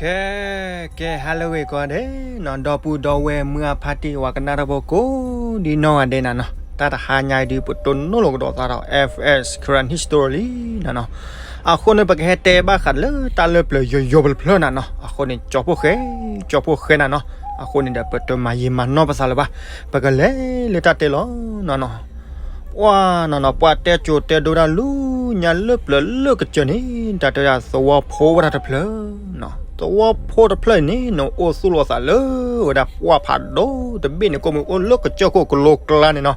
ကဲ ကဲ ဟါလၢအဂ့ၤကိးဂၤဒဲးနီၤ, ဒီပုၢ်ဒီဝဲၢ်မုၢ်အဖါတံၢ် ပှၤကနၣ်တၢ်ဖိကိးဒံနီၢ်ဂၤဒဲးနၤနီၤ, တၢ်တဟါညါအံၤဒုး ပတိၢ်နီၣ်လိာ်ကဒီးသးဒီး F S Karen History လံနၤနီၤ. အဃိန့ၣ် ပကဟဲတဲဘၣ်ဃးလၢတၢ်လၢပျၢၤယိယိဖျၢၣ်ဖျၢၣ်နၤနီၤ. အဃိန့ၣ် ကၠီဖိၣ်ဃဲ ကၠီဖိၣ်ဃဲနၤနီၤ. အဃိန့ၣ်ဒီး ပတမၤယံာ်မၤနီၢ်ပသးလၢၤဘၣ်, ပကလဲၤလၢတၢ်တဲလီၤနၤနီၤ. ပှၤနၤနီၤ ပှၤတဲကၠိတဲဒိတၢ်လၢညါလၢပျၢၤလၢကစၢၢ်န့ၣ် တၢ်တဲဝဲဒၣ်သဝီဖိဝဲဒၣ်တဖျၢၣ်, သဝီဖိတဖျၢၣ်အံၤန့ၣ် နအိၣ်သူၣ်လီၤသးလၢဝဲဒၣ်ပှၢ်ဖးဒိၣ်တဘ့ၣ်န့ၣ် ကိးမုၢ်အိၣ်လၢကစၢၢ်ခိၣ်ကလိကျါန့ၣ်နီၤ.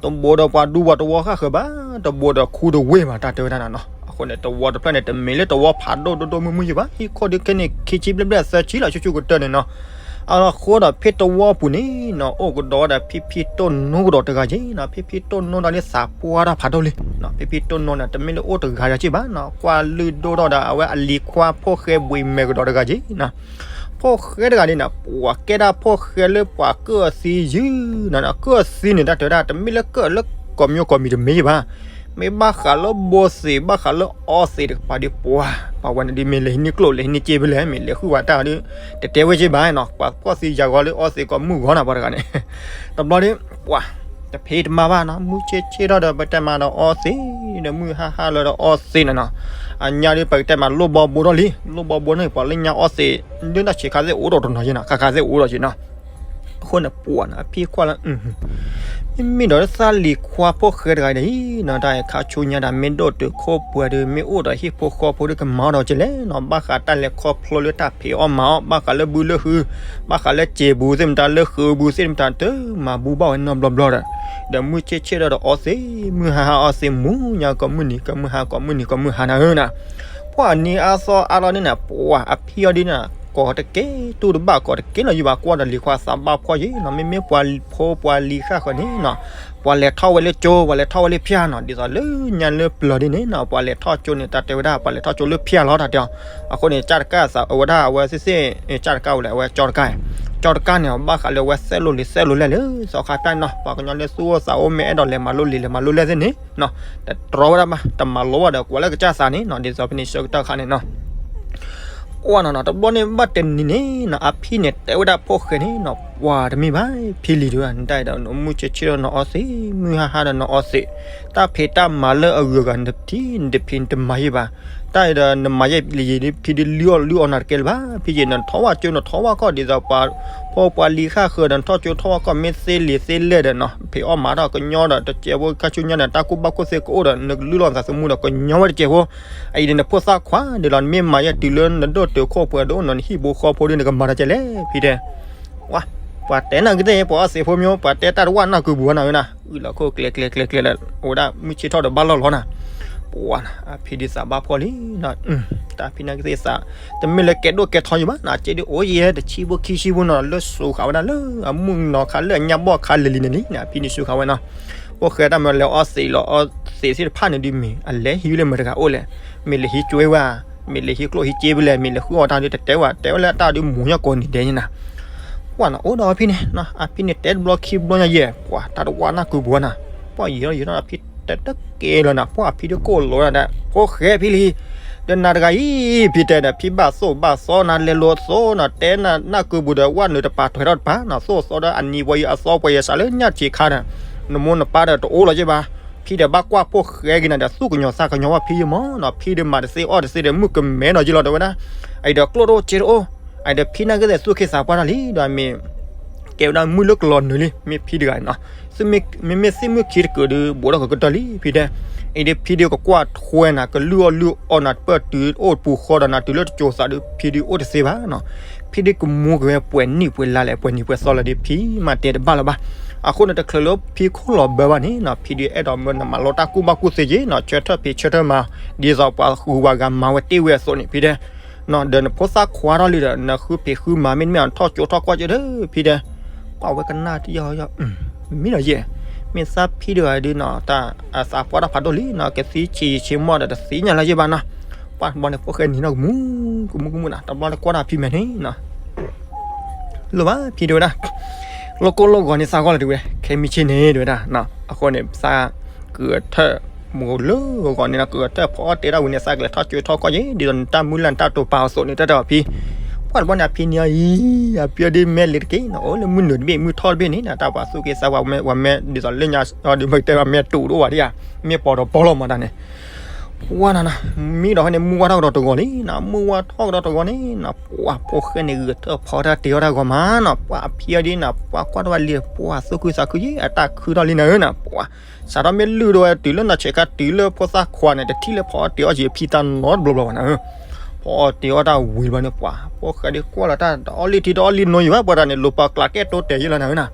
တဘိးဒီးပှၤဒူပှၤသဝီဃၣ်ဃၢၤဘၣ်, တဘိးဒီးခူတဝ့ၢ်ဘၣ် တၢ်တဲဝဲဒၣ်နၤနီၤ. အဃိန့ၣ် သဝီတဖျၢၣ်န့ၣ် တမ့ၢ်လၢသဝီဖးဒိၣ်ဒိၣ်ဒိၣ်မုၢ်မုၢ်ယံၤဘၣ်, ဟံၣ်ခိၣ်ဒုးခဲန့ၣ် ခံဆံဘျဲၣ်ဘျဲၣ်သၢဆံလီၤ ဆူၣ်ဆူၣ်ကတၢၢ်န့ၣ်နီၤ. အဃိဒီးဖဲသဝီပူၤန့ၣ်နီၤ အိၣ်ကဒီးဝဲဒၣ်ဖံဖံတိၢ်နိကဒီးတဂၤက့ၤနီၤ, ဖံဖံတိၢ်နိဒီးလၢသးပှၢ်တၢ်ဖးဒိၣ်လံနီၤ. ဖံဖံတိၢ်နိန့ၣ် တမ့ၢ်လၢအိၣ်တဂၤဒီးက့ၤဘၣ်နီၤ, ကွၢ်လုၢ်ဒိၣ်ထီၣ်ဒီးအဝဲအလံၤခွါဖိၣ်ဃဲဘှံးမဲာ်ကဒီးတဂၤက့ၤနီၤ. ဖိၣ်ဃဲတဂၤန့ၣ်နီၤ ပှၤကဲဒၣ်ဖိၣ်ဃဲလၢပှၤကၢၣ်သံယုၢ်နီၤ, ကၢၣ်သံန့ၣ် တၢ်တဲဝဲဒၣ် တမ့ၢ်လၢကၢၣ်လၢကီၢ်မံၤကီၢ်မံၤတမ့ၢ်ယံၤဘၣ်, မ့ၢ်ဘၣ်ဃးလၢဘိသ့ၣ် ဘၣ်ဃးလၢအီသ့ၣ်တကပၤဒီး ပှၤ ပှၤဝဲန့ၣ်ဒ်မ့ၢ်လဲၤဟံးန့ၢ်ကျိၣ်လဲၤဟံးန့ၢ်စ့ဖဲလဲၣ် မ့ၢ်လဲၤဃုဝဲတၢ်ဒီး တတဲဝဲက့ၤဘၣ်နီၤ, ပှၤကၢၣ်သံယၤဂီၤလၢအီသ့ၣ်ကီၢ်မုၢ်ဂီၤနၤ ပှၤတဂၤန့ၣ်. တဘျီဒီး ပှၤ တဖံးတမၤဘၣ်နီၤ, မုၢ်ဆ့ၣ်ဆ့ၣ်ထီၣ်ဒီး ပတဲမးဒီးအီသ့ၣ်ဒီး မုၢ်ဟါဟါလၢဒီးအီသ့ၣ်နၤနီၤ. အညါဒီး ပကတဲမးလိၣ်ဘီဘိထီၣ်လံ, လိၣ်ဘီဘိန့ၣ် ပှၤလၢညါအီသ့ၣ် ဒုးတၢ်ဆံးခါသ့ၣ်အိၣ်ဒီးတနီၤက့ၤနီၤ, ခါခါသ့ၣ်အိၣ်ဒီးက့ၤနီၤ. အဃိန့ၣ် ပှၤနီၤ အဖံခွါလၢ မ့မ့ၢ်ဒီးသးလံၤခွါဖိၣ်ဃဲတဂၤအံၤဒီးအံၤနီၤ, တၢ်အံၤခါဆူညါဒီး မ့ၢ်ဒိၣ်တုာ်ခိၣ်ပှဲၤဒီး မ့ၢ်အိၣ်ဒီးဟံၣ်ဖိဃီဖိဒီး ကမၤအီၤဒီးကလဲၣ်နီၤ, ဘၣ်ဃးတၢ်လဲၤခီဖျိလၢတၢ်ဖံးအီၣ်မၤအီၣ်, ဘၣ်ဃးလၢဘုလၢဟု, ဘၣ်ဃးလၢစံာ်ပူၤသ့ၣ်မတၤ လၢဃုာ်ပူၤသ့ၣ်မတၤ တမၤဘူဘၣ်ဝဲနီတဘျီဘျီဒီး, ဒီးမုၢ်ဆ့ၣ်ဆ့ၣ်ထီၣ်ဒီးအီသ့ၣ်, မုၢ်ဟါဟါအီသ့ၣ် မူညါကိးမုၢ်နံၤ ကိးမုၢ်ဟါ ကိးမုၢ်နံၤ ကိးမုၢ်ဟါနၤဧၢနီၤ. ပှၤအနံၤအါသီအါထီၣ်န့ၣ်နီၤ ပှၤအဖံအီၤဒ်န့ၣ် ကိးတကဲ တူၢ်တဘၣ်ကိးတကဲလီၤယံၤဘၣ်, ကွၢ်ဒီးလံၤခွါသးဘၣ်ဖှီၣ်ယံၤနီၤ, မ့မ့ၢ်ပှၤဖိပှၤလံၤဃၣ်ဃၢၤန့ၣ်နီၤ, ပှၤလဲၤထီၣ်ဝဲလၢကၠိ ပှၤလဲၤထီၣ်ဝဲလၢဖၠၣ်နီၤ, ဒ်သိးလၢညါလၢပျၢၤဒ်န့ၣ်နီၤ ပှၤလဲၤထီၣ်ကၠိန့ၣ် တၢ်တဲဝဲဒၣ် ပှၤလဲၤထီၣ်ကၠိလၢဖၠၣ်လီၤ တၢ်တဲအီၤ. အဃိန့ၣ် ကၠၣ်တကၣ်သး အဝဲဒၣ်အဝဲသ့ၣ်သ့ၣ် ကၠၣ်တကၣ်ဝဲလဲၣ် အဝဲကၠီတကၣ်, ကၠီတကၣ်န့ၣ် ဘၣ်ဃးလၢအဝဲသဲလိာ်လံၤသဲလိာ်လဲၣ်လၢ သီခါတၢ်နီၤ, ပှၤကညီလၢသူၣ်အိၣ်သးအိၣ် မ့ၢ်အဲၣ်ဒိးလဲၤမၤလိလံၤ လဲၤမၤလိလဲၣ်သ့ၣ်န့ၣ် တတြီဝဲဒၣ်ဘၣ်, တမၤလိဘၣ်ဒီး ကွၢ်လၢကစၢ်သးန့ၣ်နီၤ, ဒ်သိးဖဲန့ၣ်ဆၢကတီၢ်ခါန့ၣ်နီၤ ကွၢ်နီၤနီၤ တဘျီန့ၣ်ဘၣ်တနံၤန့ၣ်နီၤ အဖံန့ၣ်တဲဝဲဒၣ်ဖိၣ်ဃဲန့ၣ်နီၤ, ပှၤတမ့ၢ်ဘၣ် ဖံလံၤတဂၤ နတၢ်အံၤဒီး နမုၢ်ဆ့ၣ်ဆ့ၣ်ဒီးနအီသ့ၣ် မုၢ်ဟါဟါဒီးနအီသ့ၣ်, တၢ်ဖံးတၢ်မၤလၢအဂုၤအဂၤ နတဖံးနတမၤယံၤဘၣ်, တၢ်အံၤဒီးနမၤယံၤလံၤယံၤ ဖံဒုးလုၢ်အီၣ်လုၢ်အီနၤတကဲလၢၤဘၣ်, ဖံယံၤနထီၣ်ဝဲကၠိ နထီၣ်ဝဲကီၢ် ဒ်သိးပှၤ ဖိပှၤလံၤဃၣ်ဃၢၤ နထီၣ်ကၠိထီၣ်ဝဲကီၢ် မ့ၢ်သ့လံၤသ့လဲၢ်ဒီးနီၤ ဖံးအီၣ်မၤထီၣ်ကညီဒီး တစဲးဖိခါဆူညါန့ၣ် တၢ်ကူၣ်ဘၣ်ကူၣ်သ့ကအိၣ်ဒီး နကလုၢ်လီၤသးသမူဒီး ကညီဝဲတစဲးဖိ အအံၤန့ၣ် နဖိသၣ်ခွါဒ်လီၤ နမ့ၢ်မၤယဲတုၤလၢနဒိၣ်တုာ်ခိၣ်ပှဲၤဒိၣ်နီၤ နဟံၣ်ဖိဃီဖိဒီး နကမၤတၢ်ကဲလဲၣ် ဖံတဲ. ဝါ ပှၤတဲနၤကသ့ၣ် ပှၤအီၣ်သ့ၣ်ဖိမ့ၢ် ပှၤတဲတၢ်တဝၣ်နၢ်ကုာ်ပူၤဝဲနၤဝဲနၤ အုၣ်လီၤခိၣ်ကျဲကျဲကျဲကျဲလၢ အဝဲဒၣ်မုၢ်ဆ့ၣ်ထီၣ်ဒီးဘၣ်လီၢ်လီၤနၤ. ပှၤနၤ အဖံဒုးသးဘၣ်ဖှီၣ်လံ တၢ်ဖံနၤကသ့ၣ်သး တမ့ၢ်လၢကဲဒိၣ်ကဲထီယံၤဘၣ်နၤ ကဲဒ်အိၣ်ယဲ တဆံဖိခံဆံဖိနီၤ လၢစူးဃာ်ဝဲဒၣ်လၢ အမုၢ်နီၤခါလၢအညါဘီၣ်ခါလၢာ်လံန့ၣ်လံ အဖံန့ၣ်စူးဃာ်ဝဲနီၤ. အိၣ်ဃဲတၢ်မၤလဲၤအီသံးလီၤ အီသံးသ့ၣ်တဖၣ်န့ၣ်ဒုးမ့ၢ် အလဲၤဟံးလၢမတၤတဂၤအိၣ်လဲၣ်, မ့ၢ်လဲၤဟံးကျိၣ်ဟံးဝဲဧါ, မ့ၢ်လဲၤဟံးကျိၣ်ဟံးစ့ဖဲလဲၣ်, မ့ၢ်လဲၤဃုအီၣ်တၢ်ဒုးတတဲဝဲ တဲဝဲလၢတၢ်ဒုးမူၤညါကိးနံၤဒဲးန့ၣ်နၤ. ပှၤနၤ အိၣ်ဒီးအဖံန့ၣ် အဖံန့ၣ်တဲတဘျီခံဘျီညါယဲၢ် ပှၤတၢ်တဝၣ်နၢ်ကုာ်ပူၤနၤ. ပှၤယံာ်ထီၣ်ယံာ်ထီၣ်အဖံတဲတကဲလၢၤနၤ ပှၤအဖံဒုးကိၢ်လိာ်ဒၣ် ဖိၣ်ဃဲဖံလံ ဒီးနၤတဂၤအံၤ ဖံတဲဒီး ဖံဘၣ်သိၣ်ဘၣ်သီနၤ လဲၤလိာ်သိနၤ တဲနၤနၢ်ကုာ်ပူၤဒီး ဝဲနုာ်တပာ်ထွဲထီၣ်တပၤနၤ သိၣ်သီဒီးအနံၤပှဲၤယံၤ အသီပှဲၤယံၤ စးလၢညၣ်ထံးခါဒီး နမိၢ်နပၢ်ဒီးတအိၣ်လီၤက့ၤဘၣ်. ဖံဒီးဘၣ်ကွၢ်ဖိၣ်ဃဲက့ၤနၤဒီး သူၣ်ကညီၤသးကညီၤဘၣ်ဖံယံၤမးနီၤ ဖံဒီးမၤတသ့အီၣ်တသ့ဒီး မုၢ်ကမဲနီၤက့ၤလီၤ တဲဝဲဒၣ်. အအံၤဒီးကျိၣ်တအိၣ်စ့တအိၣ် အအံၤဒီးဖံနၤကသ့ၣ်သူၣ်ခ့သးပှၢ်တၢ်လံ ဒီးမ့ၢ် ကဲဝဲဒၣ်မုၢ်လၢကလီၤနုာ်လံ မ့ၢ်ဖံတဂၤနီၤ. မ့မ့ၢ်သ့ၣ်မုၢ်ခံတကုာ်ဒီး ဘူးထီၣ်ကကတၢၢ်လံ ဖံတဲ. အအံၤဒီးဖံဒီးကကွၢ်ထွဲနၤ ကလုၢ်အီၣ်လုၢ်အီနၤ တပၢၢ်တုၤအိၣ်ပူၤဃီဒီးနၤ တုၤလၢတစိၤသးဒီး ဖံဒီးအိၣ်တသ့ဘၣ်နီၤ. ဖံဒီးကမူက့ၤဝဲပှဲၤနံၣ်ပှဲၤလါလဲၣ် ပှဲၤနံၣ်ပှဲၤသီလၢဒီး ဖံမၤတဲတဘၣ်လၢၤဘၣ်. အဃိန့ၣ် တချုးလၢဖံခိၣ်လီၤဘၢဘၣ်န့ၣ်နီၤ ဖံဒီးအဲၣ်ဒိးမၢနမၤလိတၢ်ကူၣ်ဘၣ်ကူၣ်သ့က့ၤနီၤ ဆၢထၢၣ်ဖံးဆၢထၢၣ်မၤ ဒ်သိးပှၤဂုၤပှၤဂၤမၤဝဲတ့ၢ်ဝဲအသိးန့ၣ် ဖံတဲ ဒီးနဖိသၣ်ခွါထီၣ်လံဒီး နဃုဖံးဃုမၤမ့တမ့ၢ် ထီၣ်ကၠိထီၣ်ကွၢ်က့ၤဒီး ဖံတဲ ကွၢ်ဝဲကနၣ်တယီၢ်ယီၢ် မ့ၢ်ဒီးယဲၢ် မ့ၢ်သးဖံတဂၤဒုးနီၤ တၢ်အသးပှၢ်တၢ်ဖးဒိၣ်လံနီၤ ကသံဆံးယံာ်ဆံးမီၢ်ဒီး တသ့ၣ်ညါလၢၤယဲၢ်ဘၣ်နီၤ. ပှၤတဘျီန့ၣ် ဖိၣ်ဃဲနံၤနီၢ်ကမူ ကမူကမူနီၤ တဘျီန့ၣ်ကွၢ်တၢ်ဖံမဲာ်န့ၣ်နီၤ လိၣ်ဘၣ်ဖံတဲဝဲဒၣ် လိၣ်ကိၢ်လိၣ်ဂီၤန့ၢ်သးဂီၢ်လၢၤတဝဲ ခဲမုၢ်ဆ့ၣ်န့ၣ်တဲဝဲဒၣ်. အဃိန့ၣ် သးကဂဲၤထၢၣ် မုၢ်လၢဂီၤန့ၣ်နီၤ ကဂဲၤထၢၣ်ဖီအီၣ်တဲတၢ်ဝံၤန့ၣ် သးကလဲၤထီၣ်ကၠိထီၣ်ကွၢ်က့ၤ ဒ်သိးနတၢ်မုၢ်လၢ်နတၢ်တိာ်ပာ်အသိးန့ၣ် တၢ်တဲအီၤဖံ ပှၢ်တဘျီန့ၣ် အဖံန့ၣ်အီၤအံၤ အဖံအီၤဒ်မဲလံတက့ၢ်နီၤ, အိၣ်လၢမုၢ်နုာ်တဘ့ၣ် မုၢ်ထီၣ်တဘ့ၣ်န့ၣ် တၢ်ပှၤသူၣ်က့သးပှၤမဲ ပှၤမဲဒ်သိးလၢညါအီၤဒီး မ့ၢ်ကတဲပှၤမဲတူးတအိၣ်ဘၣ်ဒ်ဧါ, မ့ၢ်ပီၤဒီးပီၤလီၤမးတၢ်န့ၣ်, ပှၢ်နၤနၤ, မံဒီးဖဲန့ၣ် မုၢ်ဝါထီၣ်ကဒီးတဂီၤလံနီၤ, မုၢ်ဝါထီၣ်ကဒီးတဂီၤန့ၣ်နီၤ, ပှၢ်ဖိၣ်ဃဲန့ၣ် ဂဲၤထၢၣ်ဖီတၢ်တ့ၤအီၣ်တၢ်ဂီၤမးနီၤ, ပှၢ်အဖံအီၤဒ်နီၤ, ပှၢ်ကွၢ်တဝဲလံ ပှၢ်သူၣ်ခုသးခုယံၤ အတၢ်ခုထီၣ်လံနၤဧၢနီၤ, ပှၢ် စးထီၣ်မ့ၢ်လုၢ်ဒိဝဲတုၤလၢနီၢ်ဆဲးခါတုၤလၢဖိသၣ်ခွါန့ၣ် တထံၣ်လၢဖီအီၣ်တ့ၤအီၣ်က့ၤအဖံတၢ်နီတဘျီဘျီဘၣ်နၤဧၢ, ဖီအီၣ်တ့ၤအီၣ်တၢ်ဝံၤတဘျီန့ၣ် ပှၢ်ဖိၣ်ဃဲဒ်ကွၢ်လီၤတၢ် တအီၣ်လုၢ်ထံတအီၣ်လုၢ်နိယံၤဘၣ် ပှၤတၢ်န့ၣ် လိၤပာ်ကျးကဲတိတဲာ်ယံၤလီၤနၤဧၢနီၤ,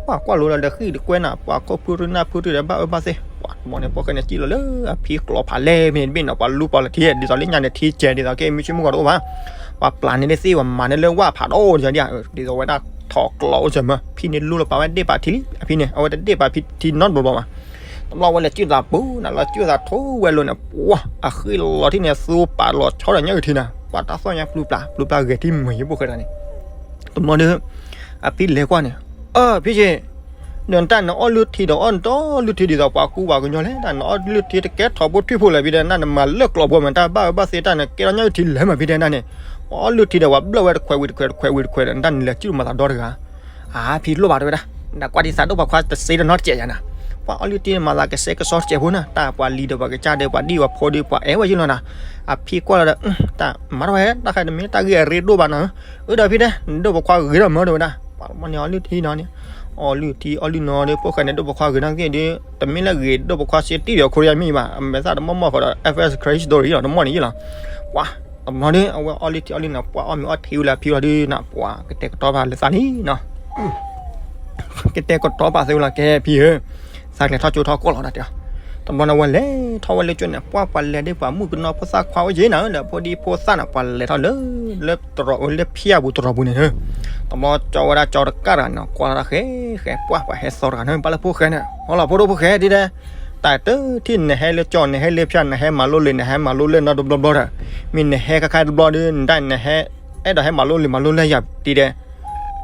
ပှၢ်ကွၢ်လိၤလီၤဒီးဃံၣ်တကွဲနၤ ပှၢ်ခိၣ်ဖုရူနၢ်ဖုရူဒီးဘၣ်အၢဘၣ်သီ, ပှၢ်တဘျီန့ၣ် ဖိၣ်ဃဲန့ၣ်စံၣ်လီၤလၢအဖံကျီဖးလဲၢ်ဖဲန့ၣ်တဘ့ၣ်နီၤ, ပှၤလူပီၤလၢထံ ဒ်သိးလၢညါန့ၣ်ထံကဲၤ ဒ်သိးကဲမုၢ်ဆ့ၣ်မုၢ်ဂီၤတအိၣ်ဘၣ်, ပှၤပျၢ်န့ၢ်လၢသ့ၣ် ပှၤမၤန့ၢ်လၢဝၣ်ဖးဒိၣ်ဒ်သိးဒ် ဒ်သိးဝဲဒၣ်ထီၣ်ကျီအိၣ်စၢၤမၢ် ဖံန့ၣ်လူလီၤပာ်ဝဲဒ့ၣ်ပာ်ထံလံ အဖံန့ၣ် အဝဲတဒ့ၣ်ပာ်ဖံထံနီတဘျီဘျီဘၣ်, တဘျီဝဲလဲၤစုၣ်သးပူၤနၤ လီၤစုၣ်သးထိဝဲလိၤန့ၣ် ပှၢ်အဃ့ၢ်လီၤထံၣ်န့ၣ် သူပာ်လီၤဆီဒီးညၣ်အုၣ်ထံနၤ ပှၢ်တၢ်သီၣ်ညါပျူပျၢ် ပျူပျၢ်ဂဲၤထံမုာ်ယဖိၣ်ဃဲတၢ်န့ၣ်, တဘျီဒီး အဖံလဲၤကွၢ်န့ၣ်, အၢ ဖံက့ၤ ဒီးတၢ်နအီၣ်လုၢ်ထံဒီးအီၣ်နတအီၣ်လုၢ်ထံဒ်သိးပှၤကူပှၤကညီလဲၣ် တၢ်နအီၣ်လုၢ်ထံတကဲထီဘိထွံၣ်ဖိလၢၤဖံတဲ နတၢ်နမၤလၢကျိးဘိမး တၢ်ဘၣ်အၢဘၣ်သီတၢ်န့ၣ် ကဲထီၣ်ညၣ်အုၣ်ထံလဲၤမးဖံတဲနတၢ်န့ၣ်, ပှၤအီၣ်လုၢ်ထံဒီးပှၤဘျၢၣ်ဝဲတခွဲးဝံၤတခွဲးတခွဲးဝံၤတခွဲးဒီး နတၢ်နလဲၤစုၣ်မၤသးဒီတဂၤ, အါ ဖံလိၣ်ဘၣ်တဲဝဲဒၣ်, နကွၢ်ဒ်သးဒိၣ်ပှၤခွါတစ့ဒီးနီတစဲးယၤနၤ, ပှၤအီၣ်လုၢ်ထံမၤသးကစဲကစီတစဲးဖိနၤ တၢ်ပှၤလံၤဒီးပှၤကစၢ်ဒီးပှၤဒံၣ်ပှၤဖိဒီးပှၤအဲၣ်ဝဲယုၢ်လီၤနၤ, အဖံကွၢ်လီၤဒီး တၢ်မၤထီၣ်ဝဲ တၢ်ဃဲတမ့ၢ်တၢ်ဂ့ၢ်အရ့ဒိၣ်ဘၣ်နၤ, အၢဒီးဖံတဲ နဒိၣ်ပှၤခွါဂ့ၤထီၣ်မၢတဲဝဲဒၣ်, ပှၤမ့ၢ်န့ၣ်အီၣ်လုၢ်ထံနီၤန့ၣ်, အီၣ်လုၢ်ထံအီၣ်လုၢ်နီၤဒီး ဖိၣ်ဃဲန့ၣ်ဒိၣ်ပှၤခွါဂ့ၤနီၤသ့ၣ်ဒီး တမ့ၢ်လၢဂ့ၤဒိၣ်ပှၤခွါစ့တံၢ်ဒီးခိရံယါမ့ၢ်ဘၣ် အမဲာ်သၣ်တမီၢ်မီၢ်ဃီဒီး F S Crazy Story လီၤ တမီၢ်န့ၣ်ယုၢ်လီၤ, ပှၤ တဘျီဒီး အဝဲအီၣ်လုၢ်ထံအီၣ်လုၢ်နီၤ ပှၤအီၣ်မ့ၤအီၣ်ထံဝံၤလၢဖံလီၤဒုးနၤ ပှၤကတဲာ်ကတီၤပာ်လၢသးလံနီၤ ကတဲာ်ကတီၤပာ်သ့ဝဲလီၤ ကဲဖံဧၢ, သးကလဲၤထီၣ်ကၠိထီၣ်ကီၢ်လီၤတၢ်တဲအီၤ, တဘျီန့ၣ် အဝဲလဲၤထီၣ်ဝဲလၢကၠိန့ၣ် ပှၢ်ပှၤလဲၤဒီးပှၤမုၣ်ကနီၤဖိသၣ်ခွါအိၣ်က့ၤနၤဧၢဒီး ဖိဒံဖိသၣ်န့ၣ် ပှၤလဲၤထီၣ်လၢ လၢတရီးလၢဖၠၣ်ပူၤတရီးပူၤန့ၣ်ဧၢ, တဘျီကၠီဝဲဒၣ်ကၠီတကၣ်တဂၤန့ၣ် ကွၢ်လီၤတၢ်ဃဲဃဲ ပှၢ်ပှၤဟဲသီတဂၤန့ၣ် ဘၣ်လၢဖိၣ်ဃဲန့ၣ် ဟီလီၤဖိဒိၣ်ဖိၣ်ဃဲဒ်တဲ တၢ်တထံၣ်နဟဲလၢကၠီ နဟဲလၢဖၠၣ် နဟဲမၤလိလံာ် နဟဲမၤလိလံာ်နီတဘျီဘျီဒီး မ့ၢ်နဟဲခါခါတဘျီဒီး နတၢ်နဟဲ အဲၣ်ဒိးဟဲမၤလိလံာ်မၤလိလဲၢ်ယၤဒ်တဲ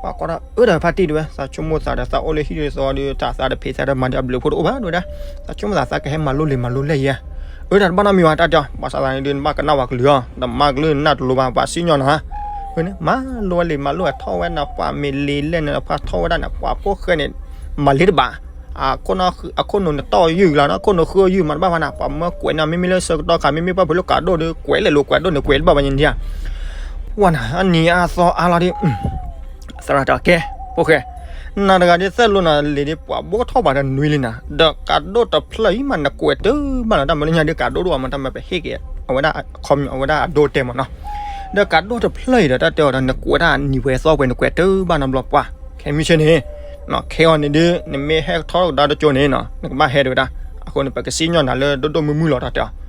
ပှၤကွၢ်ထီၣ်အၢဒီးဖါတံၢ်တဲဝဲ သးဆိကမိၣ်သးဒီးသးအိၣ်လၢဟံၣ်ဒ်သိးဒီး တၢ်သးတဖံးသးဒီးမၤဒီးအဘျုးအဖှိၣ်တအိၣ်ဘၣ်တဲဝဲဒၣ်, သးဆိကမိၣ်သးသးကဟဲမၤလိလံာ်မၤလိလဲၢ်ယၤ, အၢဒီးတဘၣ်နီတမံၤဘၣ်တၢ်တဲအီၤ ဘၣ်ဆၣ်သးန့ၣ်ဒုး နဘၣ်ကနၣ်ဝဲကလုၢ်အီၤ နမၤကလုၢ်နနၢ်တလိၤဘၣ် ပှၤစံၣ်ညီၣ်နၤ ဝဲန့ၣ် မၤလိဝဲလံာ်မၤလိဝဲထီၣ်ဝဲနၤ ပှၤမ့ၢ်လံာ်လဲၢ်န့ၣ် ပှၤထီၣ်ဝဲဒၣ်န့ၣ် ပှၤဖိၣ်ဃဲန့ၣ် မၤလံတဘၣ် အခိၣ်နူာ်န့ၣ်တီၢ်ယုၢ်လီၤ အခိၣ်နူာ်ဃုယုၢ်မးတဘၣ်ဘၣ်နၤ ပှၤမၢကွဲးန့ၣ် မ့မ့ၢ်လၢဆၢကတီၢ်ခါ မ့မ့ၢ်ပှၤဖုးလၢကးဒိၣ်ဒီး ကွဲးလဲၤလိာ်ကွဲးဒိၣ်န့ၣ် ကွဲးတဘၣ်ဘၣ်ညါဒံးဧါ, ပှၢ်နၤ အနံၤအါသီအါလီၤဒံး သရၣ်တဲအီၤ ကဲ ဖိၣ်ဃဲ နၤတဂၤဒ်သ့ၣ်လိနၤလံာ်ဒ် ပှၤဘိးထီၣ်ဘၣ်ဒီးနွံလံနၤ ဒီးကးဒိၣ်တဖျၢၣ်အံၤမး နကွဲးတုၤဘၣ်လီၤ တၢ်မၤလိညါဒ်ကးဒိၣ်တအိၣ်ဘၣ်မး တၢ်မၤပဟ့ၣ်က့ၤ အဝဲဒၣ်အခီပညီ အဝဲဒၣ်အဒိတဲမးနီၤ ဒီးကးဒိၣ်တဖျၢၣ်အံၤဒီးတၢ်တဲအီၤဒီး နကွဲးတၢ်နံၤပှဲၤသီပှဲၤ နကွဲးတုၤဘၣ်နီတဘျီပှၢ် ခဲမုၢ်ဆ့ၣ်န့ၣ် ခဲအံၤန့ၣ်ဒ် နမ့ၢ်ဟဲထီၣ်ကဒါတကၠိန့ၣ်နီၤ နကဘၣ်ဟဲတဲဝဲဒၣ် အဃိန့ၣ် ပကစံၣ်ညီၣ်နၤလၢဒိၣ်ဒိၣ်မုၢ်မုၢ်လီၤ တၢ်တဲအီၤ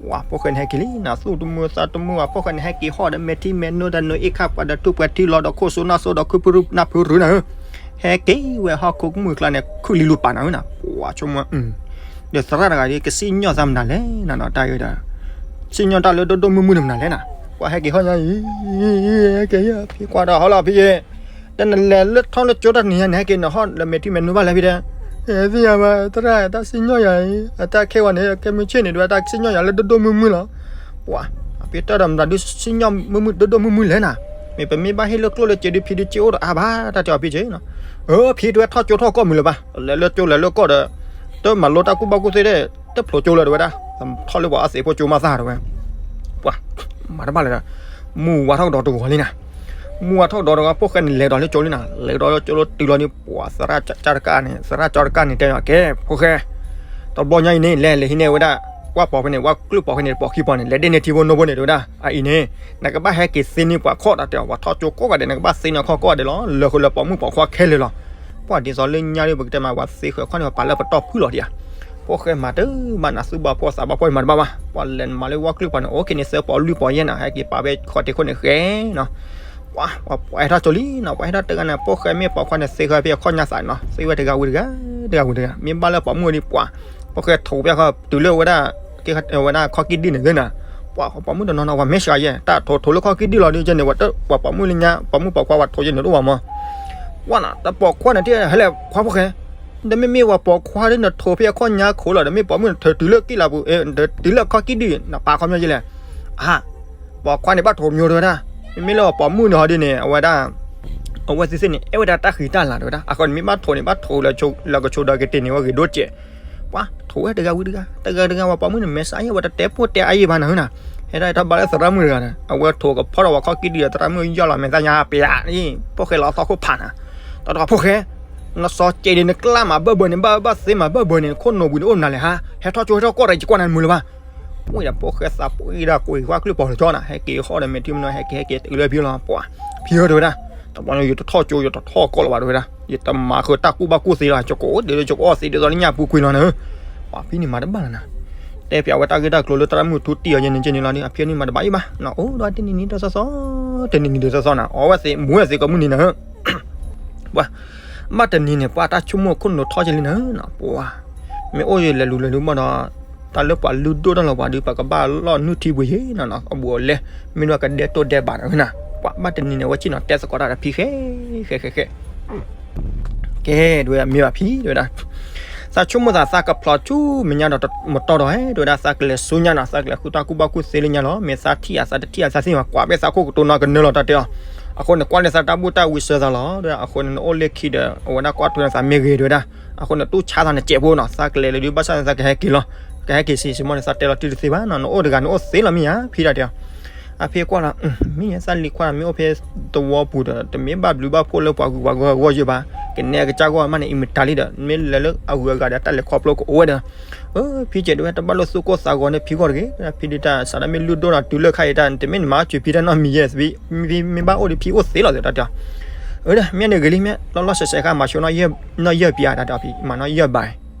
ပှၤဖိၣ်ဃဲန့ၣ်ဟဲက့ၤလံ နသူၣ်တမုာ်သးတမုာ် ပှၤဖိၣ်ဃဲန့ၣ် ဟဲက့ၤဟီၣ်ဒီး မဲာ်ထံမဲာ်နိဒီး နိအ့ၣ်ခၣ်ပှၤဒီး ထူၣ်ပှဲၤထံလီၤဒီး ခိၣ်စိနၢ်စိဒီး ခုဖုရူနၢ်ဖုရူနၤဧၢ ဟဲက့ၤဝဲဟီၣ်ခိၣ်ကမုာ်ကျါန့ၣ် ခုၣ်လံလူပာ်နၤဧၢနၤ ပှၤဆိကမိၣ် ဒီးသရၣ်တဂၤဒ် ကစံၣ်ညီၣ်သးမနုၤလဲၣ်နၤနီၤ တၢ်အံၤဒီး စံၣ်ညီၣ်တၢ်လၢဒိၣ်ဒိၣ်မုၢ်မုၢ်န့ၣ်မနုၤလဲၣ်နၤ ပှၤဟဲက့ၤဟီၣ်ညါအံၤ ဟဲက့ၤဖံကွၢ်ဒီးဟီၣ်လီၤဖံယ့ၣ် တၢ်နလဲၤလၢထီၣ်လၢကၠိတၢ်တနံၤညါန့ၣ် ဟဲက့ၤနဟီၣ်လၢမဲာ်ထံမဲာ်နိဘၣ်လဲၣ်ဖံတဲ သ့ၣ်ညါဘၣ် သရၣ် တၢ်စံၣ်ညီၣ်ယၤအံၤ အတၢ်ခဲဝဲန့ၣ် ကဲမုၢ်ဆ့ၣ်န့ၣ် တၢ်စံၣ်ညီၣ်ယၤလၢဒိၣ်ဒိၣ်မုၢ်မုၢ်လီၤ ပှၤ အဖံတဲဒီးမတၤဒုးစံၣ်ညီၣ်မုၢ်မုၢ်ဒိၣ်ဒိၣ်မုၢ်မုၢ်လဲၣ်နၤ မ့ၢ်ပမ့ၢ်ဘၣ်ဟ့ၣ်လၢကျိၣ်လၢစ့ဒုး ဖံဒုးစ့အိၣ်ဒီးအါဘၣ် တၢ်တဲအီၤဖံက့ၤနီၤ အၢ ဖံတဲဝဲထီၣ်ကၠိထီၣ်ကီၢ်မုၢ်လၢၤဘၣ် လဲၤလၢကၠိလဲၤလၢကီၢ်ဒီး တမၤလိတၢ်ကူၣ်ဘၣ်ကူၣ်သ့ဒီး တဖျိကၠိလၢၤတဲဝဲဒၣ် ထီၣ်လၢပှၤအီၣ်သံးဖိကၠိမးသၣ်တဲဝဲ ပှၤ မၤတဘၣ်လၢၤဒီး မုၢ်ဝါထီၣ်ကဒီးတဂီၤလံနၤ မုၢ်ဝါထီၣ်ကဒီးတဂီၤ ဖိၣ်ဃဲန့ၣ် လဲၤဒီးလၢကၠိလံနၤ လဲၤဒီးလၢကၠိလၢတုၤလီၤန့ၣ် ပှၤသရၣ်ကၠီတကၣ်န့ၣ် သရၣ်ကၠီတကၣ်န့ၣ် တဲအီၤ ကဲ ဖိၣ်ဃဲ တဘျီညါအံၤန့ၣ် လဲၤလဲၤဟံးန့ၢ်ဝဲဒၣ် ဝၣ်ပိာ်ဖဲန့ၣ် ဝၣ်ကျုၣ်ပိာ်ဖဲန့ၣ် ပိာ်ခံပိာ်န့ၣ် လဲၤဒ့ၣ်န့ၢ်ထံဖိနိဖိန့ၣ် တဲဝဲဒၣ် အအံၤန့ၣ် နကဘၣ်ဟဲက့ၤသ့န့ၢ်ပှၤခီၣ်တၢ်တဲအီၤ ပှၤထီၣ်ကၠိကိးဂၤဒဲး နကဘၣ်သ့န့ၢ်ခီၣ်ကိးဂၤဒဲးလီၤ လၢဃုာ်လၢပိာ်မုၣ်ပိာ်ခွါခဲလၢာ်လီၤ ပှၤဒ်သိးလၢညါဒီး ပကတဲမး ပှၤသ့ဃဲၤခီၣ်န့ၣ် ပှၤပာ်လၢပတီၢ်ဖုၣ်လီၤဒံးဧါ ဖိၣ်ဃဲမၤတဘၣ်နၤ သူၣ်ဘီၣ်ဖိသးဘီၣ်ဖိမၤတဘၣ်ဘၣ် ပှၤလဲၤမၤလၢဝၣ်ကျုၣ်ပိာ်န့ၣ် အိၣ်က့ၤန့ၣ် သၢပိာ်လွံၢ်ပိာ်ယဲၢ်နၤ ဟဲက့ၤပာ်ဖဲခီၣ်ထံးခိၣ်န့ၣ်ဃဲနီၤ ပှၤ ပှၤဟဲထီၣ်ကၠိလံနီၤ ပှၤဟဲထီၣ်တဂၤန့ၣ် ဖိၣ်ဃဲမ့ၢ်ပိာ်ခွါန့ၣ် သ့ဃဲၤဖဲအခီၣ်ညါသးနီၤ သ့ဝဲတဂၤဝံၤတဂၤ တဂၤဝံၤတဂၤ မ့ၢ်ဘၣ်လၢပိာ်မုၣ်ဒံးပှၤ ဖိၣ်ဃဲထိးဖဲခီၣ် တုၤလၢဝဲဒၣ် ဝဲဒၣ်ခီၣ်ကံၢ်ဒံၣ်န့ၣ်သ့နီၤ ပှၤပိာ်မုၣ်တနီၤနီၤ ပှၤမ့ၢ်စှၤယဲၢ် တၢ်ထိးထိးလၢခီၣ်ကံၢ်ဒံၣ်လီၤဒ်ကဲန့ၣ် ဝဲတ ပှၤပိာ်မုၣ်လၢညါ ပိာ်မုၣ်ပိာ်ခွါ ပှၤထိးယဲၢ်န့ၣ်တအိၣ်ဘၣ်မး ပှၤနီၤ တပိာ်ခွါန့ၣ် တဟဲလဲၤခွါဖိၣ်ဃဲ ဒီးမ့မ့ၢ်ပှၤပိာ်ခွါဒ်နထိးဖဲအခီၣ်ညါခိၣ်လီၤ ဒီးမ့ၢ်ပိာ်မုၣ်နထိးတုၤလၢကံၢ်လးပူၤ တုၤလၢခီၣ်ကံၢ်ဒံၣ် နပာ်ခီပညီယဲၢ်လဲၣ် အါ ပိာ်ခွါန့ၣ်ဘၣ်ထိးမညိတဲဝဲဒၣ် မ့မ့ၢ်လၢပှၤပိာ်မုၣ်န့ၣ်ဟီဒ်န့ၣ် အဝဲဒၣ် အဝဲသ့ၣ်သ့ၣ်န့ၣ် အဲၣ်ဝဲဒၣ်တၢ်ဃံတၢ်လၤတဲဝဲဒၣ်. အဃိန့ၣ် မ့ၢ်ဘၣ်ထိးန့ၣ် ဘၣ်ထိးလၢကဆိဒၢကတ့ၢ်န့ၢ်ဝဲဂ့ၤဒိၣ်စဲး. ပှၤထိးဝဲတဂၤဝံၤတဂၤ တဂၤတဂၤ ပှၤပိာ်မုၣ်န့ၣ် မဲာ်ဆါယဲၢ် ဝဲတတဲပိၢ်တဲအါယံာ်ဘၣ်နၤဟၢနၤ. ဟဲဒၣ်တၢ်ဘၣ်လၢသရၣ်မုၣ်တဂၤဒီး အဝဲထိးကဖီထီၣ်ဝဲခီၣ်ကံၢ်ဒံးဒီး သရၣ်မုၣ်ယီၢ်လီၤမဲာ်သၣ်ညါ ပျး ဖိၣ်ဃဲလီၤသီၣ်ခိၣ်ဖးနၤ. တတီၤဖိၣ်ဃဲ နစီၤစဲးဒ်နကျါမးဘၢၣ်ဘၢၣ်န့ၣ် ဘၣ်ဘၣ်သ့မးဘၢၣ်ဘၢၣ်န့ၣ် နခိၣ်နူာ်ဘှံးန့ၣ်အိၣ်မနုၤလဲၣ်ဟါ. ဟဲထီၣ်ကၠိဟဲထီၣ်ကီၢ်ဒီး ယကွၢ်နၤမုာ်လၢၤဘၣ်. ဝံၤဒီးဖိၣ်ဃဲသးပှ့ၤဒၣ်ကွံာ်ကွၢ်ကျၢၢ်ပီၤလၢကၠီနၤ ဟဲက့ၤဃီဒီး မဲာ်ထံမနီၤ ဟဲက့ၤဟဲက့ၤတုၤလၢဖံလီၤ. ပှၤဖံဧၢတဲဝဲဒၣ်, တဘျီန့ၣ် ယတထီၣ်ကၠိ ယတထီၣ်ကီၢ်လၢၤဘၣ်တဲဝဲဒၣ်, ယတမၤဃုာ်တၢ်ကူၣ်ဘၣ်ကူၣ်သ့လီၤ. ယကအီၣ်ဒ့လၢယကအီၣ်သ့ဒ်သိးလၢညၣ်ပူၤကွံာ်လီၤနၤ. ပှၤဖံန့ၣ်မၤတဘၣ်လီၤနၤ. တဲပျးဝဲတၢ်ဂ့ၢ်တၢ်ကျိၤလၢသရၣ်မုၣ်ထူတံၢ်အီၤယဲန့ၣ်ကဲန့ၣ်လီၤ. အဖံန့ၣ်မၤတဘၣ်အံၤဘၣ်, အိၣ်ဒီးတနံၤနံၤတသီသီ, တနံၤနံၤတသီသီနၤ, အီၣ်ဝဲသ့ၣ်မူဝဲသ့ၣ်ကမုၢ်နံၤနၤ. ပှၤ ဘၣ်တနံၤန့ၣ် ပှၤတၢ်ဆိကမိၣ်ခိၣ်နူာ်ထီၣ်ကဲလံနၤ. ပှၤ မ့ၢ်အိၣ်ယလဲၤလူၤလဲၤလူၤဘၣ်ဒီး တၢ်လၢပှၤလုၢ်ဒိၣ်တၢ်လီၤပှၤဒုး ပကဘၣ်လီၢ်နုၢ်ထံဘှံးယဲနၤနီၤ, အဘူးအလဲ မ့ၢ်ဒွးကဒဲတိၢ်ဒဲးဘးနၤနၤ. ပှၤဘၣ်တနံၤန့ၣ် အဝဲဆ့ၣ်နီၤတဲသကိးတၢ်ဒီးဖံဃဲ ဃဲ ဃဲ ဃဲ ကဲ တဲဝဲဒၣ် မ့ၢ်ဘၣ်ဖံ တဲဝဲဒၣ်, သးဆိကမိၣ်သး သးကဖျိးဆူမဲာ်ညါဒီးတမတီၢ်ဒီးဧဲ တဲဝဲဒၣ်, သးကလဲၤဆူညါနီၤ, သးကလဲၤဃုတၢ်ကူၣ်ဘၣ်ကူၣ်သ့လၢညါလီၤ. မ့ၢ်သးထံၣ်အသးတထံၣ်အသးသ့ၣ်မး ကွၢ်ဘၣ်သးခိၣ်ကတိၤနီၤကနၢလီၤတၢ်တဲအီၤ. အဃိန့ၣ် ကွၢ်န့ၢ်သးတၢ်ဘူၣ်တၢ်ဝံစၢၤသးလီၤ. အဃိန့ၣ် နအိၣ်လၢခံဒီး အဝဲဒၣ်ကွၢ်ထွဲန့ၣ်သးမ့ၢ်ဂ့ၤတဲဝဲဒၣ်, အဃိန့ၣ် တူၢ်ဆါသးန့ၣ်စဲးဖိနီၤ, သးကလဲၤလၢဒုးဘၣ်ဆၣ်န့ၣ် သးကဟဲက့ၤလီၤ. ကဟဲက့ၤစံးစံးမီၢ်န့ၣ် သးတဲလီၤတံၢ်တသ့ဘၣ်နီၤ, နအိၣ်တဂၤန့ၣ်အိၣ်သ့လီၤမ့ၢ်ဧါ ဖံတၢ်တဲအီၤ. အဖံကွၢ်လီၤ, မ့ၢ်သးလံၤခွါမ့ၢ်အိၣ်ဖဲသဝီပူၤဒီး တမ့ၢ်ဘၣ်ဘျုးဘၣ်ဖှိၣ်လၢပှၤဂုၤပှၤဂၤအဂီၢ်ယဲဘၣ်, ကနဲကစၢ်ဂီၢ်မးန့ၣ် အံၤမတၤလံဒီး မ့ၢ်လဲၤလၢအဂုၤအဂၤဒီး တၢ်လဲၤခီဖျိကအိၣ်ဝဲဒီး, ဖံကဲဒၣ်ဝဲ တဘၣ်လိာ်သူၣ်ကိၢ်သးဂီၤန့ၢ်ဖံဂီၢ်တဂ့ၤ, ဖံဒုးတၢ်စးဒၣ်မ့ၢ်လုၢ်ဒိၣ်ဒီးတုၤလၢခါအံၤတၢ် တမ့ၢ်နမၤစၢၤဖံတၢ်နီတမံၤယဲ, မ့ၢ်ဘၣ်အိၣ်ဒီးဖံအိၣ်သ့လီၤသ့တၢ်တဲအီၤ. အၢ မ့ၢ်န့ၣ်ဂ့ၤလံ မ့ၢ်လီၤလီၤဆဲးဆဲးခါ မၤဆိနီၣ်ယဲၢ်ပၠးတၢ်တဲအီၤဖံ, မၤနီၣ်ယဲၢ်ဘး,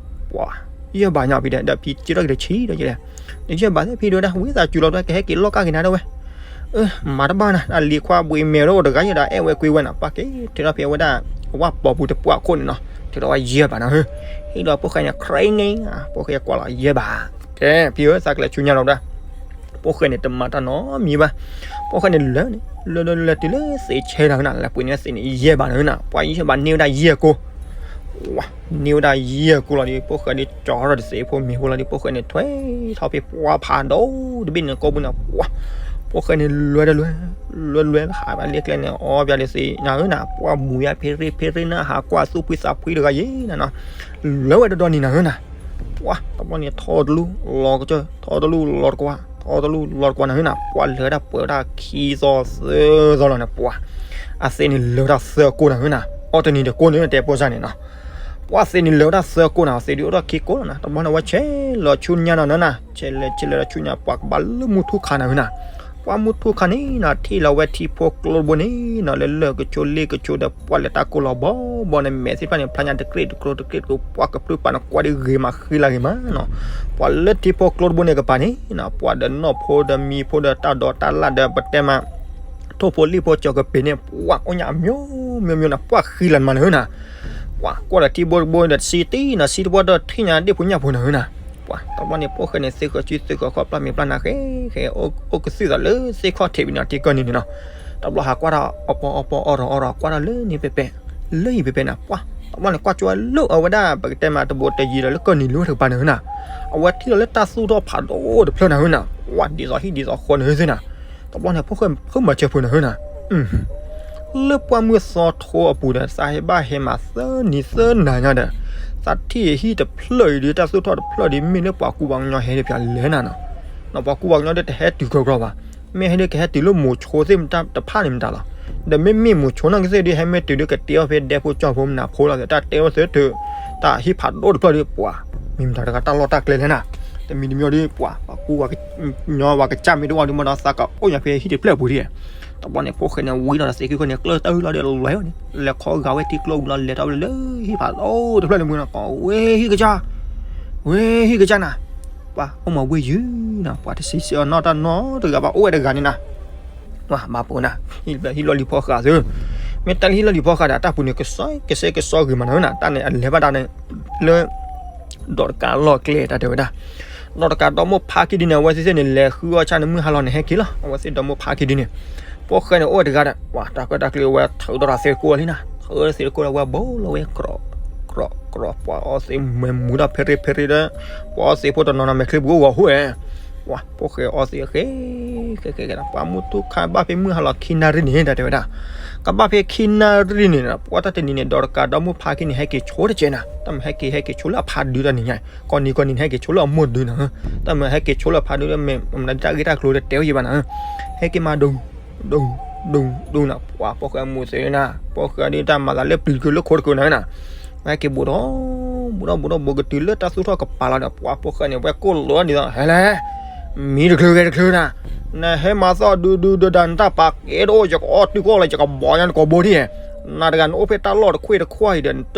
ပှၤ ယဲၢ်ဘးညီဖံဒီး ဒီးဖံစံးထီၣ်က့ၤတဆံးဒီးယလဲၣ်, ယဲၢ်ဘးသ့ၣ်ဖံဒုးဒၣ် ဝံသးစူၤလီၤ ကဟဲက့ၤလီၢ်ကၢ်က့ၤနၤဒၣ်ဝဲ. မၤတဘၣ်နၤ, တၢ်လံၤခွါဘှံးမဲာ်တအိၣ်တဂၤယဲဒီး အဲၣ်ဝဲကွံာ်ဝဲနၤ, ပှၤက့ၤထုးထီၣ်ဖံအဝဲဒၣ် အဝၣ်ပိာ်ပူၤတပှၢ်ခိၣ်န့ၣ်နီၤ, ထုးထီၣ်ဝဲယဲၢ်ဘးနၤဧၢ. ဟ့ၣ်လီၤဖိၣ်ဃဲန့ၣ် ခရံာ်န့ၣ်, ဖိၣ်ဃဲကွၢ်လီၤယဲၢ်ဘး, ကဲ ဖံဧၢ သးကလဲၤဆူညါလီၤဒၣ်. ဖိၣ်ဃဲန့ၣ်တမၤတၢ်နီတမံၤဘၣ်, ဖိၣ်ဃဲန့ၣ်လဲၤန့ၣ် လဲၤလဲၤလဲၤတုၤလၢသ့ၣ်ဆဲနၤဧၢနၤ, လဲၤပှ့ၤန့ၢ်သ့ၣ်န့ၣ် ယဲၢ်ဘးနၤဧၢနၤ, ပှၤယဲၢ်ဘးန့ၢ်ဝဲဒၣ်ယဲၢ်ကိၢ် ဝၤ န့ၢ်ဝဲဒၣ်ယဲၢ်ကိၢ်လီၤဒီး ဖိၣ်ဃဲဒုးကၠီထီၣ်တသ့ဖိမ့ၤဖိလီၤဒီး ဖိၣ်ဃဲန့ၣ်ထွဲထီၣ်ဖဲပှၤဖးဒိၣ်တဘ့ၣ်န့ၣ်ကိာ်ပူၤန့ၣ်, ပှၤ ဖိၣ်ဃဲန့ၣ်လဲၤတလဲၤ, လဲၤလဲၤဟးဘၣ်လၢကျဲန့ၣ် အီၣ်ဘၣ်လၢသ့ၣ်နၤဧၢနၤ, ပှၤမူၤယါဖ့ရ့ဖ့ရ့နၤ ဟးကွၢ်သူၣ်ဖှံသးဖှံတဂၤယဲနၤနီၤ, လဲၤဝဲတဒီနံၤနၤဧၢနၤ, ပှၤ တဘျီန့ၣ် ထီတလူၢ်လီၤကစၢၢ် ထီတလူၢ်လီၤတကွၢ် ထီတလူၢ်လီၤတကွၢ်နၤဧၢနၤ, ပှၤလဲၤဝဲဒၣ်ပှဲၤဝဲဒၣ်ခံသီသၢသီလီၤန့ၣ် ပှၤ အသ့န့ၣ်လဲၤဝဲဒၣ်သၢကိၢ်နၤဧၢနၤ, အီၣ်တနံၤတကိၢ်န့ၣ် တဲပိစၢ်န့ၣ်နီၤ, ပှၤသ့န့ၣ်လဲၤဝဲဒၣ်သၢကိၢ်နၤ, သ့ဒုးအိၣ်ထီၣ်ခံကိၢ်လီၤနၤ, တဘျီန့ၣ် အဝဲဆဲးလီၤဆူညါနၤနၤနၤ, ဆဲးလဲၤဆဲးလဲၤလီၤဆူညါ ပှၤကဘၣ်လၢမူထူခါနၤဧၢနၤ, ပှၤမူထူခါန့ၣ်နၤ ထံၣ်လီၤဝဲထံဖိကျိတဘိန့ၣ်နီၤ, လၢလၢၢ်ကဆိလ့ၣ်ကဆိဒီး ပှၤလဲၤတၢ်ကိၢ်လီၤဘီဘီန့ၣ် မဲာ်သ့ၣ်တဖၣ်န့ၣ် ဖျါညါတကြ့ၢ်တကြိၢ်တကြ့ၢ်တကြိၢ်, ပှၤကပြုၢ်ပာ်နကွၢ်ဒ်ဂ့ၤမးဃံလၤဂ့ၤမးနီၤ, ပှၤလၢထံဖိကျိတဘိန့ၣ်ကပၤန့ၣ်နီၤ, ပှၤဒီးနီၢ်ဖိဒီးမံၤဖိဒီးတၢ်ဒိးတၢ်လၣ်ဒီးပတဲမး ထိၣ်ဖိလံၣ်ဖိကၠီၤကပ့ၤန့ၣ် ပှၤအိၣ်ညါအမျိုးမျိုးနၤ, ပှၤဃံလၤမးနၤဧၢနၤ, ပှၤကွၢ်ဒီးထံဘိတဘိဒီးတဆံတံၢ်နၤ, ဆံတဘိဒီးထံၣ်ညါဒ့ၣ်ဖိညၣ်ဖိနၤဧၢနၤ, ပှၤတဘျီန့ၣ် ဖိၣ်ဃဲန့ၣ် သ့ဃၢၤစုသ့ဃၢၤခီ ပျၢ်မံၤပျၢ်နါဃဲဃဲ အိၣ်ကသုၣ်သးလၢသ့ၣ်ခီၣ်ထံးဝံၤနၤ ထံကၢၢ်နံၤန့ၣ်နီၤ, တဘျီဟးကွၢ်ထီၣ်အပီအပီအီၣ်ရီအီၣ်ရီ ကွၢ်ထီၣ်လၢန့ၣ်ပဲပဲ လၢယံၤပဲပဲနၤ, ပှၤတဘျီန့ၣ် ကွၢ်ကၠိဝဲလၢအဝဲဒၣ် ပကတဲမးတဘိးတယံၤဒီးလၢကၢၢ်နံၤလၢဝဲတကပၤနၤဧၢနၤ, အဝဲထံၣ်လီၤလၢတၢ်သူၣ်ထီၣ်ဖးဒိၣ်တဖျၢၣ်နၤဧၢနၤ, ပှၤဒ်သိးဟံၣ်ဒ်သိးဃီနၤဧၢသ့ၣ်နၤ, တဘျီန့ၣ် ဖိၣ်ဃဲဖုမၤစၢၤဖိနၤဧၢနၤ, လၢပှၢ်မုၢ်သီထိအပူၤဒီး သးဟဲဘၣ်ဟဲမးသၢနံၤသၢနၤညါဒီး သးထံၣ်ဟံၣ်တဖျၢၣ်အံၤဒီး တၢ်သူၣ်ထီၣ်တဖျၢၣ်ဒီး မ့ၢ်လၢပှၤကူပှၤကညီဟဲဒ်ဖျါလဲၣ်နၤနီၤ, ပှၤကူပှၤကညီဒီးတဟဲတုၤကြီကြီဘၣ်, မ့ၢ်ဟဲဒ်ကဟဲတုၤလၢမိၤဆိသ့ၣ်တဖၣ်န့ၣ်မတၤလီၤ, ဒီးမ့မ့ၢ်မိၤဆိနီၢ်ကသ့ၣ်ဒီး ဟဲမ့ၢ်တုၤဒီးကတဲအီၤဖဲဒဲဖိကၠီဖိမနၤဖိလီၤ, တၢ်တဲအီၤသ့ၣ် တၢ်ဟံၣ်ဖးဒိၣ်တဖျၢၣ်ဒီး ပှၤ မ့ၢ်မတၤတဂၤတၢ်လီၢ်တၢ်ကျဲလဲၣ်နၤ, တမံၤတမံၤဒီး ပှၤ ပှၤကူပှၤကညီပှၤကစၢ်မ့ၢ်တအိၣ်ဒီး မ့ၢ်ဒီးသးကအိၣ်ညါဖဲဟံၣ်တဖျၢၣ်အပူၤဒ်, တဘျီန့ၣ် ဖိၣ်ဃဲန့ၣ် ဝံထီၣ်ဒီးသ့ၣ်ခံခိၣ်န့ၣ် ကျၢၢ်တၢ်အုၣ်လီၤဒီးလဲၤဝဲန့ၣ် လဲၤခီဂာ်ဝဲထံကျိပူၤလီၤ လဲၤထီၣ်ဝဲလၢဟံၣ်ဖးဒိၣ်တဖျၢၣ်န့ၣ်မ့ၢ်နီၤ ကိးဝဲဟံၣ်ကစၢ်, ဝဲဟံၣ်ကစၢ်နၤ, ပှၤအိၣ်မၤဝံယုၢ်နၤ ပှၤတဆံးဆံးအီၤနီၢ်တၢ်နီတဂၤဘၣ် အိၣ်ဝဲတဂၤန့ၣ်နၤ, ပှၤမၤပူၤနၤ ဟံၣ်လီၢ်လံၤဖီဃာ်သု, မ့ၢ်တၢ်လၢဟံၣ်လီၢ်လံၤဖီဃာ်ဒီး တၢ်ပူၤန့ၣ် ကစီကစဲကစီဂ့ၤမးနၤနၤ တၢ်န့ၣ်အလဲၤဘၣ်တၢ်န့ၣ် လၢ ဒီးတကးလီၢ်ကျဲတၢ်တဲဝဲဒၣ်, ဒီးတကးဒီမိၢ်ဖးက့ၤဒ်န့ၣ် အဝဲသ့ၣ်သ့ၣ်န့ၣ် လဲၤဃုအီၣ်ဆၣ်န့ၣ် မုၢ်ဟါလီၤန့ၣ် ဟဲက့ၤလီၤ အဝဲသ့ၣ်ဒီမိၢ်ဖးက့ၤဒ်န့ၣ်, ဖိၣ်ဃဲန့ၣ် အိၣ်ဝဲတဂၤဒီး ပှၤတၢ်ကၢတၢ်ကျၢၤဝဲ ထုးဒီးတၢ်သ့ၣ်ကိၢ်လံနၤ ထုးသ့ၣ်ကိၢ်လၢဝဲဘိလီၤဝဲ ကြီ ကြီ ကြီ ပှၤအီၣ်သ့ၣ်မဲာ်မူၤတၢ်ဖဲရ့ဖဲရ့ဒီး ပှၤအီၣ်သ့ၣ်ဖိတနီၤနီၤ မဲာ်ချံပူၤအိၣ်ဂီၤဟူးဝဲ, ပှၤဖိၣ်ဃဲအီသံးအဃဲ ဃဲဃဲဃဲ ပှၤမုၢ်ထူၣ်ခါဘၣ်ဖဲမုၢ်ဟါလီၤခံနၣ်ရံၣ်န့ၣ် တၢ်တဲဝဲဒၣ်, ကဘၣ်ဖဲခံနၣ်ရံၣ်န့ၣ် ပှၤတၢ်တနံၤန့ၣ် ဒီးတကးဒီမုၢ်ဖါက့န့ၣ် ဟဲက့ၤဆိတကဲးနၤ, တၢ်မၤဟဲက့ၤ ဟဲက့ၤဆိလၢအဖါဒုတၢ်န့ၣ်ညါ, ကိးနံၤကိးနံၤန့ၣ် ဟဲက့ၤဆိလၢအမိၢ်ဒုနၤ, တၢ်မၤဟဲက့ၤဆိလၢအဖါဒု မ့ၢ်တၢ်ဂ့ၢ်တၢ်ကျိၤတတဲဝဲယံၤဘၣ်နၤ, ဟဲက့ၤမးဒု ဒု ဒု ဒုနၤ, ပှၤဖိၣ်ဃဲမူၤသ့နၤ, ဖိၣ်ဃဲဒ်တၢ်မၤသးလၢပျံၤတကုၤလၢခိတကုၤနၤနၤ, ဟဲက့ၤဘူးဒီး ဘူးဒီးဘူးဒီးဘူးကတုၤလၢတၢ်သူၣ်ထီၣ်ကပၤလီၤဒီး ပှၤဖိၣ်ဃဲန့ၣ် ဝဲကိၢ်လိာ်ဒ်သိး ဟဲလဲၣ်, မံတချုးဂဲၤတချုးနၤ, နဟဲမၤသီၣ်ဒုဒုဒုဒၣ် နတၢ်ပာ်ကဲတအိၣ် ယကအီၣ်တုၢ်ကအိၣ်လီၤ ယကဘီညါနကိာ်ဘိဒ်, နၤတဂၤနအိၣ်ဖဲတၢ်လီၢ်တခွ့ၣ်တခွါအံၤဒီး နတ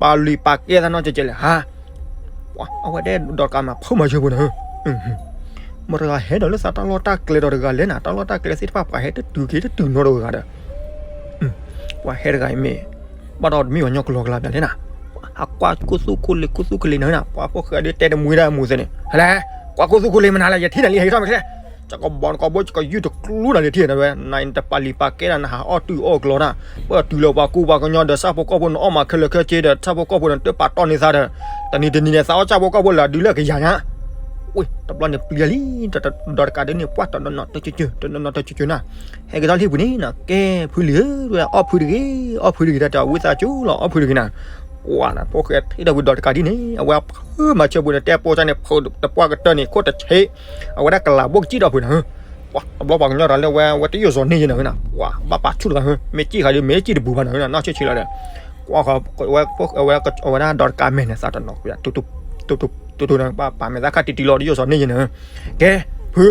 ပာ်လုၢ်ပာ်ကဲသးနီတကဲလဲၣ်ဟါ, အဝဲတဲဒီးတကးမး ဖုမၤဆၢပူၤနၤ မတၤတဂၤဟဲဒီးလၢသးတၢ်လီၢ်တၢ်ကျဲဒီးတဂၤလဲၣ်နၤ, တၢ်လီၢ်တၢ်ကျဲသ့ၣ်တဖၣ်ပှၤဟဲတတုၤက့ၤတတုၤနီတဂၤဒီး, ပှၤဟဲတဂၤအံၤမ့ၢ် ဘၣ်ဒီးတမ့ၢ်ပှၤကညီကလီကလီဘၣ်လဲၣ်နၤ, ဟးကွၢ်ကိၢ်သူၣ်ကိၢ်လ့ၤကိၢ်သူၣ်ကိၢ်လ့ၤနၤနၤ, ပှၤဖိၣ်ဃဲဒ်တဲတမှံတၢ်မူၤသ့န့ၣ် ဟဲလဲၣ်, ကွၢ်ကိၢ်သူၣ်ကိၢ်လ့ၤမနုၤလဲၣ် ယထံၣ်နၤလံ ဟဲက့ၤထီၣ်မ့ၢ်ခဲလဲၣ်, ယကဘီနကိာ်ဘိ ယကယူၢ်တကျူနၤလံထံၣ်နၤဝဲ, နတပာ်လုၢ်ပာ်ကဲဒၣ် နဟးအီၣ်တုၢ်အီၣ်ကျီတၢ်, ပတုၤလၢပှၤကူပှၤကညီဒီးဆၣ်ဖိကီၢ်ဖိ နအီၣ်မးခဲလၢာ်ခဲဆ့ဒီး ဆၣ်ဖိကီၢ်ဖိန့ၣ် တပာ်တီၢ်န့ၢ်သးဒီး, တနံၤတနံၤန့ၣ် သးအီၣ်ဆၣ်ဖိကီၢ်ဖိလၢအဒုလၢကယၤညါ, ဝ့ၢ် တဘျီန့ၣ်ပျံၤလံ, ဒီးတကးဒ်န့ၣ် ပှၢ်တနီၤနီၤတကၠူကၠူ တနီၤနီၤတကၠူကၠူနၤ, ဟဲက့ၤထီၣ်လံပူၤန့ၣ်နၤ, ကဲ ဖုလံၤဧၢ အီၣ်ဖုတဂ့ၤ အီၣ်ဖုတဂ့ၤ တၢ်တဲအီၤ ဝံသးစူၤလီၤ အီၣ်ဖုတဂ့ၤနၤ, ပှၤနၤ ဖိၣ်ဃဲထံၣ်ဒီးဝံၤဒီးတကးဒ်န့ၣ် အဝဲဖုမၤဆၢပူၤန့ၣ် တဲပိာ်စၢ်န့ၣ် ဖုတပှၢ်ကတၢၢ်န့ၣ် ခိၣ်တဆ့, အဝဲဒၣ်ကလၤဘိၣ်ကစံၣ်ဒီးဖုနၤ, ပှၤတဘျီပှၤကညီတၢ်လၢဝဲ ဝဲတယိၣ်စီၤန့ၢ်ယဲနၤနၤ, ပှၤဘၣ်ပာ်ဆူၣ်လီၤသး မ့ၢ်စံၣ်ဃာ်ဒီး မ့ၢ်စံၣ်တပူၤဘၣ်နၤ နီၢ်ဆ့ၣ်ဆ့လီၤဒီး, ကွၢ်ဃီ အဝဲဒၣ်ဒီးတကးမဲာ်န့ၣ် သးတနီၤ တူတူတူတူ ပာ်မဲာ်သၣ်ခါတံၢ်တံၢ်လီၤ တယိၣ်စီၤန့ၢ်ယဲနၤ, ကဲ ဖု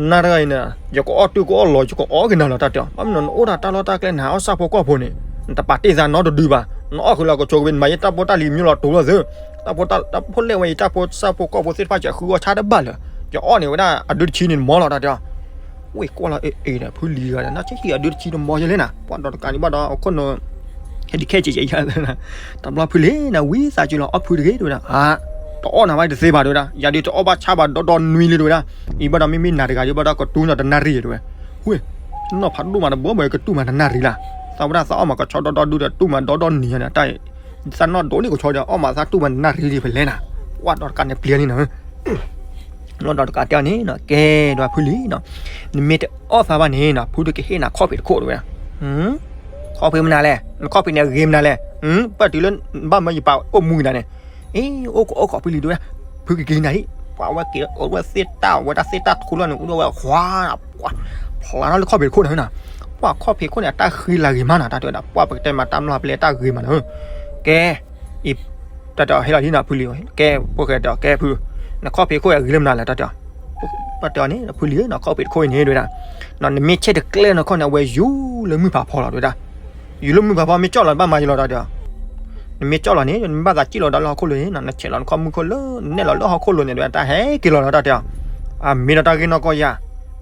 နၤတဂၤအံၤန့ၣ် ယကအီၣ်တုၢ်ကအီၣ်လီၤ ယကအီၣ်က့ၤနၤလီၤ တၢ်တဲအီၤ, ဘၣ်မနုၤနအိၣ်ဒီးတၢ်လီၢ်တၢ်ကျဲ နဟးအီၣ်ဆၣ်ဖိကီၢ်ဖိန့ၣ် နတပာ်တ့ၢ်သးနီတဒုဘၣ်, နအီၣ်ဃုာ်လီၤကဆိးက့ၤ နမၤယတၢ်ဖိတၢ်လံၤမံလီၤတိၤလီၤသု, တၢ်ဖိတၢ်ဖိလဲၣ်ဝဲ ယတၢ်ဖိဆၣ်ဖိကီၢ်ဖိသ့ၣ်တဖၣ် ယဃုအီၣ်ဆၣ်တဘၣ်လၢၤ, ယအီၣ်န့ၣ်ဝဲဒၣ်အဒုတဆံန့ၣ်မီလီၤ တၢ်တဲအီၤ, ဝ့ၢ်ကွၢ်လီၤ အ့ၣ်ဒီး ဖုလံၤဂၤဒီး နီၢ်ဆ့ၣ်ဆ့ၣ် အဒုတဆံတမီယဲလဲၣ်နၤ, ပှၤဒီးတကးန့ၣ်ဘၣ်ဒီး အခိၣ်နူာ် ဟဲဒံးခဲကဲးကဲးယၤ, တဘျီဖုလံၤနၤ ဝံသးစူၤလီၤ အီၣ်ဖုတဂ့ၤ တဲဝဲဒၣ်, တအီၣ်နၤဘၣ်တသ့ဘၣ် တဲဝဲဒၣ်, ယၤဒုးတအီၣ်ဘၣ်ဆၣ်ဘၣ်ဒီဒီနွံလံ တဲဝဲဒၣ်, အံၤဘၣ်ဒီးမ့မ့ၢ်နၤတဂၤဒုးဘၣ်ဒီးကတူၢ်နီၢ်တနၣ်ရံၣ် တဲဝဲ, ဝ့ၢ် နီၢ်ဖးဒိၣ်မးတဘိဘၣ် ကတူၢ်မးတနၣ်ရံၣ်လၢ်, သးဝဲဒၣ်သးအီၣ်မးကဆီဒီဒီဒုဒီးတူၢ်မးဒီဒီနံၤညါန့ၣ်, တၢ် သးနီၢ်ဒိၣ်န့ၣ်ကဆီဒီး အီၣ်မးသးတူၢ်မးတနၣ်ရံၣ်လံဖဲလဲၣ်နၤ, ပှၤဒီးတကးန့ၣ်ပျံၤလံနၤ လီၤဒီးတကးတဲအီၤန့ၣ်နီၤ ကဲဒွးဖုလံၤနီၤ, နမ့ၢ်တအီၣ်သးဘၣ်န့ၣ်နီၤ ဖုဒုးကဟ့ၣ်နၤခီၣ်ဖံးတခိၣ်တဲဝဲဒၣ်, ခီၣ်ဖံးမနုၤလဲၣ် နခီၣ်ဖံးန့ၣ်အဂ့ၤမနုၤလဲၣ်, ပၢၢ်တုၤလၢ ဘၣ်မၢယပာ်အိၣ်မူကနၤန့ၣ်, အ့ အိၣ်ကအိၣ်ခီၣ်ဖံးလံၤတဲဝဲဒၣ်, ဖုကက့ၤနၤဟံၣ်, ပှၤဝဲက့ၤအိၣ်ဝဲသ့ၣ်တၢ်ဝဲဒၣ်သ့ၣ်တၢ်ထူလီၤန့ၣ် အိၣ်ဒီးဝဲခွါ ဖျါထီၣ်လၢခီၣ်ဖံးတခိၣ်န့ၣ်နီၤ, ပှၤခီၣ်ဖံးခိၣ်န့ၣ် အတၢ်ဃံလၤဂ့ၤမးနီၤ တၢ်တဲဝဲဒၣ် ပှၤပကတဲမၤတၢ်မျၢ်ပလဲတၢ်ဂ့ၤမးနီၤ, ကဲ အံၤ တၢ်တဲအီၤဟ့ၣ်လီၤဒ်နီၤဖုလံၤ, ကဲ ဖိၣ်ဃဲတဲအီၤ ကဲဖု, နခီၣ်ဖံးခိၣ်အဂ့ၤလၢမနုၤလဲၣ် တၢ်တဲအီၤ, တၢ်တဲအီၤန့ၣ် ဖုလံၤဧၢ နခီၣ်ဖံးတခိၣ်အံၤန့ၣ် တဲဝဲဒၣ်, နမ့ၢ်ဆဲးတကျဲနခီၣ်န့ၣ် အဝဲယူၤလၢမုၢ်ဖးဖီလီၤ တဲဝဲဒၣ်, ယူၤလၢမုၢ်ဖးဖီ မ့ၢ်ကၠီၣ်လီၤဘၣ်မၤယလီၤ တၢ်တဲအီၤ, နမ့ၢ်ကၠီၣ်လီၤန့ၣ် နမ့ၢ်ဘၣ်သးစံၣ်လီၤဒီးလၢဟီၣ်ခိၣ်လိၤန့ၣ် နဆဲးလီၤနခီၣ်မုၢ်ခိၣ်လၢ နနဲၣ်လီၤလၢဟီၣ်ခိၣ်လိၤန့ၣ် တဲဝဲဒၣ် တၢ်ဟဲက့ၤလီၤလီၤ တၢ်တဲအီၤ, အမ့ၢ်ဒီးတၢ်ဂ့ၢ်နီၢ်ကီၢ်ယၤ,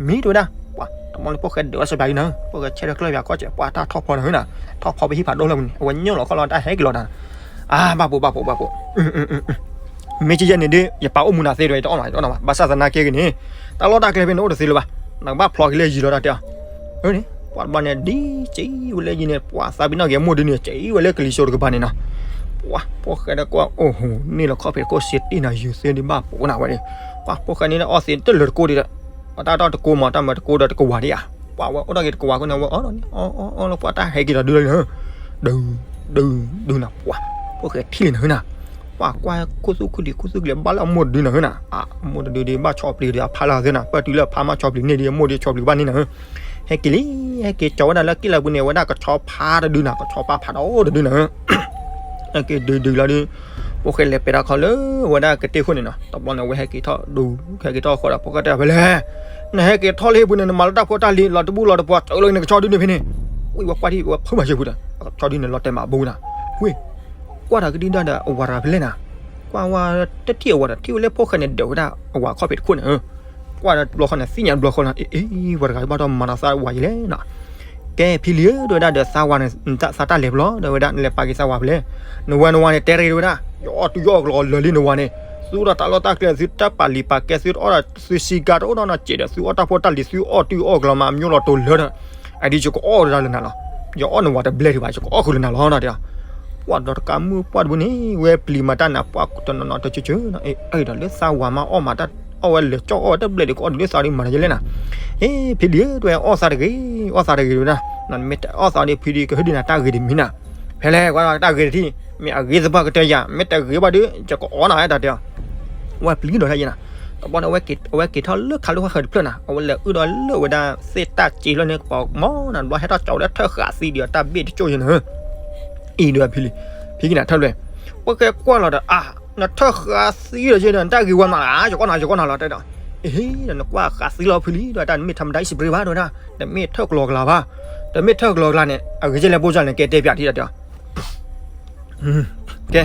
မ့ၢ်တဲဝဲဒၣ်, ပှၤတမီၤလၢဖိၣ်ဃဲဒုးဝဲစပျၤလံနီၤ, ဖိၣ်ဃဲဆဲးတကျၢၢ်ပၠးကီၢ်စဲး ပှၤတၢ်ထီၣ်ဖီနၤနီၤ, ထီၣ်ဖီပဟံၣ်ဖးဒိၣ်လၢမနုၤန့ၣ် အဝဲညိၣ်လီၤခီၣ်လီၤ တၢ်ဟဲက့ၤလီၤတၢ်, အါ ဘၣ်ပိာ် ဘၣ်ပိာ် ဘၣ်ပိာ် မ့ၢ်ကယဲၢ်န့ၣ်ဒုး ယပာ်အိၣ်မူနၤသ့တဲဝဲ ယတအီၣ်မး ယတအီၣ်နၤဘၣ်, ဘၣ်ဆၣ်သနာ်က့ဂ့ၤန့ၣ် တၢ်လီၢ်တၢ်ကျဲဖဲန့ၣ်အိၣ်တသ့လၢၤဘၣ်, နကဘၣ်ဖျီက့ၤလၢယံၤလီၤ တၢ်တဲအီၤ, အန့ၣ် ပှၤတဘျီန့ၣ် ဒ်စံးဝဲလၢယံၤန့ၣ် ပှၤသးပ့ၤနီၣ်က့ၤအမိၢ်ဒုးန့ၣ် စံးဝဲလၢကလံၤစိးတကပၤန့ၣ်နီၤ, ပှၤဖိၣ်ဃဲဒီးကွၢ် အိၣ်ဟူး န့ၢ်လီၤခီၣ်ဖံးတခိၣ်စ့တ့ၢ်နၤ ယုၤသ့ဒုးဘၣ်ပိာ်နၤဝဲန့ၣ်, ပှၤဖိၣ်ဃဲန့ၣ်အီၣ်သ့တလၢၤတကိးဒံးဒီး, ပှၤတၢ်တီတကိးမး တၢ်မၤတကိးဒီးတကဝၤဒံးဧါ, ပှၤဝဲအိၣ်ထီၣ်က့ၤတကဝၤအဃိန့ၣ် ဝဲအီၣ်လီၤန့ၣ် အီၣ်အီၣ်လီၤ ပှၤတၢ်ဟဲက့ၤလီၤဒုးလီၤန့ၣ်, ဒုး ဒုး ဒုးနၤ ပှၤ ဖိၣ်ဃဲထံၣ်လံနၤနၤ, ပှၤကွၢ်ခိၣ်သူၣ်ခုၣ်လံၤ ခိၣ်သူၣ်ကလဲၤဘၣ်လၢအမိၢ်ဒုးနၤနၤ, အမိၢ်တဒုးဒုးဘၣ်ဆီပျံၤဒီးအဖါလၢအသ့နၤ, ပၢၢ်တုၤလၢအဖါမးဆီပျံၤန့ၢ်ဒုး အမိၢ်ဒုးဆီပျံၤဘၣ်န့ၣ်နၤ, ဟဲက့ၤလံ ဟဲက့ၤကၠီၤဝဲဒၣ်လၢက့ၣ်လၢပူၤန့ၣ် အဝဲဒၣ်ကဆီဖါတဒုနၤ ကဆီဖါဖးဒီးတဒုနၤ ဟဲက့ၤဒုးဒုးလီၤဒုး, ဖိၣ်ဃဲလဲၤပဲာ်တၢ်ခီလၢဝဲဒၣ်ကတ့ၢ်ခိၣ်န့ၣ်နီၤ, တဘျီန့ၣ် အဝဲဟဲက့ၤထီၣ်ဒုး ဟဲက့ၤထီၣ်ဃီဒီး ဖိၣ်ဃဲတဲဖဲလဲၣ်, နဟဲက့ၤထီၣ်လၢဟံၣ်ပူၤန့ၣ် နမၤလၢတၢ်ဖိတၢ်လံၤ လီၤတဘူၣ်လီၤတပှီၤ တၢ်လီၤန့ၣ်ကဆီဒုးန့ၣ်ဖဲန့ၣ်, ဝံၤဝဲကွၢ်ထံၣ်ဝဲဖုမၤစၢၤဖုဒီး ကဆီဒုးန့ၣ်လီၤတဲာ်မးဘူးနၤ, ဝံၤ ကွၢ်တၢ်ကဒံဒၣ်ဒီးအဝၤတဂၤဖဲလဲၣ်နၤ, ကွၢ်ဝဲတထံၣ်အဝၤဒီး ထံၣ်ဝဲလၢဖိၣ်ဃဲန့ၣ် ဒိးဝဲဒၣ်အဝၤခီၣ်ဖံးတခိၣ်န့ၣ် ကွၢ်ဒီးတဘျီဃီန့ၣ် သ့ၣ်ညါတဘျီဃီလီၤ, အ့ အ့ ဝဲတဂၤဘၣ်ဒီးမၤဒီးသးဝၤယံၤလဲၣ်နီၤ, ကဲဖံလံၤဧၢ တဲဝဲဒၣ်ဒီးသးဝၤန့ၣ် သးတၢ်လဲၤဘျီ တဲဝဲဒၣ် နလဲၤပာ်က့ၤသးဝၤဖဲလဲၣ်, နဝၤနဝၤန့ၣ် တဲရ့ဝဲဒၣ် ယအီၣ်တုၤယအီၣ်ကလီလၢာ်လံနဝၤန့ၣ်, သုတၢ်လီၢ်တၢ်ကျဲ သုတၢ်ပာ်လံာ်ပာ်ကဲ သုအီၣ်ဒၣ်သုစံကၤတအိၣ်နီတစဲးဒီး သုအီၣ်တၢ်ဖိတၢ်လံၤ သုအီၣ်တုၤအီၣ်ကလီမး မၠိလီၤတိၤလၢာ်ဒီး အဒ်ယကအီၣ်ဝဲဒၣ်လၢနၤလီၤ, ယအီၣ်နဝၤတဘျဲၣ်ဒံးဘၣ် ယကအီၣ်ဃုာ်လၢနၤလီၤ တၢ်တဲအီၤ, ပှၤဒီးတကးမုၢ်ပှၢ်တဘိန့ၣ် ဝဲပျံၤမၤတၢ်နးပှၢ်တနီၤနီၤတကၠၢကၠၢနီၤ, အ့ အၢ ဒီးလၢသးဝၤမးအီၣ်မးတၢ် အီၣ်ဝဲလၢာ်ကၠီၣ်အီၣ်ဝဲတဘျဲၣ်ဒီး ကအီၣ်ဒုးလၢသးဒီးမၤနၤယဲလဲၣ်နၤ. ဟ့ ဖံလံဧၢ တဲဝဲ အီၣ်သးတဂ့ၤ, အီၣ်သးတဂ့ၤဝဲဒၣ်, မ့ၢ်အီၣ်သးဒီးဖံဒီးကဟုဒုးနၤတၢ်ဂ့ၤတမံၤနၤ. ဖဲလဲၣ် ကွၢ်တၢ်ဂ့ၤတထံၣ်, မ့ၢ်အဂ့ၤသပှၢ်ကတၢၢ်ယၤ, မ့ၢ်တဂ့ၤဘၣ်ဒီး ယကအီၣ်နၤဝဲတၢ်တဲအီၤ. ဝဲပျံၤဒီးတၢ်ယဲနၤ. တဘျီန့ၣ် အဝဲက့ၤထီၣ်လၢခးလၢဃၣ်ဃၢၤတဖျၢၣ်နၤ, အဝဲလဲၤအုၣ်ဒီးလၢဝဲဒၣ်သ့ၣ်တၢ်စ့ဖျၢၣ်န့ၣ် ကပီၤမီၢ်နၤ တဘျီဟဲထီၣ်ကၠီၤဝဲလၢထၢၣ်ဃာ်သံဒီးတၢ်ဘ့ၣ်တကၠိၢ်ယဲနၤ. အံၤဒီးဖံလံ, ဖံကနၤထၢၣ်ဖျၢၣ်, ပှၤကဲကွၢ်လီၤဒီး အါ, နထၢၣ်ဃာ်သံဒီးယဲနၤ နတၢ်ဂ့ၤဝဲမးလၢ ယကွၢ်နၤ ယကွၢ်နၤလီၤတဲဒီး, အ့ ဒီးနကွၢ်ဃာ်သံလီၤဖံလံ ဒီးတၢ်နမ့ၢ်ထါမတၤအံၣ်စပရ့ဘၣ် တဲဝဲဒၣ်, နမ့ၢ်ထၢၣ်ကလီၤကလၤဘၣ်, ဒီးမ့ၢ်ထၢၣ်ကလီၤကလၤန့ၣ် အဂ့ၤကဲလဲၣ်ဘိကလဲၣ်န့ၣ် ကဲတဲပၠးထံၣ်ဒီးတဲအီၤ. ကဲ,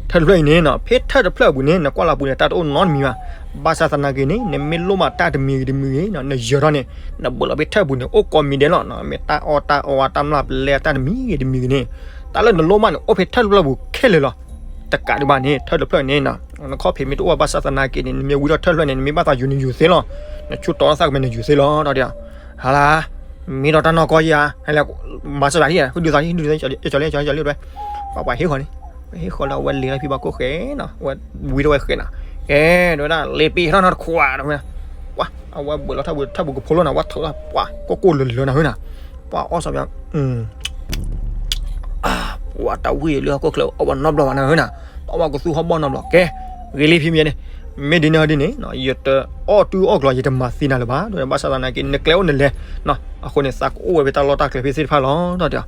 ထၢၣ်တဖျၢၣ်အံၤန့ၣ်နီၤ ဖဲထၢၣ်တဖျၢၣ်အပူၤန့ၣ် နကွၢ်လီၤပူၤန့ၣ် တၢ်တအိၣ်နီတမံၤဘၣ်. ဘၣ်ဆၣ်သနာ်က့န့ၣ် နမ့ၢ်လိၣ်ဘၣ်တၢ်တမံၤဂ့ၤတမံၤဂ့ၤနီၤ နယၢၤထီၣ်န့ၣ် နဘၢၣ်လီၤဖဲထၢၣ်ပူၤန့ၣ် အိၣ်ကိးမံၤဒဲးလီၤ. မ့ၢ်တၢ်အီၣ်တၢ်အီတၢ်မျၢ်ပလဲတၢ်တမံၤဂ့ၤတမံၤဂ့ၤန့ၣ် တၢ်လၢနလိၣ်ဘၣ်န့ၣ် အိၣ်ဖဲထၢၣ်တဖျၢၣ်ပူၤခဲလၢာ်လီၤ. တကးဒံးဘၣ်န့ၣ် ထၢၣ်တဖျၢၣ်န့ၣ်နီၤ နခီၣ်ဖံးမ့ၢ်တအိၣ်ဘၣ်ဆၣ်သနာ်က့န့ၣ် နမ့ၢ်ဝံထီၣ်ထၢၣ်တဖျၢၣ်န့ၣ် နမ့ၢ်ဘၣ်သးယူၤန့ၣ်ယူၤသ့လီၤ. နဆူၣ်တီသၣ်ကမဲာ်န့ၣ်ယူၤသ့လီၤ ဒီး ဟါလၢ မ့ၢ်ဒီးတၢ်နီၢ်ကီၢ်ယၤ ဟဲလၢ မၤစၢၤယၤဟံၣ် ဟူဒုးသးဟံၣ် ဟူဒုးသး ကၠီၤလ့ ကၠီၤလ့ ကၠီၤလ့ ဟ့ၣ်ဃီလီၤ အဝဲလ့ၤလီၤဖံဘၣ်ကိၣ်ဃဲနီၤ အဝဲဝံထီၣ်ဝဲဃဲနီၤ ကဲ တဲဝဲဒၣ် လ့ၤပ့ၤထီၣ်နီတခွးဒီးဝဲ ပှၤ အဝဲဘၢၣ်လီၤထၢၣ်ပူၤ ထၢၣ်ပူၤကဖိလီၤနီၤ ဝဲထုးလီၤ ပှၤ ကိၣ်ကိၣ်လၢလၢနီၤဟဲနီၤ ပှၤအီၣ်စီၤပၤ ပှၤတၢ်ဝံၣ်လၢဟီၣ်ခိၣ်ချၢ အီၣ်ဘၣ်နီတဘျီဘၣ်နီၤဟဲနီၤ တၢ်ဝဲကသူဟီၣ်ဘီၣ်နီတဘျီ ကဲ ဂ့ၤလံဖံမ့ၢ်န့ၣ် မ့ၢ်ဒ်န့ၣ်ဒ်န့ၣ် ယတအီၣ်တုအီၣ်ကျီၤ ယတမၤသံနၤလၢၤဘၣ် ဘၣ်ဆၣ်သနာ်က့ နကျဲအိၣ်နလဲၤ အဃိန့ၣ် သးကအိၣ်ဝဲဖဲတၢ်လီၢ်တၢ်ကျဲဖဲသ့ၣ်တဖၣ်လီၤ ဒီး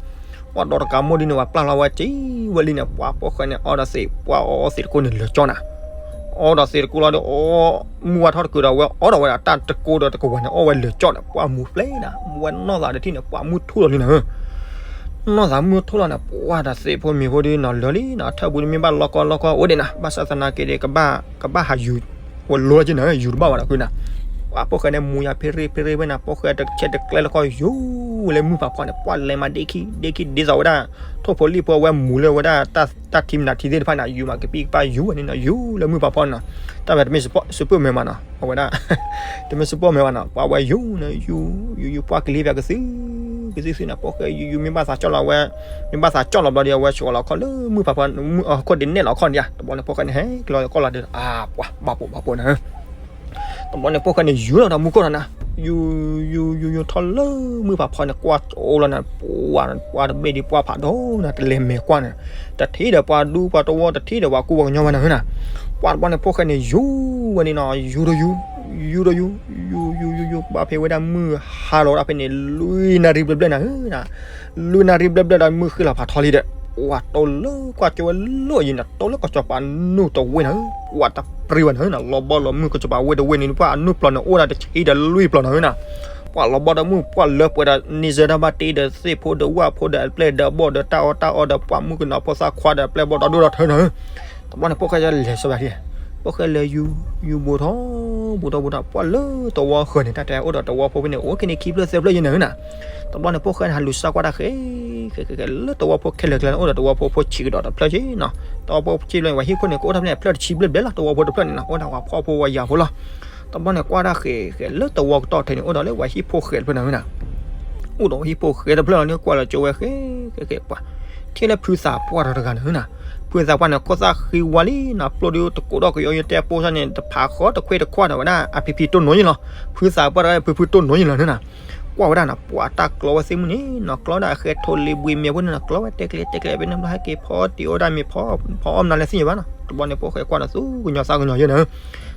ပှၤဒီးတကးမိၢ်ဒ်န့ၣ် ပှၤပျၢ်လီၤဝဲက့ၤဝဲလံန့ၣ် ပှၤဖိၣ်ဃဲန့ၣ် အီၣ်ဒီးသ့ၣ် ပှၤအီအီသ့ၣ်တကိးန့ၣ်လၢာ်ကၠီနၤ အီၣ်ဒီးသ့ၣ်တကိးလီၤဒီး အီၣ်မုၢ်ဝါထီၣ်တကုာ်ဒီး ဝဲအီၣ်ဒီးဝဲဒၣ်တၢ်တကိးဒီးတကဝၤန့ၣ် အီၣ်ဝဲလၢာ်ကၠီန့ၣ် ပှၤမူၤဖျဲးနၤ မူၤဝဲနီၢ်သးတထံၣ်န့ၣ် ပှၤမုၢ်ထူၣ်လီၤလံနၤဧၢ နီၢ်သးမုၢ်ထူၣ်လီၤန့ၣ် ပှၤဒီးသ့ၣ်ဖိမ့ၤဖိဒ်နီၤလၢာ်လံနီၤ ထၢၣ်ပူၤန့ၣ်မ့ၢ်ဘၣ်လီၢ်ကီလီၢ်ကီအိၣ်ဒံးနၤ ဘၣ်ဆၣ်သနာ်က့ဒီး ကဘၣ် ကဘၣ်ဟးယူၤ ဝဲလိၤလီၤက့နၤ ယူၤတဘၣ်ဝဲဒီးဖုနၤ ပှၤဖိၣ်ဃဲန့ၣ် မူၤယၤဖ့ရ့ဖ့ရ့ဖဲနၤ ဖိၣ်ဃဲတဆဲးတကျဲလၢကီၢ်ယူၤဝဲလၢမုၢ်ဖးဖီန့ၣ် ပှၤလဲၤမးဒ့ခံ ဒ့ခံဒ်သိးဝဲဒၣ် ထိၣ်ဖိလံၣ်ဖိအဝဲမူၤလၢဝဲဒၣ် တၢ်ထံမနၤထံသ့ၣ်တဖၣ်န့ၣ် ယူၤမးကပံၣ်ကပၢ်ယူၤဝဲန့ၣ်နီၤ ယူၤလၢမုၢ်ဖးဖီန့ၣ်နီၤ တၢ်ဝဲတမ့ၢ်စပီၢ်မဲာ်မးနီၤ အဝဲဒၣ် တမ့ၢ်စပီၢ်မဲာ်ဘၣ်နီၤ ပှၤဝဲယူၤန့ၣ် ယူၤ ယူၤ ယူၤ ပှၤကလံၤပၠးကသံ ကသံသံန့ၣ် ဖိၣ်ဃဲယူၤယူၤ မ့ၢ်ဘၣ်သးကၠီၣ်လီၤဝဲ မ့ၢ်ဘၣ်သးကၠီၣ်လီၤဘျီဒီး အဝဲဆှီလီၤခီၣ်လၢမုၢ်ဖးဖီ မုၢ်အခိၣ်ဒ်နဲၣ်လီၤခီၣ်န့ၣ် တဘျီန့ၣ် ဖိၣ်ဃဲန့ၣ် ဟဲကလီၤကီၢ်လီၤဒီး အါ ပှၤ ဘၣ်ပိာ်ဘၣ်ပိာ်နၤ တဘျီန့ၣ် ဖိၣ်ဃဲန့ၣ် ယူၤလီၤဒီးမူခိၣ်ဒီးနၤ ယူၤ ယူၤ ယူၤ ယူၤထီၣ်လၢမုၢ်ဖးဖီန့ၣ် ကွၢ်ကၠိလီၤနၤ ပှၤ ပှၤတဘ့ၣ်ဒံးပှၤဖးဒိၣ်နၤ တလဲၤမဲာ်ကွၢ်န့ၣ် တထံၣ်ဒီးပှၤဒူပှၤတဝီ တထံၣ်ဒီးပှၤကူပှၤကညီဘၣ်နၤဟဲနၤ ပှၤတဘျီန့ၣ် ဖိၣ်ဃဲန့ၣ် ယူၤဝဲန့ၣ်နီၤ ယူၤဒီးယူၤ ယူၤဒီးယူၤ ယူၤ ယူၤ ယူၤ ယူၤ ပှၤဖဲဝဲဒၣ်မုၢ်ဟါလီၤဝဲဒၣ်ဖဲန့ၣ် လွံၢ်နၣ်ရံၣ်ဘျဲၣ်ဘျဲၣ်နၤဟဲနၤ လွံၢ်နၣ်ရံၣ်ဘျဲၣ်ဘျဲၣ်ဒီး မုၢ်ဃ့လီၤဖးထီလံဒီး ပှၤတိၢ်လၢကွၢ်ကၠိဝဲလၢယံၤနၤ တိၢ်လၢကစီၤပၤနူၢ်တဝ့ၢ်နၤ ပှၤတပြံဝဲနၤ လီၤဘီလီၤမုၢ်ကစီၤပၤဝ့ၢ်တဝ့ၢ်န့ၣ် ပှၤအနူၢ်ပျီန့ၣ် အိၣ်ဒၣ်တဆံဒီးလွံၢ်ပျီနၤဟဲနၤ ပှၤလီၤဘီဒီးမုၢ် ပှၤလၢပှဲၤဒီး န့ဆၢတၢ်ဘၣ်တ့ဒီး သ့ၣ်ဖိဒီးဝၣ်ဖိဒီး အပျဲၢ်ဒီးအဘီၣ်ဒီး တၢ်အီၣ်တၢ်အီဒီး ပှၤမုၣ်ကနီၤဖိသၣ်ခွါဒီး အပျဲၢ်ဘီၣ်ဒီးဒိၣ်ဒီးထၢနၤဟဲ တဘျီန့ၣ် ဖိၣ်ဃဲလဲၤဆၢဘၣ်ထံ ဖိၣ်ဃဲလဲၤယူၤ ယူၤဘူးထီၣ် ဘူးထီၣ် ဘူးထီၣ် ပှၤလၢသဝီဃၢၤန့ၣ် တၢ်တဲအိၣ်ဒီးသဝီဖိဖဲန့ၣ် အိၣ်က့ၤန့ၣ်ခံဖျၢၣ်သၢဖျၢၣ်ယဲနၤဟဲနၤ တဘျီန့ၣ် ဖိၣ်ဃဲန့ၣ် ဟးလူၤစၢ်ကွၢ်တၢ်ဃဲ ဃဲ ဃဲ ဃဲ လၢသဝီဖိခဲလၢာ်ကျဲန့ၣ် အိၣ်ဒီးသဝီဖိဖိဆံးကဒီးတဖျၢၣ်က့နီၤ သဝီဖိဆံးဖျၢၣ်န့ၣ် ပှၤဟံၣ်ခိၣ်န့ၣ် ကအိၣ်တၢ်ဖဲန့ၣ် ဖျၢၣ်တဆံဘျဲၣ်ဘျဲၣ်လီၤ သဝီဖိတဖျၢၣ်န့ၣ်နီၤ အိၣ်ဒၣ်ပှၤဖှီၣ်ဖိဝဲယၤဖိလီၤ တဘျီန့ၣ် ကွၢ်တၢ်ဃဲ ဃဲ လၢသဝီကတီၢ်ထဲန့ၣ် အိၣ်ဒီးလၢပှၤဟံၣ်ဖိဃဲတဖျၢၣ်နၤဟဲနၤ အိၣ်ဒီးဟံၣ်ဖိဃဲတဖျၢၣ်လီၤန့ၣ် ကွၢ်လီၤကၠိဝဲဃဲ ဃဲ ဃဲ ပှၤ ထံၣ်လၢဖုသးပှၢ်တဂၤနၤဟဲနၤ ဖုသးပှၢ်န့ၣ် ခိၣ်သၣ်ဃံဝါလံနီၤ ပျိၢ်ဒုတကိးထီၣ်ကယီယတဲပိၢ်ဆၢန့ၣ် တဖးဃီတခွဲတခွါဒီးဝဲဒၣ် အဖံဖံတိၢ်နိယ့ၣ်လီၤ ဖုသးပှၢ်တဂၤ ဖုဖုတိၢ်နိယ့ၣ်လီၤနၤ ကွၢ်ဝဲဒၣ်နၤ ပှၤတၢ်ကျီဝဲသ့ၣ်မုၢ်န့ၣ်နီၤ ကျီဒၣ်အဃဲထိၣ်လ့ဘှံးမဲာ်ဖိန့ၣ်နီၤ ကျီဝဲတဲကျဲတဲကျဲဖဲန့ၣ်ဘျီ ဟဲက့ၤဖီတံၢ်အိၣ်ဒၣ်မ့ၤဖီ ဖီအီၣ်မနုၤလဲၣ်သ့ၣ်ညါဘၣ်နီၤ တဘျီန့ၣ် ဖိၣ်ဃဲကွၢ်ဒီးသူၣ်ကညီၤသးကညီၤယဲနၤ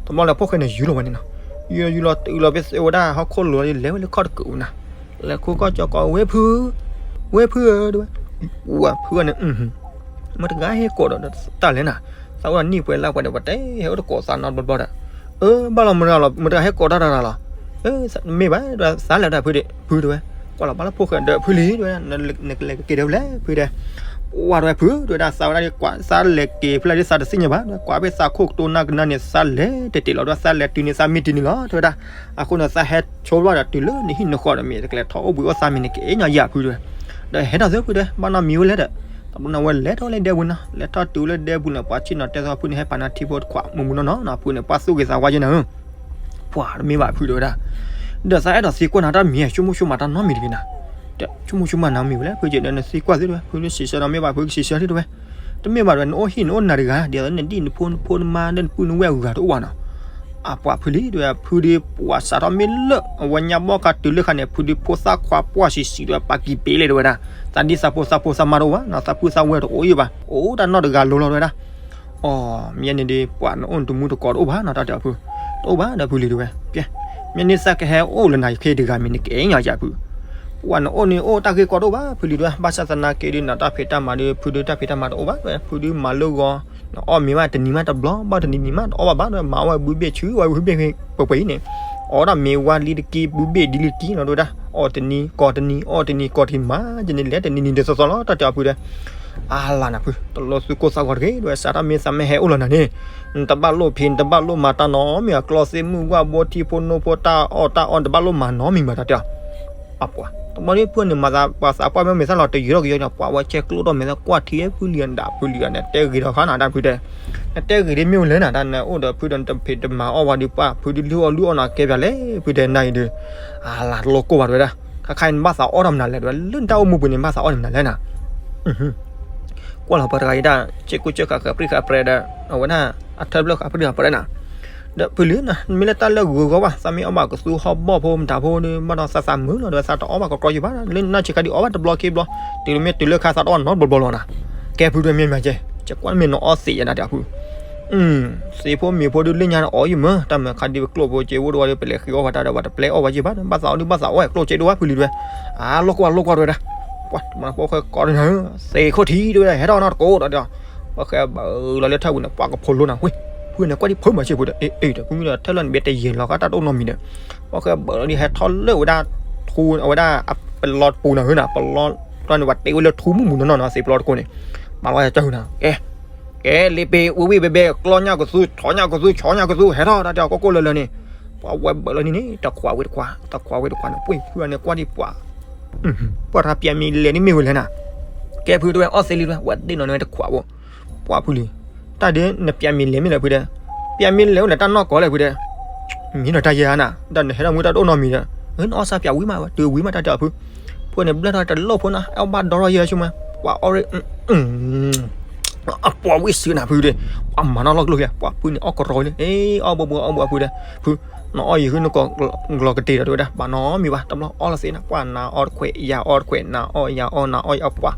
တဘျီန့ၣ် ဖိၣ်ဃဲန့ၣ် ယူၤလီၤဝဲန့ၣ်နီၤ ယူၤလီၤ ယူၤလီၤတုၤလီၤဖဲဝဲဒၣ်ဟီၣ်ခိၣ်လိၤလီၤ လဲၤဝဲလၢခီၣ်တကုာ်နၤ လဲၤခိၣ်ကီၢ်ကၠီကီး ဝဲဖု ဝဲဖုဧၢ တဲဝဲ ဝဲဖုန့ၣ် မတၤတဂၤဟဲကိးဒီးတၢ်လဲၣ်နၤ သးအိၣ်ဒီးနံၣ်ပှဲၤလါပှဲၤဒီး ပတဲဟဲအိၣ်တကိးသးနီတဘျီဘျီဒီး အၢ ဘၣ်လီၤမတၤလီၤ မတၤတဂၤဟဲကိးတၢ်တဂၤလီၤ မ့ၢ်ဘၣ် သးလဲၤတၢ်ဖုဒံး ဖုတဲဝဲ ကွၢ်လီၤဘၣ်လၢဖိၣ်ဃဲဒီးဖုလံ တဲဝဲ နကလဲၤက့ၤဒီးဖဲလဲၣ် ဖုတဲ ဝဲတဲဝဲဖု တဲဝဲဒၣ် သးဝဲဒၣ်ကွၢ် သးလဲၤက့ၤဖဲလဲၣ်ဒ်သးတသ့ၣ်ညါဘၣ် ကွၢ်ဖဲသးခိၣ်ကတိၤနၢ်ကနၢန့ၣ် သးလဲၤတတ့ၢ်လီၤဒီး သးလဲၤတုၤန့ၣ် သးမံတံၤန့ၣ်လီၤ တဲဝဲဒၣ် အဃိန့ၣ် သးဟဲဆိဘၣ်ဒီးတုၤလၢနဟံၣ်နဃီဒီး မ့ၢ်တကလဲၤထီၣ်အိၣ်ဘှံးအိၣ်သါမ့ၢ်န့ၣ် ကအဲၣ်ညီယၤဖုတဲဝဲ ဒီးဟဲထီၣ်သ့ဖုတဲ ဘၣ်နီတမံၤဝဲလဲၣ်ဒီး တဘျီန့ၣ် အဝဲလဲၤထီၣ်လၢဒဲပူၤနီၤ လဲၤထီၣ်တုၤလၢဒဲပူၤန့ၣ် ပှၤဆ့ၣ်နီၤတဲသီဖုန့ၣ် ဟဲပာ်နၤထံဖိတခွး မုၢ်မုၢ်နီၢ်နီၢ်နီၤ ဖုန့ၣ် ပှၤသူၣ်ဂ့ၤသးဝါယဲနၤဧၢ ပှၤတမ့ၢ်ဘၣ်ဖုတဲဝဲဒၣ် ဒီးသးအဲၣ်ဒိးသံကွၢ်နၤတၢ်မံၤ ဆိကမိၣ်ဆိကမးတၢ်နီတမံၤတဂ့ၤနၤ ဆိကမိၣ်ဆိကမးနၤမံၤဝဲလဲၣ် ဖုက့ၤဒီးနသံကွၢ်သ့တဲဝဲ ဖုလၢစံးဆၢဒီးမ့ၢ်ဘၣ်ဖုကစံးဆၢသ့တဲဝဲ တမ့ၢ်ဘၣ်ဒီး နအိၣ်ဟံၣ်နအိၣ်နၤတဂၤ ဒ်သိးနဒံၣ်နဖိနဖိနမါလၢနပုၢ်နဝဲၢ်အဂၤတအိၣ်ဘၣ်နီၤ အပှၤဖုလံ တဲဝဲဒၣ် ဖုဒုးပှၤစးထီၣ်မ့ၢ်လၢ အဝဲညါဘီၣ်ခါတုၤလၢခါန့ၣ် ဖုဒုးဖိသၣ်ခွါပှၢ်ဆံးဆံး တဲဝဲ ပာ်ကံၤပ့ၤလဲၣ် တဲဝဲဒၣ်, သးဒံသးဖိသၣ်ဖိသၣ်မါတအိၣ်ဘၣ်နီၤ သးပုၢ်သၣ်ဝဲၢ်တအိၣ်ယံၤဘၣ် အိၣ်တၢ်နီၢ်တဂၤလိၤလီၤ တဲဝဲဒၣ်. အိ မ့ၢ်န့ၣ်ဒီး ပှၤနအိၣ်နတမူတကိးတအိၣ်ဘၣ်နီၤ တၢ်တဲအီၤဖု, တအိၣ်ဘၣ်ဒီးဖုလံ တဲဝဲ, ကဲ မ့ၢ်န့ၣ်သးကဟဲအိၣ်လၢနၤယခ့တဂၤမံၤ နကအဲၣ်ညီယၤဖု, ပှၤနအိၣ်န့ၣ်အိၣ်တၢ်ဂ့ၢ်ကီတအိၣ်ဘၣ် ဖုလံ တဲဝဲ, ဘၣ်ဆၣ်သနာ်က့ဒီး နတၢ်ဖံးတၢ်မၤဒီး ဖုဒုးတၢ်ဖံးတၢ်မၤတအိၣ်ဘၣ် တဲဝဲ, ဖုဒုးမၤလၢဂီၤ နအီၣ်မ့ၤဘၣ်တနံၤမးတဘျီ ဘၣ်တနံၤနံၤမးတအီၣ်ဘၣ်ဘၣ် တဲဝဲ, မၤအီၣ်ဝဲဘုဘ့ၣ်ဆူ ဝဲဘုဘ့ၣ်ပှဲၤပှဲၤအံၤန့ၣ်, အီၣ်ဒၣ်မ့ၤဝါလံတကံ ဘုဘ့ၣ်ဒ်လံတကံနီၤ တဲဝဲဒၣ်, အီၣ်တနံၤကီၢ်တနံၤ အီၣ်တနံၤကီၢ်တနံၤ မၤကန့ၣ်လဲၤတနံၤနံၤတသီသီလီၤ တၢ်တဲအီၤဖုတဲ အါလါနၤဖု တလိၣ်သူၣ်ကိၢ်သးဂီၤတဂ့ၤ တဲဝဲ, စးထီၣ်မ့ၢ်သးမ့ၢ်ဟဲအိၣ်လီၤနၤန့ၣ် နတဘၣ်လိၣ်ဖံး နတဘၣ်လိၣ်မၤတၢ်နီတမံၤ အကျီသ့ၣ်မုၢ်ဝၣ်ဘိထံဖိနိဖိတၢ်အီၣ်တၢ်အီ နတဘၣ်လိၣ်မၤနီတမံၤဘၣ် တၢ်တဲအီၤ အပှၤ တဘျီဒ်ဖုန့ၣ် မၤသးပှၤသးပှၢ်မ့ၢ်မဲာ်သၣ်လီၤတယုာ်ထီၣ်ကယီၤန့ၣ် ပှၤဝဲဆဲးကျိးထီၣ်မဲာ်သၣ်ကွၢ်ထံဖုလံၤအဒၣ် ဖုလံၤအန့ၣ် တဲဂ့ၤထီၣ်ခါနၤ တၢ်ဖုတဲ, နတဲဂ့ၤဒ်မ့ၢ်ဝဲလဲၣ်နၤ တၢ်နအိၣ်ဒီးဖုဒီး နတဖံးတမၤအီၣ်ဝဲဒီး ပှၤဖုဒုးလုၢ်အီၣ်လုၢ်အီၣ်နၤကဲပၠးလဲၣ် ဖုတဲနၤအံၤဒီး, အါလါတလိၣ်ကိၢ်ဘၣ် တဲဝဲဒၣ်, ခါခါအံၤနဘၣ်သးအီၣ်ထီၣ်မနုၤလဲၣ် တဲဝဲ, လၢနတၢ်အိၣ်မူပူၤန့ၣ် နဘၣ်သးအီၣ်န့ၣ်မနုၤလဲၣ်နၤ ကွၢ်လီၤပှၤတဂၤအံၤဒၣ် စ့ၢ်ကူစ့ၢ်ဃာ်ဃာ်ပြံဃာ်ပြဲဒီး အဝဲဒၣ် အထၢဖျၢၣ်ဃာ်ပြံဃာ်ပြဲနၤ, ဒီးဖုလံၤနၤ မ့ၢ်လၢတၢ်လၢဂုၤဂီၢ်ဘၣ် သးမ့ၢ်အီၣ်ဘၣ်ကသူဟီၣ်ဘီၣ်ဖိမတၤဖိဒီး ဘၣ်ဒီးသးသးမုာ်လီၤ တဲဝဲ သးတအီၣ်ဘၣ်ကကြီးယံၤဘၣ် လၢနဆံးခါဒ်အီၣ်ဘၣ်တဘျီခံဘျီ, တုၤမ့ၢ်တုၤလၢခါသးတအီၣ်နီတဘျီဘျီလီၤနၤ, ကဲဖုဒီးမ့ၢ်မၤကဲ, ကကွၢ်မ့ၢ်နအီၣ်သ့ယဒၣ်တဲဖု သ့ၣ်ဖိမ့ၢ်ဖိဒုးလၢညါ အီၣ်ယံၤမး တၢ်မၤခါဒ်ပကျိၣ်ဖိက့ၤအိၣ်တဝီဒီး ပလဲၤဃ့အီၣ်ဝဲတၢ်ဒီး ပှၤတပျဲအီၣ်ဝဲယံၤဘၣ် ဘၣ်သးအီၣ်ဒုးဘၣ်သးအီၣ်ဝဲ ကျိၣ်စ့ဒိၣ်ဝဲဖုလံၤတဲဝဲ, အါ လိၣ်ကွၢ်လိၣ်ကွၢ်တဲဝဲဒၣ်, ပှၤတမၤဖိၣ်ဃဲကီးဒ်နၤဧၢ, သ့ၣ်ခိၣ်ထံးတဲဝဲဒၣ် ဟဲထီၣ်နီတကိးဒီး ပှၤဃဲဘၣ်လီၤလၢထၢၣ်ပူၤန့ၣ် ပှၤကဖိးလိနၤဝဲ, ဖုန့ၣ်ကွၢ်ဒ်ဖုမၤစ့ၢ်ဖုဒီး အ့ အ့ ဒီးဖုမ့ၢ်ဒီးထၢၣ်လီၤန့ၣ် ဘၣ်တယဲၢ်လီၤဃာ်တၢ်တအိၣ်နီတမံၤဒီး, ပှၤဃဲဘၣ်လီၤဒ်ဟဲထီၣ်လၢဝဲဒၣ် ထူ အဝဲဒၣ် ပလီတပူၤနၤဧၢနၤ ပလီတပူၤန့ၣ် ပှၤတ့ဝဲလၢထူမုၢ်မုၢ်နီၢ်နီၢ်နီၤ သ့ၣ်ပလီတကိးန့ၣ်, မၤလီၤယကၢၢ်နၤ ကဲ ကဲ လ့ပ့ၤ ဝ့ၢ်ဝ့ၢ်ဘဲဘဲ ကျီညၣ်ကသူ ဆီညၣ်ကသူ ဆီညၣ်ကသူ ဟဲထီၣ်တၢ်တဲအီၤကိၢ်ကိၢ်လၢလၢန့ၣ်, ပှၤဝဲဘၣ်လီၤန့ၣ်န့ၣ် တခွးဝ့တခွး တခွးဝ့တခွးန့ၣ် ပှ့ၤဖုန့ၣ်ကွၢ်ဒ်ပှၤ ပှၤတၢ်ပျဲမံၤလဲၤန့ၣ်မ့ၢ်ဝဲလဲၣ်နၤ, ကဲဖုတဲဝဲအီၣ်သ့လံတဲဝဲ ဝဲဒ့ၣ်နီၤန့ၣ်ဝဲတခွးဝ့, ပှၤဖုလံၤ, တၢ်ဒ်နပျဲမံၤလဲၤမ့ၢ်လဲၣ်ဖုတဲ, ပျဲမံၤလဲၤအိၣ်ဒီးတၢ်နီၢ်ကီၢ်လဲၣ်ဖုတဲ, မ့ၢ်ဒီးတၢ်ယဲၢ်ဧါနၤ ဒီးနဟဲထီၣ်မူတၢ်တအိၣ်နီတမံၤဒီး, နအီၣ်စၢ်ပျဲဝံၤမးဝဲ တုၤဝံၤမးတၢ်တဲအီၤဖု, ဖုန့ၣ်ဘျၢၣ်ထီၣ်တလိၣ်ဖိနၤ အီၣ်ဘၣ်ဒီရီယဲၢ်ဆူမဲ, ပှၤအီၣ်ရ့ၣ် အပှၤဝံၣ်စုနၤဖုဒီး, ပှၤမၤနီၣ်လီၢ်ကျိၣ်လံ ပှၤဖုန့ၣ်အီၣ်ကရီလံ အီၣ်ဘိဘိအီၣ်ဘိအဖုဒီး, ဖု, နအီၣ်ယံၤဃုနကိးကလီၤကတ့ၢ်ဒီးတဲဝဲဒၣ် ဘၣ်နီတမံၤဘၣ် တဘျီအီၣ်လီၤသ့နၤ ပှၤနၤအီၣ်တခွဲး ယၤအီၣ်တခွဲး နၤအီၣ်ယၤအီၣ် နၤအီၣ်ယၤအီၣ် ပှၤ,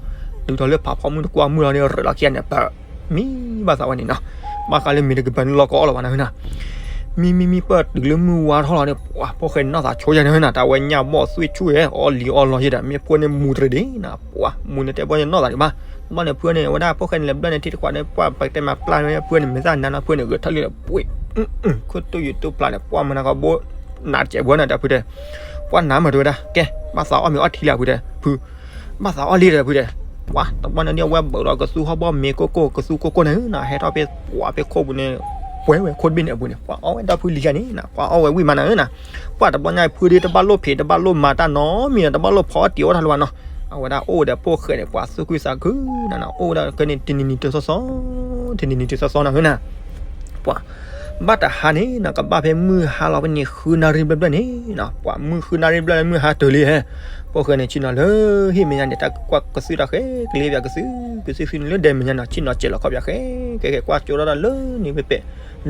တုၤထီၣ်လၢဖးဖီမုၢ်တကွၢ်မုၢ်လီၤန့ၣ် ရၢၣ်လီၤခံဂၤန့ၣ် ပၢ်, မံဘၣ်သးဝဲန့ၣ်နီၤ, ဘၣ်ဃးလၢမ့ၤတကပၤန့ၣ်လီၤကအီၣ်လီၤဘၣ်နၤဧၢနၤ မံမံမံပၢၢ်တုၤလၢမုၢ်ဝါထီၣ်လီၤန့ၣ် ပှၤဖိၣ်ဃဲနီၢ်သးဆိယဲၢ်န့ၣ်နၤ တၢ်ဝဲညၣ်ဘီၣ်သွံၣ်ဆူၣ်ဝဲ အီၣ်လံအီၣ်လီၤယဲၢ်ဒီး မ့ၢ်ဖုန့ၣ်မူတရံးဒံးနၤ ပှၤမူန့ၣ်တဲဘၣ်ယနီၢ်သးဒံးဘၣ်, ဘၣ်န့ၣ်ဖုန့ၣ် အဝဲဒၣ်ဖိၣ်ဃဲန့ၣ် လဲၤဘျၢၣ်န့ၣ်ထံတခွးန့ၣ် ပှၤပကတဲမၤပျၢ်န့ၣ် ဖုန့ၣ် မ့ၢ်သၣ်နါနီၤ ဖုန့ၣ် ဂဲၤထၢၣ်လံဒီး ပှ့ၤ, ခိၣ်တူၢ်ယံၤတူၢ်ပျၢ်န့ၣ် ပှၤမနၤကဘိ နးတစဲးဘၣ်နၤ တဲဖုတဲ, ပှၤနးမးတဲဝဲဒၣ် ကဲ ဘၣ်သးအီၣ်မ့ၤအီထံလံဖုတဲ ဖု ဘၣ်သးအီၣ်လံဒီးဖုတဲ, ပှၤတဘျီန့ၣ်ဒ်အဝဲဘၣ်လီၤကသူ ဟီၣ်ဘီၣ်မ့ၤကိၢ်ကိၢ် ကသူကိၢ်ကိၢ်န့ၣ်နၤ ဟဲထီၣ်ဖဲပှၤဖဲခိၣ်ပူၤန့ၣ်, ပှဲၤဝဲခိၣ်တဘ့ၣ်န့ၣ်အပူၤန့ၣ် ပှၤအီၣ်ဝဲဒီဖုလံၤယၤန့ၣ်နၤ ပှၤအီၣ်ဝဲဝံၣ်မးနၤဧၢနၤ, ပှၤတဘျီညါဖုဒ်တဘၣ်လိၣ်ဖံး တဘၣ်လိၣ်မၤတၢ်နီတမံၤ တဘၣ်လိၣ်ဖီအီၣ်တံၤအီၣ်တၢ်လၢၤဘၣ်နီၤ, အဝဲဒၣ်အိၣ်ဒီးဖိၣ်ဃဲန့ၣ် ပှၤသူၣ်ခုသးခုနၤနၤ အိၣ်ဝဲဒၣ်ကဲန့ၣ် တနံၤနံၤတသီသီ, တနံၤနံၤတသီသီနၤဧၢနၤ ပှၤ, ဘၣ်တဟါန့ၣ်နၤ ကဘၣ်ဖဲမုၢ်ဟါလီၤဖဲန့ၣ် ဃုနၣ်ရံၣ်ဘျဲၣ်ဘျဲၣ်န့ၣ်နၤ ပှၤမုၢ်ဃုနၣ်ရံၣ်ဘျဲၣ်လၢမုၢ်ဟါတၢၤလံဟဲ, ဖိၣ်ဃဲန့ၣ် ဆ့ၣ်နီၤလၢဟံၣ်မဲာ်ညါန့ၣ် တၢ်ကွၢ်ကသူတၢ်ဃဲကလ့ပၠးကသူ, ကသူဆ့ၣ်နီၤလၢဒဲမဲာ်ညါနၤ ဆ့ၣ်နီၤစဲးလီၤခီပၠးဃဲ, ကဲကဲကွၢ်ကၠိဒၣ်လၢန့ၣ်ဖဲဖဲ,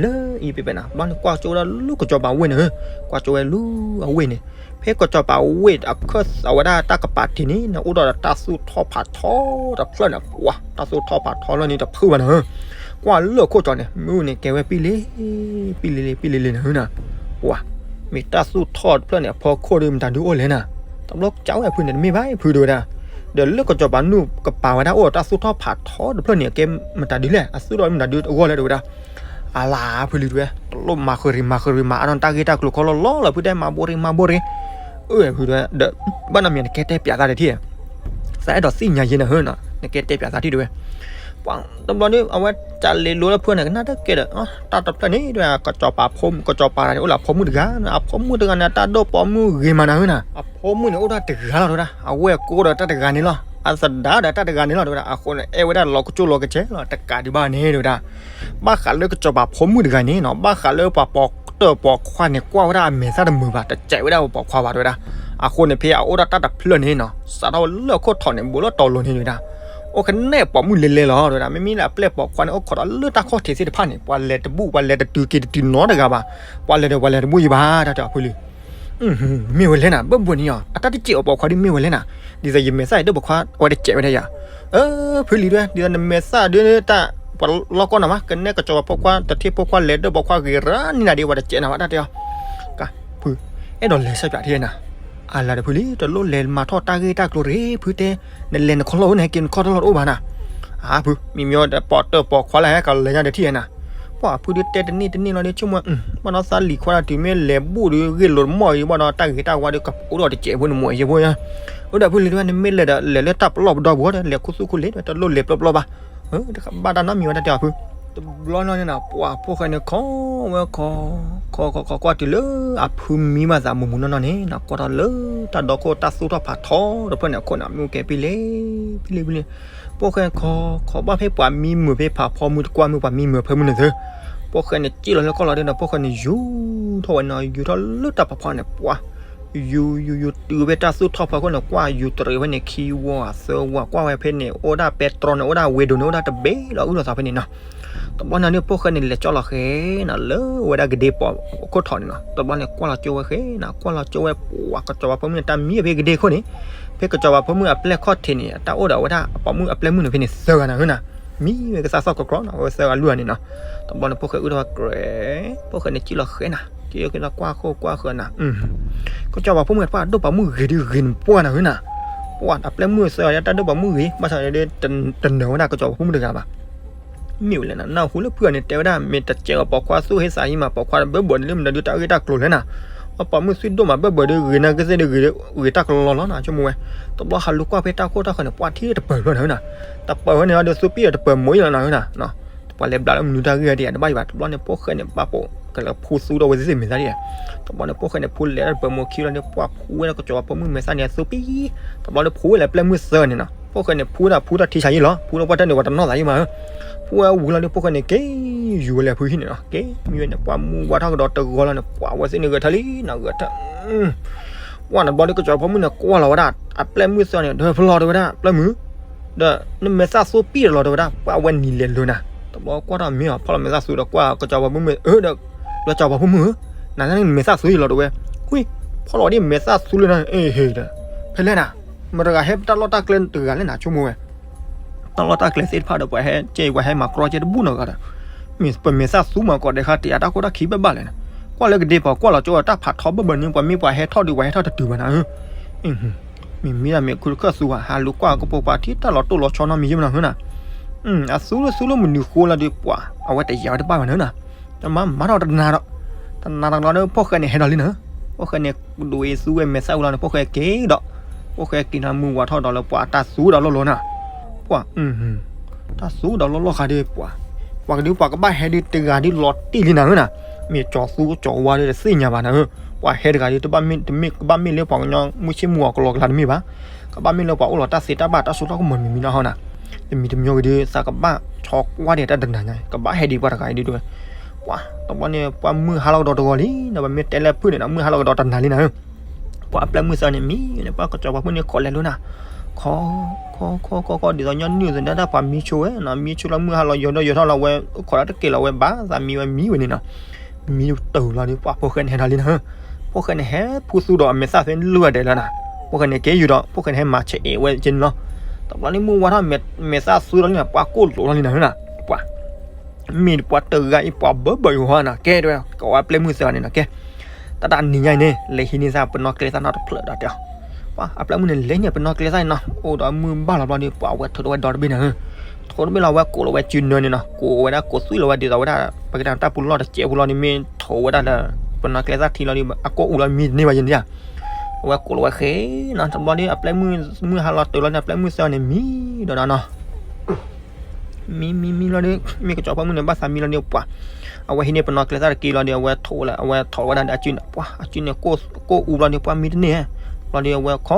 လၢအံၤဖဲဖဲနၤ ဘျီန့ၣ်ကွၢ်ကၠိဝဲဒၣ်လၢကစီၤပၤဝ့ၢ်န့ၣ်, ကွၢ်ကၠိဝဲလၢအဝ့ၢ်န့ၣ်, ဖဲကစီၤပၤဝ့ၢ်အခၢၣ်အဝဲဒၣ်တၢ်ကပၤထံးန့ၣ်နၤ အိၣ်ဒီးတၢ်သူၣ်ထီၣ်ဖးထီတဖျၢၣ်န့ၣ် ပှၤ တၢ်သူၣ်ထီၣ်ဖးထီလၢန့ၣ်တဖုဘၣ်နၤဧၢ, ကွၢ်လၢခိၣ်ကၠီန့ၣ် မ့ၣ်အူန့ၣ် ကဲဝဲပံလ့, ပံလ့လ့ ပံလ့လ့နၤဧၢနၤ, ပှၤ, မ့ၢ်တၢ်သူၣ်ထီၣ်တဖျၢၣ်န့ၣ် အဖီခိၣ်ဒီးမတၤဒုအိၣ်လဲၣ်နၤ, တဘျီကးဝဲဖုန့ၣ် တမ့ၢ်ဘၣ်ဖုတဲဝဲဒၣ်, ဒီးလၢကစီၤပၤနူၢ်ကပၤဝဲဒၣ်အိၣ်ဒီးတၢ်သူၣ်ထီၣ်ဖးထီတဖျၢၣ်န့ၣ် ကဲမတၤဒုလဲၣ် အသူၣ်ထီၣ်မတၤဒုအဂီၢ်လဲၣ်တဲဝဲဒၣ် အလါဖုလံၤတဲဝဲ, တလိၣ်မၤဃုာ်ရံၤမၤဃုာ်ရံၤမၤအါနီၢ်တၢ်ဂ့ၢ်တၢ်ကျိၤခီလီၤလီၤလီၤ ဖုတဲမၤဘိရံမၤဘိရံ, အၢ ဖုတဲဝဲ, ဒီးဘၣ်နီတမံၤနကဲတဲပၠးသးတထံၣ်, သးအဲၣ်ဒိးသ့ၣ်ညါယဲနၤဧၢနီၤ နကဲတဲပၠးသးထံၣ်တဲဝဲ, ပှၤတဘျီန့ၣ် အဝဲကလဲၤလိလၢဖုန့ၣ် ကနၣ်တကဲဒီး တၢ်တဖျၢၣ်န့ၣ်တဲဝဲ ကစီၤပၤဖိ ကစီၤပၤန့ၣ် အိၣ်လၢအဖိမုၣ်တဂၤ, အဖိမုၣ်တဂၤန့ၣ် တၢ်ဒိၣ်ပိာ်မုၣ်ဂ့ၤမးနၤဧၢနၤ, အဖိမုၣ်န့ၣ်အိၣ်ဒၣ်တဂၤလီၤတဲဝဲဒၣ်, အဝဲၢ်ကိဒီးတၢ်တဂၤန့ၣ်လီၤ, အသဒါဒီးတၢ်တဂၤန့ၣ်လီၤတဲဝဲဒၣ်, အဃိန့ၣ် အဲၣ်ဝဲဒၣ်လီၤကစိၣ်လီၤကစဲလီၤ တကးဒံးဘၣ်န့ၣ်တဲဝဲဒၣ် ဘၣ်ဃးလၢကစီၤပၤဖိမုၣ်တဂၤန့ၣ်နီၤ ဘၣ်ဃးလၢပှၤပိာ်တၢၢ်ပိာ်ခွါန့ၣ် ကွၢ်ဝဲဒၣ်အမဲာ်သၣ်တမုာ်ဘၣ် တစဲးဝဲဒၣ်ပှၤပိာ်ခွါဘၣ်တဲဝဲဒၣ်, အဃိန့ၣ်ဖဲအအိၣ်ဒၣ်တၢ်တဖျၢၣ်န့ၣ်နီၤ စးထီၣ်ဝဲလၢခိၣ်ထီၣ်န့ၣ် ဘူးလၢတီၤလိၤန့ၣ်တဲဝဲဒၣ်, အိၣ်ကနဲၣ်ပိာ်မုၣ်လဲၤလဲၤလီၤ တဲဝဲဒၣ်. မ့မ့ၢ်လၢအပျဲၢ်ပိာ်ခွါန့ၣ် အိၣ်ခိးဒီးလၢတၢ်ခီၣ်ထံးသ့ၣ်တဖၣ်န့ၣ် ပှၤလဲၤတဘူၣ် ပှၤလဲၤတတုၤက့ၤတတုၤနီတဂၤဘၣ်. ပှၤလဲၤဒီးပှၤလဲၤတဘူၣ်ယံၤဘၣ် တၢ်တဲအီၤဖုလံ. မ့ၢ်ဝဲလဲၣ်နၤ ဘၢၣ်ဘၢၣ်န့ၣ်ယီၤ အတၢ်တစဲးအီၤပိာ်ခွါဒ်မ့ၢ်ဝဲလဲၣ်နၤ. ဒ်သိးယမဲာ်သၣ်အံၤဒိၣ်ပိာ်ခွါ အဝဲတစဲးဝဲဒၣ်ယၤ. အၢ ဖုလံတဲ ဒ်သိးနမဲာ်သၣ်ဒ်တၢ် ပှၤလီၢ်ကီၢ်နၤမး ကနဲၣ်ကစီၤပၤဖိခွါတထံၣ်ဖိခွါလဲၤဒိၣ်ပိာ်ခွါဂ့ၤရၣ်န့ၣ်နၤဒီး ပှၤတစဲးနၤဘၣ် တၢ်တဲအီၤ. ကါ ဖု အဲၣ်ဒိးလဲၤဆၢပၠးထံနၤ. အလၤဒီးဖုလံ တလိၣ်လဲၤမၤထီၣ်တၢ်ဂ့ၢ်တၢ်ကျိၤတဂ့ၤ ဖုတဲ, နလဲၤနခီၣ်လီၢ်အိၣ်န့ၣ် ဟဲက့ၤနခီၣ်တလီၢ်တအိၣ်ဘၣ်နၤ. အါဖု မ့မ့ၢ်ဒီးပိာ်တၢၢ်ပိာ်ခွါလၢဟဲကလဲၤညါဒီးထံၣ်နၤ. ပှၤဖုဒုးတဲတန့ၢ်တန့ၢ်လီၤဒီး ဆိကမိၣ် ဘၣ်ဒီးသးလံၤခွါတၢ်တုၤမ့ၢ်လဲၤဘူၣ်ဒီးဂ့ၢ်လိာ်တမီၢ်အံၤ ဘၣ်ဒီးတၢ်ဂ့ၤတၢ်ဝါဒီးကအိၣ်ဒီးတစဲးဖိန့ၣ် မိၢ်ယဲဖိညါ. အိၣ်ဒီးဖုလံတဲ နမ့ၢ်လဲၤဒီး လဲၤလၢတၢ်ပလီၢ်ပဒီပူၤဒီး လဲၤခူသူၣ်ခူလ့ၤဒီး တလိၣ်လဲၤပျီပျီဘၣ်. တဘၣ်တၢ်နီတမံၤဝဲ တၢ်တဲအီၤဖု. တဘျီန့ၣ်နၤ ပှၤဖိၣ်ဃဲန့ၣ်ခီဝဲခီ, ခီခီခီကွၢ်တုၤလၢအဖုမံဘၣ်သးမုာ်မုာ်နီၢ်နီၢ်န့ၣ်နၤ ကွၢ်ထီၣ်လၢတၢ်ဒီခိၣ်တၢ်သူၣ်ထီၣ်ဖးထီတဖျၢၣ်န့ၣ်အခိၣ်န့ၣ် မ့ၣ်အူကဲပံလံ ပံလံပံလံ. ဖိၣ်ဃဲခီ, ခီဘၣ်ဖဲပှၤမံမုာ်ဖဲဖးဖီမုၢ်တကွၢ်မုၢ် ပှၤမံမုာ်ဖၢမုၢ်န့ၣ်သု, ဖိၣ်ဃဲန့ၣ်စံၣ်လီၤလၢကီၢ်လီၤဒီး ဖိၣ်ဃဲန့ၣ်ယူၤထီၣ်ဝဲန့ၣ် ယူၤထီၣ်လၢတၢ်ဖးဖီန့ၣ် ပှၤ ယူၤယူၤယူၤတုၤဖဲတၢ်သူၣ်ထီၣ်ဖီခိၣ်န့ၣ် ကွၢ်ယူၤတရံးဖဲန့ၣ် ခံဝီသၢဝီ ကွၢ်ဝဲဖဲန့ၣ် အိၣ်ဒၣ်ပဲတြီန့ၣ် အိၣ်ဒၣ်ဝ့ဒိၣ်န့ၣ် အိၣ်ဒၣ်တဘ့ၣ်လီၤ အုၣ်လီၤသးဖဲန့ၣ်နီၤ. တဘျီန့ၣ်ဒီး ဖိၣ်ဃဲန့ၣ်လဲၤကၠီလီၤဃဲနၤ လၢဝဲဒၣ်ကဒ့ပိာ်ခိၣ်ထီၣ်န့ၣ်နီၤ. တဘျီန့ၣ် ကွၢ်လီၤကၠိဝဲဃဲနၤ ကွၢ်လီၤကၠိဝဲ ပှၤကစီၤပၤဖိမုၣ်န့ၣ် တၢ်မံဖဲကဒ့ခိၣ်န့ၣ်, ဖဲကစီၤပၤဖိမုၣ်အပျဲၢ်ခီၣ်ထံးန့ၣ် အတၢ်အိၣ်ဒီးဝဲဒၣ်အပိာ်မုၣ်အပျဲၢ်မုၣ်န့ၣ်ဖဲန့ၣ် သၢဂၤနၤဧၢနၤ. မံဝဲကသၣ်သီၣ်ကကြီနီၤ အဝဲသၢဂၤလွံၢ်ဂၤန့ၣ်နီၤ. တဘျီန့ၣ် ဖိၣ်ဃဲအုၣ်ထီၣ်ဝဲကြဲး, ဖိၣ်ဃဲန့ၣ်စံၣ်လီၤဃဲနၤ က့ၤက့ၤလီၤကွၢ်ခိၣ်ကွၢ်ဃၢၤနၤ ကစီၤပၤဖိမုၣ်တဖၣ် ဒိၣ်ပိာ်မုၣ်ဂ့ၤဒုးဂ့ၤန့ၣ်ပှၢ်နၤဧၢနၤ. ပှၤအပျဲၢ်မုၣ်သၢဂၤ တၢ်ဒိၣ်ပိာ်မုၣ်ဂ့ၤ ဘၣ်ဆၣ်ဒီး တနၢၤဝဲဒၣ်ကစီၤပၤဖိမုၣ်တဂၤဘၣ်. မ့ၢ်ဝဲလဲၣ်နၤ နၢ်ဟူလၢဖုဂၤန့ၣ် တဲဝဲဒၣ် မ့ၢ်တစဲးအီၤပိာ်ခွါသူၣ်ဟ့သးဟံးမး ပိာ်ခွါဘၢဘၢန့ၣ် လၢမနုၤဒုးတၢ်ဂ့ၢ်တၢ်ကျိၤလဲၣ်နၤ. အပိာ်မုၣ်သွံၣ်ဒိၣ်မး ဘၢဘၢဒီး ဂ့ၤနၤကသ့ၣ်ဒီး ဂ့ၤတၢ်ကလီလီၤနၤ ဆိကမိၣ်ဝဲ. တဘျီဟးလူၤကွၢ်ဖဲတၢ်ခိၣ်တၢ်ဃၢၤန့ၣ် ပှၤထံၣ်တပၢၤဖျၢၣ်နၤဧၢနၤ. တပၢၤဝဲန့ၣ်ဒီး သူပံၣ်ဒီးတပၢၤမိၢ်အံၤလီၤနၤဧၢနၤ. ပှၤလဲၤဘျးလၢမနုၤတၢ်ဂ့ၢ်ဒံး တဘၣ်ယံၤဘၣ်. တဘျီန့ၣ် ဖိၣ်ဃဲန့ၣ် ဘၣ်ပိာ်ကလဲၤဖူသူဒီးဝဲသ့ၣ်သ့ၣ်မဲာ်သၣ်ဒံး. တဘျီန့ၣ် ဖိၣ်ဃဲန့ၣ် ဖူလဲၤတၢ်တပၢၤမိၢ်ခံလီၤဒီး ပှၤဖူဝဲဒၣ်ကစီၤပၤဖိမုၣ်မဲာ်သၣ်န့ၣ် သူပံၣ်. တဘျီဒီး ဖူဝဲလၢပျဲၢ်မုၣ်သၢဂၤန့ၣ်နီၤ. ဖိၣ်ဃဲန့ၣ် ဖူဝဲဒၣ်ဖူတၢ်ထံဆးယံၤလီၤ ဖူလၢပှၢ်တၢ်န့ၣ် ပှၤတနီၣ်သးယံၤမးဧၢ. ဖူဝဲဝံၤလီၤဒီး ဖိၣ်ဃဲန့ၣ် က့ၤယူၤဝဲလၢဖုဟံၣ်န့ၣ်နီၤ က့ၤမံဝဲန့ၣ် ပှၤမူဝါထီၣ်ကဒီးတဂီၤလီၤန့ၣ် ပှၤဝဲသ့ၣ်န့ၣ်ဂဲၤထၢၣ်လံနီၤ ဂဲၤထၢၣ် ပှၢ်တဘျီဒီး ကစီၤပၤဖိမုၣ်န့ၣ် ကွၢ်လီၤဝဲဒၣ် အပျဲၢ်မုၣ်သၢဂၤန့ၣ် ဒီးဖျီတဲဝဲဒၣ် ပျဲၢ်မုၣ် ဒီးနမဲာ်သၣ်သူပံၣ်တလီၤတဲဝဲဒၣ် ပှၢ်ဝဲနံၤလဲၤလိၤနၤ. တဘျီကွၢ်ထီၣ်မ့ၢ်အီၤ ဖီၣ်လီၤမဲာ်သၣ်သူဒီး ကွၢ်ကစီၤပၤဖိမုၣ် အၢ ဒီး ကစီၤပၤဖိမုၣ်ဧၢ, နၤန့ၣ်မဲာ်သၣ်သူယံၤလီၤတဲဝဲ. ကွံ ဖီၣ်လီၤဒ်မဲာ်သၣ်သူလၢနၤ အ့ဟ့ဒီး ဖဲလဲၣ်နၤ မတၤတဂၤဟဲတၢ်လီၢ်တၢ်ကျဲတဂၤလဲၣ်နၤ ဆိကမိၣ်ဝဲ တၢ်လီၢ်တၢ်ကျဲသ့ၣ်တဖၣ်ဒီး ပှၤဟဲကဲအံၤ ပှၤဟဲမၤကြီကဲတဘူၣ်နီတဂၤဒီး မ့ၢ်ပမဲာ်သၣ်သူမး ကိးဒဲးဃါတ့ၢ်အတၢ်ခိၣ်တၢ်ခံဘၣ်ဘၣ်လဲၣ်န့ၣ်, ကွၢ်လၢကဒ့ပၤ ကွၢ်လီၤကၠိအတၢ်ဖးထီဘၢၣ်ဘၢၣ်န့ၣ် ပှၤမ့ၢ်ပှၤဟဲထီၣ်ဒီး ပှၤဟဲထီၣ်တတုၤဘၣ်နၤဧၢ. မ့မ့ၢ်ဒၣ်မ့ၢ်ခုတခၢၣ်သူဧါ ဟးလူၤကွၢ်ကပိာ်ပၤထံတၢ်လီၤတိၢ်လီၤဆီနီတမံၤယဲၢ်မနီၤဧၢနၤ. အသူလၢသူလၢမနုၤဃိလီၤဒီး ပှၤအဝဲတယာ်ဝဲတဘၣ်ဘၣ်နၤဧၢနၤ. တမၤမၤထီၣ်တနၤဒီး တနၤတကလီၤဒီး ဖိၣ်ဃဲန့ၣ်ဟဲဒီးလံနၤဧၢ. ဖိၣ်ဃဲန့ၣ် ဒိးအ့ၣ်သူဝဲမဲာ်သၣ်ဝံၤလီၤန့ၣ် ဖိၣ်ဃဲက့ၤဒီး ဖိၣ်ဃဲက့ၤနၤမုၢ်ဝၤထီၣ်ဒီးလၢပှၤတၢ်သူဒီးလီၢ်လီၤနၤ. ပှၤ တၢ်သူဒီးလီၢ်လီၢ်ဃာ်ဒီးပှၤ ပှၤကဒုးပှၤကဘၣ်ဟဲဒုးတဂၤဒုး လီၤတံၢ်လံနၤဧၢနၤ. မ့ၢ်ကၠီၤသူကၠီၤဝါဒီးတသ့ၣ်ညါဘၣ်နၤဧၢ. ပှၤဟဲတဂၤဒုး တဘၣ်မ့ၢ် တမ့ၢ်ကဘၣ်မ့ၢ်လၢပှၤကညီမုၢ်ဆ့ၣ်မုၢ်ဂီၤကလီကလီတမ့ၢ်ဘၣ်. ကဘၣ်မ့ၢ်လၢပှၤအိၣ်လီၤတၢ်သ့တၢ်ဘၣ်တၢ်စိတၢ်ကမီၤမံၤမံၤနီၤဟီနၤ. တမံၤတမံၤကဒုး သးကဘၣ်ဆီကွၢ်ဒံးတၢ်တနၤညါ ကဘၣ်ဟဲဒံးပှၤတဂၤအံၤဒုးတဲဝဲ. ပှၤ တဘျီန့ၣ် ပှၤမုၢ်ဟါလီၤကဒီးတဂီၤလံ ဒီးပမ့ၢ်တဲလၢဖုၣ်န့ၣ်နီၤ မုၢ်ဟါလီၤကဒီးတနၤလံနၤဧၢ. ပှၤအပျဲၢ်မုၢ်သၢဂၤန့ၣ်မံန့ၣ် ပှၤကစီၤပၤဖိန့ၣ်ခိးလဲၤလိၤနၤ. ခီ ခီ ခီ ခီ ခီ ဒ်သိးညီနုၢ်သ့ၣ်ဒီးတၢ်ပှၤမံဆိဝဲနီၤ မံဆိလီၤမုၢ်ဟါလီၤယိာ်ဒီးယိာ်ထီၣ်လီၤဝဲ ခိးလီၤတက့ၢ်လီၤဝဲဘၣ်သးမံဝဲမံဝဲန့ၣ်နီၤ. မံတၢ်လီၤဒီး ပှၤဖိၣ်ဃဲန့ၣ်ဟဲဒီးလံနၤဧၢ. ဖိၣ်ဃဲန့ၣ်ဟဲဖူသူဒီးအမဲာ်သၣ်သ့ၣ်လွံၢ်ဂၤဒဲးလီၤနၤ. ဖိၣ်ဃဲန့ၣ်က့ၤယူၤဒီး ဖိၣ်ဃဲန့ၣ်ဟဲမၤဆဲးအဲၣ်ဝဲက့န့ၣ်လီၤ. တဘျီန့ၣ်မုၢ်ဝါထီၣ်မဲာ်သၣ်သူလီၤလံနၤ ပှၤကိၢ်လိာ်လီၤလံနၤဧၢနၤ. ပှၤ မ့ၢ်ပှၤတဂၤအံၤ ပှၤဘၢဘၢအံၤဟီနၤ ကဲတဲဝဲ ကိးဝဲပျဲၢ်မုၢ်သၢဂၤန့ၣ်နီၤ ကဲ တၢ်တနံၤညါအံၤန့ၣ် လဲၤဟံးန့ၢ်သးပနီၣ်ကျဲသၣ်နီတဖျၢၣ်ဒီးတဲအီၤ. ပှၤအပျဲၢ်မုၢ်န့ၣ် လဲၤန့ၢ်ပနီၣ်ကျဲသၣ်န့ၣ်နီၤ အိၣ်ဒီးမုၢ်ဘၣ်လီၤဘျီဒီး ပှၤဝဲထိးထီၣ်ဝဲဒီတဘ့ၣ်နၤဧၢ. ထိးတဘ့ၣ်လီၤဝဲကိးလီၤဝဲစုနၢန့ၣ်နီၤ ကိးဝဲဒၣ်ကိးသွံၣ်လီၤဝဲဒ်သိးဝဲဒၣ် ပကတဲတၢ်ပူၤလီၢ်တစဲးဖိလီၤန့ၣ် မ့ၢ်ထိးဝဲဒၣ်လၢ ပနီၣ်ကျဲသၣ်ထံလီၤဒီး အကိၢ်အူလီၤမံတန့ၢ်ဘၣ်ယဲန့ၣ်ဧါ. အဝဲကိးလီၤဝဲဃဲနီၤ တဘျီဒီး အပျဲၢ်မုၢ်ဟါလီၤတုၤလီၤန့ၣ် အပျဲၢ်မုၢ်သၢဂၤန့ၣ်မံဒီးနၤနီၤ မံမံမံလီၤဒီး မ့ၢ်ကစီၤပၤမုၣ်န့ၣ် ဘၣ်သးမံလီၤဒီးပှၤ အဝဲဟံးန့ၢ်ပနီၣ်ကျဲသၣ်တက့ၢ်လီၤဒီး အဝဲထိးလၢ အဝဲထိးဝဲဒၣ်ဒီးအစုန့ၣ် ပှၤအစုန့ၣ် ကိၢ်အူဘျီဒီး ပှၤမံတန့ၢ်ဧါ. ဘျီဒီးအဝဲခီ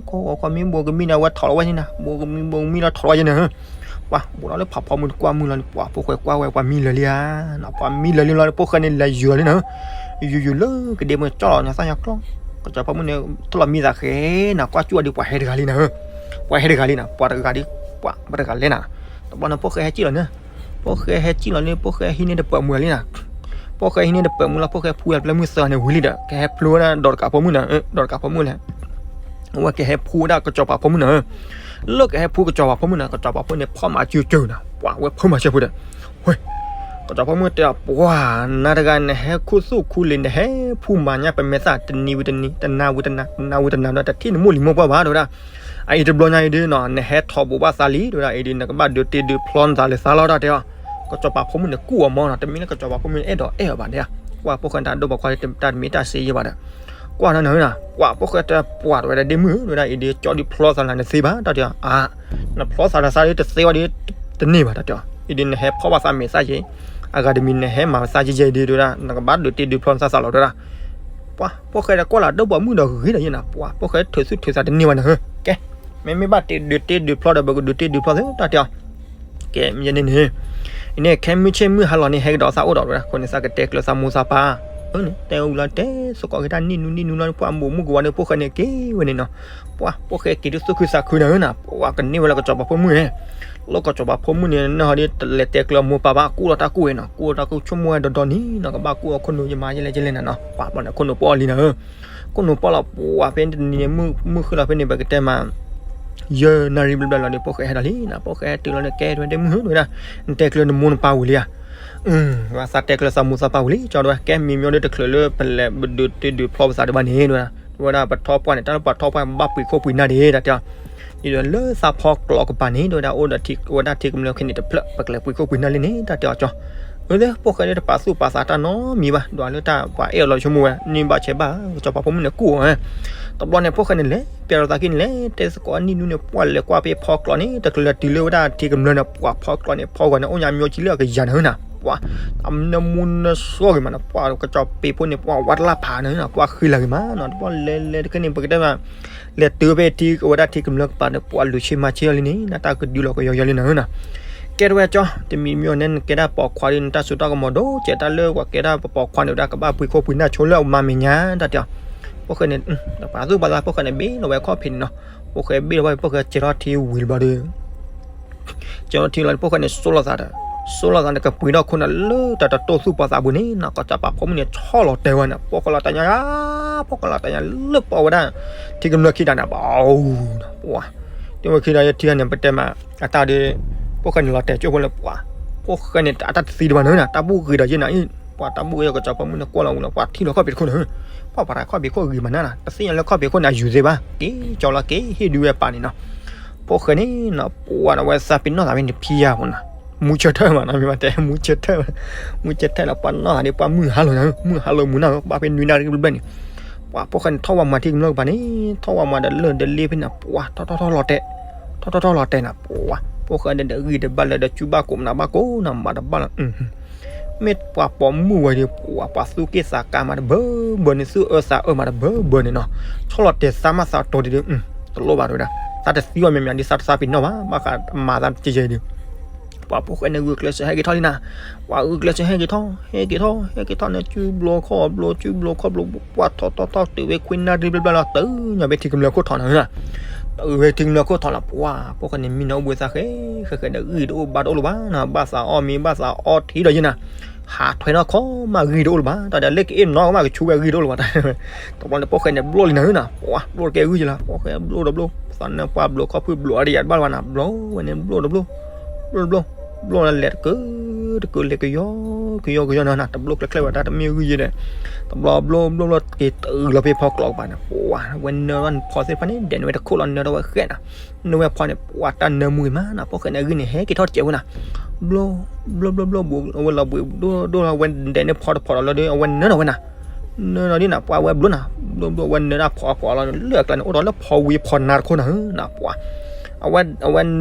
ခီခီခီ မ့ၢ်ဘိးကမံဒီး အဝဲထိးလီၤဝဲန့ၣ်နၤ ဘိးကမံဘိးကမံလီၤထိးလီၤဝဲယဲန့ၣ်ဧၢ. ပှၤဘိးလီၤလၢဖးဖီမုၢ်တကွၢ်မုၢ်လီၤန့ၣ် ပှၤဖိၣ်ဃဲကွၢ်ဝဲ ပှၤမံလၢာ်လံဧါ. ပှၤမံလၢာ်လံလီၤဒီး ဖိၣ်ဃဲန့ၣ်လဲၤယူၤလီၤလံနၤဧၢ. ယူၤယူၤလၢကဒ့မ့ၢ်ကၠီၣ်လီၤညါသၣ်ညါကျီ ကစီၤပၤမုၣ်န့ၣ် ထီၣ်လီၤမံသးဃဲနၤ ကွၢ်ကၠူၣ်အီၤဒီး ပှၤဟဲတဂၤလံနၤဧၢ. ပှၤဟဲတဂၤလံနၤ ပှၤတဂၤဒီး ပှၤဘၣ်တဂၤလဲၣ်နၤ, တဘျီန့ၣ် ဖိၣ်ဃဲဟဲစံၣ်လီၤန့ၣ်, ဖိၣ်ဃဲဟဲစံၣ်လီၤန့ၣ် ဖိၣ်ဃဲဟံးန့ၢ်တပၢၤမုၢ်လီၤလံနၤ, ဖိၣ်ဃဲဟံးန့ၢ်တပၢၤမုၢ်လီၤ ဖိၣ်ဃဲဖှူဝဲပျဲမုၢ်သၢဂၤန့ၣ်ဝံၤလံဒီး ကဟဲဖျိဝဲဒၣ်ဒီးတကးဖိမုၣ်န့ၣ်, ဒီးတကးဖိမုၣ်လဲၣ် အဝဲကဟဲဖှူဝဲဒၣ်ကစီၤပၤဖိမုၣ်န့ၣ်, လၢကဟဲဖှူကစီၤပၤဖိမုၣ်န့ၣ် ကစီၤပၤဖိန့ၣ် ဖီၣ်မၤစၢၤစၢၤနၤ, ပှၤဝဲဖီၣ်မၤစၢၤဖိဒီး, ဝဲ, ကစီၤပၤဖိမုၣ်တဲအီၤ ပှၤ, နၤတဂၤနဟဲခူသူၣ်ခူလံၤ နဟဲဖှူမၤညါပမဲာ်သၣ် တနံၤဝံၤတနံၤ တနၤဝံၤတနၤ တနၤဝံၤတနၤဒီး တထံၣ်နမိၢ်လံၤမိၢ်ပှၢ်ဘၣ် တဲဝဲဒၣ်, အအံၤတဘျီညါအံၤဒ်နီၤ နဟဲထီၣ်ဘိးဘၣ်သးလံ တဲဝဲဒၣ်, အံၤဒ်နကဘၣ်ဒုးတ့ဒုးဖျီနသးလၢသးလီၤ တၢ်တဲအီၤ, ကစီၤပၤဖိမုၣ်န့ၣ်ကူၣ်အီၤမးနီၤ, တမ့ၢ်လၢကစီၤပၤဖိမုၣ်န့ၣ် အဲၣ်ဒိးအဲၣ်အီၤဘၣ်ဒၣ်, ကွၢ်ဖိၣ်ဃဲန့ၣ် တၢ်ဒိၣ်ပှၤခွါ တၢ်တမ့ၢ်တၢ်စ့ယဲၢ်ဘၣ်ဒီး ကွၢ်နီၤနၤ, ကွၢ်ဖိၣ်ဃဲတဲပှၤ တဲဝဲဒၣ် ဒ့မုၣ် တဲဝဲဒၣ် အံၤဒ်ကၠီဒုးဖျီသးနၤ နသ့ဘၣ် တၢ်တဲအီၤ, အါ, နဖျီသးနသးဒ်တသ့ဝဲဒ်တန့ၢ်ဘၣ် တၢ်တဲအီၤ, အံၤဒ်နဟဲဖီၣ်ဘၣ်သးမဲာ်သၣ်ယဲၢ်, အဂၤတမံၤနဟဲမၤသးယဲၢ်ယဲၢ်ဒ် တဲဝဲဒၣ် နကဘၣ်ဒုးတ့ဒုးဖျီနသးလီၤ တဲဝဲဒၣ်, ပှၤဖိၣ်ဃဲဒီးကွၢ်လီၤဒိၣ်ပှၤမုၣ်ဒီးဂ့ၤဒီးယဲၢ်နၤ, ပှၤဖိၣ်ဃဲထုးသူၣ်ထုးသးတန့ၢ်ဘၣ်နၤဧၢ, ကဲ, မ့မ့ၢ်ဘၣ်တ့ဒုးတ့ဒုးဖျီဒီး ပကဒုးတ့ဒုးဖျီသ့ တၢ်တဲအီၤ ကဲမ့ၢ်ယဲန့ၣ်န့ၣ်, အံၤန့ၣ် ခဲမုၢ်ဆ့ၣ်မုၢ်ဟါလီၤန့ၣ် ဟဲကဒီးသးအိၣ်ဒီးဝဲဒၣ် အဃိန့ၣ် သးကတဲကျၢၤသးမိၢ်သးပၢ်, အၢန့ၣ် တဲဝဲလီၤ တဲသကိးက့ၤတၢ်နံၣ်နူနံၣ်နူလီၤ ပှၤမိၢ်မုၣ်ကဝါန့ၣ် ဖိၣ်ဃဲန့ၣ်က့ၤဝဲန့ၣ်နီၤ, ပှၤဖိၣ်ဃဲက့ၤဒုးသူၣ်ခုသးခုနၤဧၢနၤ, ပှၤကန့ၢ်ဝဲလၢကစီၤပၤဖိမုၣ်န့ၣ်, လၢကစီၤပၤဖိမုၣ်န့ၣ် နဟီဒ်တလဲၤတဲကျၢၤမိၢ်ပၢ်ဘၣ် ကူၣ်လီၤတၢ်ကူၣ်ဝဲနီၤ, ကူၣ်လီၤတၢ်ကူၣ်ဆိကမိၣ်ဝဲဒီးဒီနံၤနီၤ ကဘၣ်ကူၣ်အခိၣ်နူာ်ယမါယလဲၣ်ယလဲၣ်နၤနီၤ, ပှၤဘျီန့ၣ် ခိၣ်နူာ်ပီၣ်လံနၤဧၢ ခိၣ်နူာ်ပီၣ်လီၤ ပှၤဖဲတနံၤန့ၣ် မုၢ်ဃုလီၤဖဲန့ၣ် ပကတဲမး ယဲၢ်နၣ်ရံၣ်ဘျီဘျီလီၤဒီး ဖိၣ်ဃဲဟဲဒီးလံနၤ, ဖိၣ်ဃဲဟဲတုၤလီၤန့ၣ် ကဲတဲဝဲ ဒ့မုၣ်ဧၢ တဲဝဲဒၣ်, နတဲကျၢၤနမိၢ်နပၢ်ဝံၤလံဧါ, သးတဲကျၢၤသးမိၢ်သးပၢ်ဝံၤလံ ကၠီတဲဝဲ ကဲမ့မ့ၢ်ဒီးတချုးလၢပလဲၤဒုးတ့ဒုးဖျီပသးဒံးဘၣ်န့ၣ် တဲဝဲဒၣ်, တဲဝဲဒၣ် ပထီပှၢ်န့ၣ် တၢ်လၢပှၤထီပှၢ်ဘၣ်ပှ့ၤခိၣ်ပှ့ၤနၢ်ဒံး တၢ်တဲအီၤ, အံၤဒီးလၢသးဖီကျိးကပၤန့ၣ် တဲဝဲဒၣ် အိၣ်ဒီးထံဝဲဒၣ်ထံကမျၢၢ်ခဲန့ၣ်တဖျၢၣ် ပကလဲၤပှ့ၤခိၣ်ပှ့ၤနၢ်လံန့ၣ် တၢ်တဲအီၤကၠီ, အၢ ဖိၣ်ဃဲန့ၣ်တပာ်သူၣ်ပာ်သးတၢ်နီတမံၤဘၣ် ဒွးလၢတၢ်ပှၤအဲၣ်အီၤလီၤဆိကမိၣ်ဝဲ န့ၢ်ဘၣ်ဆဲးဘၣ် ကစီၤပၤဖိမုၣ်န့ၣ်ကူၣ်အီၤ, တဘျီန့ၣ် ဖိၣ်ဃဲန့ၣ်လဲၤ ပျဲလီၤသးခံန့ၣ်လဲၤ တဲသကိးနံၣ်နူန့ၣ် ပှၤလဲၤကွၢ်ဖဲဖီကျိးန့ၣ် တချုးလဲၤတုၤလၢဝဲဒၣ်ထံကမျၢၢ်န့ၣ် ပှၤဖီကျိးန့ၣ် ဖီဂီၤန့ၣ် အိၣ်ညါမၠိကံလၢအကယၤနၤဧၢနၤ, ပှၤ အနၢမူနၢဆှီဂ့ၤမးနၤ ပှၤကစီၤပၤဖိန့ၣ် ပှၤဝးတလၢ်ဖးနၤဧၢနၤ ပှၤဃံလၤဂ့ၤမးနီၤ တဘျီလဲၤလဲၤတခါန့ၣ် ပကတဲမး လဲၤတုၤဖဲထံဝဲဒၣ်ထံကမျၢၢ်ကပၤန့ၣ် ပှၤလူၤဆ့မၤဆ့အီၤလံန့ၣ် နတၢ်ကဒုလီၤကယီယီလံနၤဧၢနၤ, ကဲထီၣ်ဝဲကၠီ တမံၤမံၤန့ၣ် နကဲဒၣ်ပိာ်ခွါဒီး နတၢ်စိတၢ်ကမီၤဒိၣ်ကဲး တၢ်လၢပှၤကဲဒၣ်ပပိာ်ခွါန့ၣ်ဝဲဒၣ် ကဘၣ်ပှ့ၤခိၣ်ပှ့ၤနၢ်ဆိလၢအမါမဲာ်ညါ တၢ်တဲအီၤ, ဖိၣ်ဃဲန့ၣ် ပာ်သူၣ်ပာ်သး ဖိၣ်ဃဲန့ၣ် ဘ့ၣ်လီၤဝဲခီၣ်ဖံးန့ၣ်နီၤ, ဖိၣ်ဃဲဘ့ၣ်လီၤဝဲ ဖိၣ်ဃဲကဲထီၣ်ထံဝံၤတဘျီဒီး ကဲထီၣ်ထံလီၤန့ၣ် ဖိၣ်ဃဲန့ၣ် စိလီၤသးဒီး စိလီၤသးန့ၣ် ကပှ့ၤထီၣ်ခိၣ်နၢ်လၢတၢ်တတိၢ်သူၣ်ပာ်သးပူၤန့ၣ်နီၤ ကစီၤပၤဖိမုၣ်န့ၣ် ဆီၣ်လီၤတဲာ်ဝဲန့ၣ် ဖိၣ်ဃဲလီၤတဲာ်ညါ ဖိၣ်ဃဲလီၤတဲာ်ညါ လၢပီၣ်ဝဲဒၣ် ထံကမျၢၢ်ခံတၢ်န့ၣ် ပှၤ ပှၤ ထံကမျၢၢ်ခံတၢ်ယဲၢ်ထံဂၤန့ၣ် ပတဲမး အတၢ်ဒီး ဖိၣ်ဃဲန့ၣ်လီၤတဲာ်ကၠိဖိလၢပှၤ ဖိၣ်ဃဲန့ၣ် အတၢ်တသံတဘၣ်န့ၣ် တၢ်ဘူၣ်ဂ့ၤဒီးယဲၢ်နၤအံၤ ပှၤတၢ်ဘူၣ်ဂ့ၤ ကစီၤပၤဖိမုၣ်န့ၣ် ကွၢ်လီၤဝံၤလီၤ ပှၤထံၣ်လီၤခီၣ်ဖံးတခိၣ်န့ၣ် ပှၤပှၤတၢ်ခီၣ်ဖံးခိၣ်ဂ့ၤမးနၤ တသ့ၣ်ညါလၢခီၣ်ဖံးခိၣ်န့ၣ် အယူၤသ့ဘၣ် က့ၤကၠီလီၤက့ၤဟ့ၣ်ဒုးဝဲပာ်န့ၣ်နီၤ ဖိၣ်ဃဲန့ၣ်နီၤ ပှၤန့ၣ် အဝဲသးပ့ၤနီၣ်သးဖဲန့ၣ်ဖံယါဖိနီၤ မူဆၢထၢၣ်မးနီၤ မ့ၢ်ဘၣ်တဲ မူဆၢထၢၣ် မူဆၢထၢၣ်လီၤ ပှၤနီၣ်သးဒ်ပှၤမုၢ်ဟါလီၤနၤ မုၢ်ဟါလီၤမုၢ်နၤ ဘၣ်ဖဲနွံနၣ်ရံၣ်ဘျဲၣ်ဘျဲၣ်န့ၣ် ပှၤဖိၣ်ဃဲန့ၣ် ထီၣ်ဝဲမၤထံကမျၢၢ်ကပၤန့ၣ် ထီၣ်ဝဲမၤဒီးလၢၢ်ဒီးလ့ဖဲန့ၣ် ပှၤထီၣ်ထီၣ်ထီၣ်လီၤတဲာ် ထီၣ်ထီၣ်ထီၣ်လီၤတဲာ်နၤ ပှၤ ဖိၣ်ဃဲဒီးဂံၢ်တဘၣ်လၢဒီး ကူဘၣ်ကိးမနုၤဘၣ်ကိးနၤ မၤတဘၣ်လၢ မ့ၢ်ပှၤပိာ်မုၣ်ဝဲဒီး ပှၤပှၤသူၣ်က့ၣ်သးကါမးတဘၢဘၢန့ၣ် သူၣ်အၢသးအၢမးတဘၢဘၢန့ၣ်နီၤ ဆီၣ်လီၤတဲာ်သးမးသးတီၤဒ်ဒီး တလိၣ်ဘၣ်တဲဝဲဒၣ် သးတသံဘၣ်မံၤမံၤဒ်သးတသးပ့ၤနီၣ်ဘၣ် ဘၣ်ဃးမၤသးတကဲယဲၢ်ဒီး ပှၤဖိၣ်ဃဲန့ၣ် ဂုာ်ကျဲးစၢးဟဲက့ၤထီၣ်လံနၤ ပှၤဂုာ်ကျဲးစၢးဟဲက့ၤထီၣ် ဟဲက့ၤထီၣ် ဟဲက့ၤထီၣ်န့ၣ် စုဘျိခီၣ်ဘျိ စုဘျိခီၣ်ဘျိ ပှၤထီၣ်ထီၣ်ထီၣ်တုၤဝဲခွံနၣ်ရံၣ်ဘျဲၣ်ဘျဲၣ်လီၤ တုၤညါဖဲထံကမျၢၢ်ခိၣ်ထီၣ်နၤ တုၤဝဲထံကမျၢၢ်ခိၣ်ထီၣ်လီၤ ပှၤဖိၣ်ဃဲန့ၣ် မံနီၤအိၣ်ဘှံးသးဃဲ ဃဲဃဲဒီးဂံၢ်တအိၣ်ဘါတအိၣ်လၢၤဘၣ်နၤ ဘၣ်သးအီၣ်မ့ၤ ဘၣ်သးအီထံဒီးယဲၢ်နၤ ဟးထွဲနီၣ်ခီမးဂံၢ်တအိၣ်လၢၤဘၣ် တၢ်ဒီးလၢကအ့ၣ်နီၣ်ကမၣ်ကဆူဝဲဂံၢ်တအိၣ်လၢၤဘၣ် တဘျီန့ၣ် ဖိၣ်ဃဲန့ၣ် ဘျိလံနၤဧၢနၤ ပှၤဘျိတကဲဂံၢ်ယဲၢ်လီၤ ဖိၣ်ဃဲဘျိဒီးဘျိ သးနၢပှၢ်ဘျိခီၣ်ဖုၣ်ဘျိအါတယၤတဘၣ်လၢၤဘၣ်နၤ ဘျိဝဲန့ၣ် ဘျိဒီးဘျိ ဘျိဒီးဘျိ ဘျိန့ၣ်လဲၤတကၢတကၢလဲၤကယီကယီကယီနၤ တဘျိကျဲချဲဝဲတၢ်တမ့ၢ်ဂံၢ်ယဲၢ်ဒီး တဘျီဘျိဘျိဘျိက့ၤတုၤလီၤဖဲဖီကျိးကပၤန့ၣ် ပှၤဝဲနၢထီၣ်ဖီသ့ၣ်တဖၣ်န့ၣ် ဒဲးန့ၢ်ဝဲတခိၣ်လီၤ နၢထီၣ်ဝဲဃဲနၤ နၢဝဲဖီန့ၣ် ပှၤတၢ်နၢမူဂ့ၤမးနၤ ဖိၣ်ဃဲန့ၣ် အဂံၢ်န့ၣ် ဟဲက့ၤထီၣ်စဲးဝဲနၤ ဘျိ ဘျိဘျိဘျိ အဝဲလီၤဘှံးဒိၣ်ဒိၣ်လီၤ အဝဲဒဲးန့ၢ်ဖီတဖီလီၤလၢဒီး အဝဲနၢထီၣ်ဝဲနၤ နၢထီၣ်ဒ်နၤ ပှၤဝဲဘျိနၤ ဘျိဘျိ အဝဲနၢတၢ်ဖီအဖီလီၤ လၢအကျါန့ၣ် အိၣ်ဒီးလၢဖီဝံၤဖီနါတခိၣ်နၤဧၢနၤ ပှၤ အဝဲန